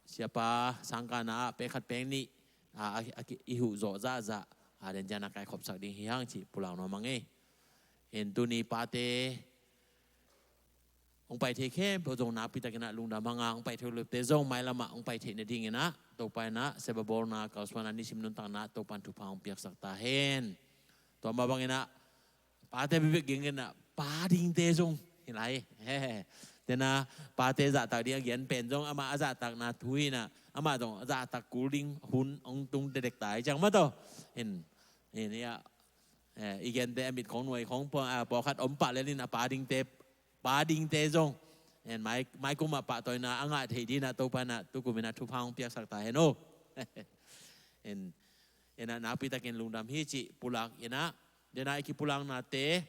siapa sangkahna ah pek khat pek nih, a, a, a, i huh zawh zahzah, a, den ciangin ah kaikhopsak ding hi hang cih pulak nuam hang e. In tuni pate hong pai thei khempeuh zong nakpi takin ah lungdam hang a, hong pai thei lote zong mailam ah hong pai theih nadingin ah Topa in ah seba bawlna, kalsuanna, nisim nuntakna Topan thupha hong piaksak ta hen. Tua mah bangin ah pate bekbek gingin ah pa dingte zong hi lai. Dena pate zahtak ding a gen pen zong amah a zahtakna thu hi in ah, amah zong a zahtak kul ding hun hong tung dekdek ta hi ciang mah tawh. In, in, ya, eh, i gente a mit khong nuai khong pua-, a, pawlkhat om pah lel in a pa dingte, pa dingte zong, en, mai, mai kum ah pahtawina a ngah theih ding in ah Topa in ah tukum in ah thupha hong piaksak ta hen aw. En, en ah nakpi takin lungdam hi cih pulak in ah, dena i kipulaknate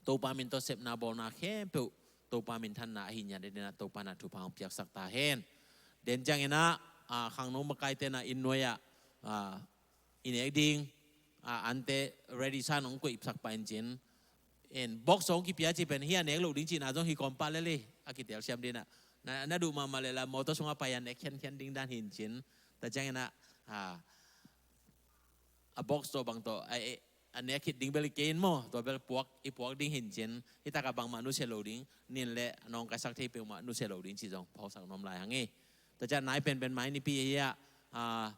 Topa min tawh sepna bawlna khempeuh Topa minthanna ahi ngiat ding in ah Topa in ah thupha hong piaksak ta hen. Den ciangin ah, a, khangno makaite in ah inn nuai ah, a, i nek ding, a, ante ready sa in hong koihsak pah in cin. En, box hong kipia cih pen hih a nek loh ding cihna zong hi kawm pah lel hi, a kitelsiam ding in ah. Na, na duh mahmah leh la mawtaw sungah pai a nek khiankhian ding dan hi in cin. Tua ciangin ah, a, a box tawh bang tawh, a, e, a nek khit ding bel hi kei in maw, tua bel puak, i puak ding hi in cin. Hih takah bangmah nusia lo ding, nin le nawngkaisak thei peuhmah nusia lo ding cih zong phawksak nuam lai hang hi. Tua ciang nai penpen mai Nipi ahi ah, a,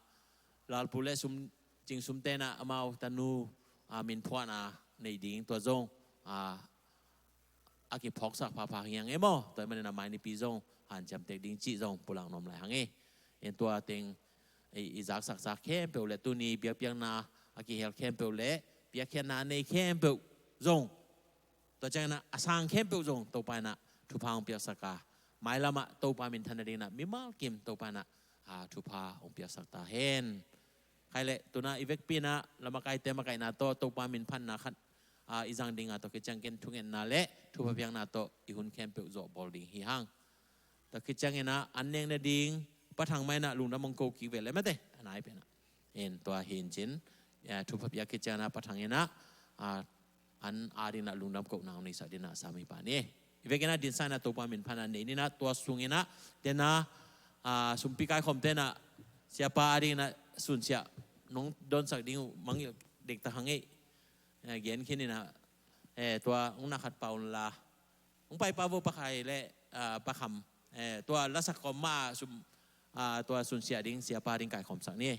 Lalpu le Sum, Cing Sumte in ah amau tanu, a, min phuahna neih ding tua zong, a, a kiphawksak phapha hi hang e maw. Tua ahih manin ah mai Nipi zong hanciam tek ding cih zong pulak nuam lai hang hi. En, tua teng i, i zaksaksa khempeuh le tuni biakpiakna a kihel khempeuh le piakkhiatna a nei khempeuh zong, tua ciangin ah a sang khempeuh zong Topa in ah thupha hong piaksak a, mailam ah Topa minthan nading in ah mimal kim Topa in ah, a, thupha hong piaksak ta hen. Khai leh tu-in ah i vekpi in ah la makaite makaihna tawh Topa min phatna khat, a, i zang ding a, tua khit ciang ken thungetna le thupha piakna tawh i hun khempeuh zawh bawl ding hi hang. Tua khit ciangin ah an nek nading Pa Thang mah in ah lungdam hong ko kik ve le mate, a nai pen ah. En, tua hi in cin, a, thupha piak khit ciangin ah Pa Thang in ah, a, an ading in ah lungdam kohna hong neisak ding in ah sam hi pah ni. I vekin ah dinsakna Topa min phatna nei ni in ah, tua sungin ah, den ah, a, sumpi kaikhawmte in ah siapa ading in ah sunsiah nong donsak ding uh mangngilh dektak hang ei. Eh, gen khin in ah, eh, tua hong na khat pah un la. Hong pai pah vo Pa Khai le, a, Pa Kham. Eh, tua lasak khawm mah sum, a, tua sunsiah ding siapa ding kaikhawmsak ni.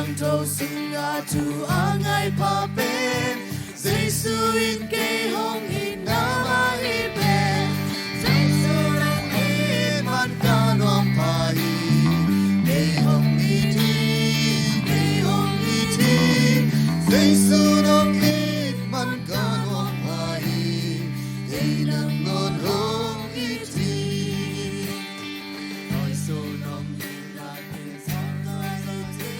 Siangtho sungah thu a ngaih pha pen Jesu in kei hong it na mah hi pen. Jesu in hong it man ka nuam pha hi. Kei hong it hi, kei hong it hi. Jesu in hong it man ka nuam pha hi. Kei nangawn hong it hi. Hong it laitakin zong ka it hi.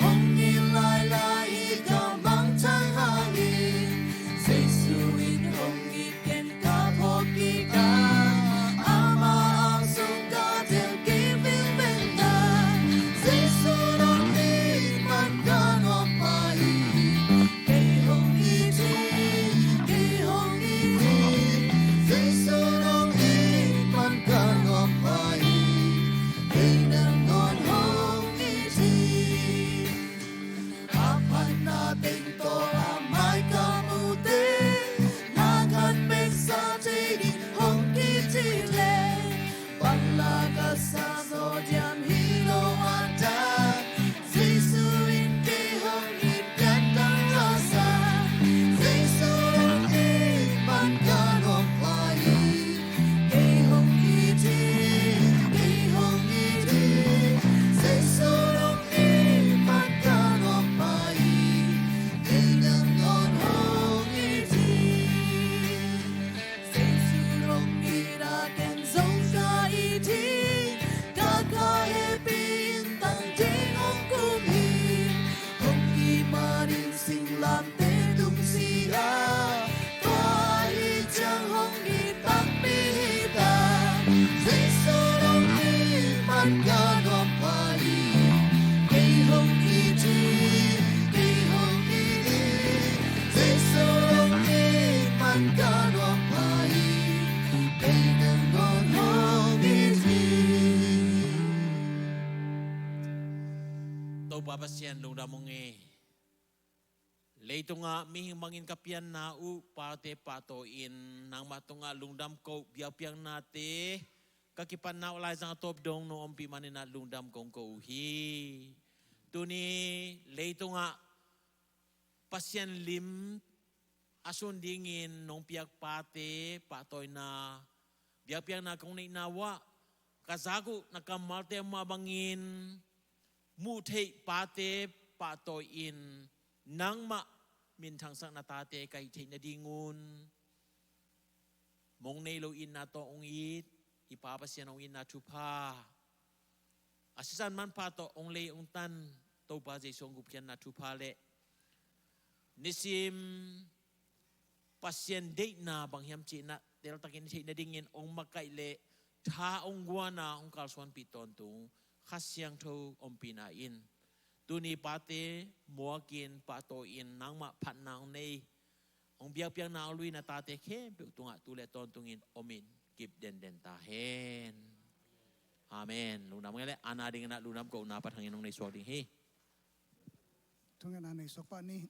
Hong it lailai hi ka mangthang hangin. Jesu in hong it ken ka phawk kik a. Ama angsung ka delh kik vingveng a. Jesu in hong it man ka nuam pha hi. Kei hong it hi, kei hong it hi. Jesu in hong it man ka nuam pha hi. Kei nangawn hong it hi. A phatna teng tawh a mai ka muh teng, na khat pek sa thei ding hong it hi leh, bang la ka sa zaw diam hi lo a tak. Jesu in kei hong it pian dang a sa. Jesu in hong it man ka nuam pha hi. Kei hong it hi, kei hong it hi. Jesu in hong it man ka nuam pha hi. Kei nangawn hong it hi. Jesu in hong it a ken zong ka it hi. Ka kha hehpih in tang ding hong kum hi. Hong it manin singlamteh tung si a, tua ahih ciang hong it takpi hi ta. Jesu in hong it man ka nuam pha hi. Kei hong it hi, kei hong it hi. Jesu in hong it man ka nuam pha hi. Kei nangawn hong it hi. Topa Pasian lungdam ung ei. Leitungah mihing bangin ka pianna uh pate pahtawi-in nangmah tungah lungdam ko uh, biakpiaknate ka kipatna uh laizang a tawp dong nong ompih maninah lungdam kong ko uh hi. Tuni leitungah Pasian lim a sun dingin nong piak pate pahtawina, biakpiakna kong neihna uah ka zak uh na kammalte mah bangin muh theih pate pahtawi-in nangmah minthangsak na tate ka hih theih nadingun mong nei lo itna tawh hong it, i Pa Pasian hong itna thupha, a sisan manpha tawh hong lei hong tan Topa Jesu hong gupkhiatna thupha le nisim Pasian deihna bang hiam cihna teltakin i theih nadingin hong makaih le tha hong guana hong kalsuanpih tawntung Kha Siangtho ompihna in tuni pate muakin pahtawi-in nangmah phatna hong nei, hong biakpiakna hong luina tate khempeuh tungah tu le tawntungin omin kip denden ta hen. Amen. Lungdam ngei le ana dinginah lungdam kohna pathangin hong nei suak ding hi. Thungetna nei suak pah ni.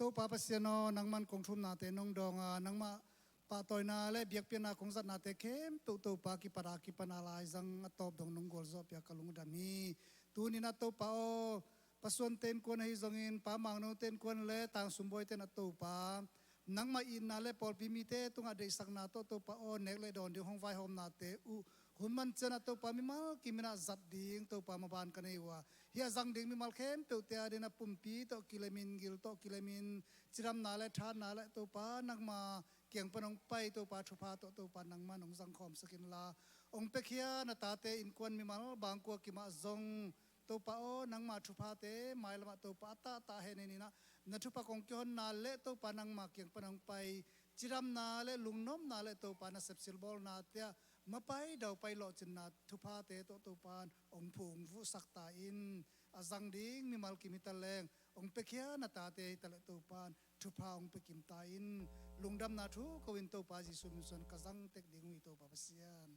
Topa Pasian aw, nangman kong thumnate nong dawnga, nangmah pahtawina le biakpiakna kong zatnate khempeuh Topa kipata kipana laizang a tawp dong nong gualzawhpia ka lungdam hi. Tuninah Topa aw, Pa Suante innkuan ahi zongin Pa Mangnote innkuan le Tang Sumbawi ten a Topa nangmah itna le pawlpi mite tungah deihsakna tawh Topa aw, nek le dawn ding hong vaihawmnate uh hun man cianah Topa mimal kiminah zat ding Topa maban ka nei uh a, hih a zang ding mimal khempeuhte a dinah pumpi tawh kilemin, gil tawh kilemin, cidamna le thatna le Topa nangma kiang pan hong pai Topa thupha tawh Topa nangman hong zangkhawmsak inla, hong piakhia na tate innkuan mimal bangkua kimah zong Topa aw, nangma thuphate mailamah Topa a tahtah heneninah na thupha kong kihonna le Topa nangma kiang pan hong pai cidamna le lungnopna le Topa na sepsilbawlna tiah mapai daupai lawhcinna thuphate tawh Topa hong phungvuhsak ta in, a zang ding mimal kim hita leng hong piakhia na tate hita le Topa thupha hong piakim ta in, lungdamna thu ko in Topa Jesu min suan ka zang tek ding uh hi Topa Pasian.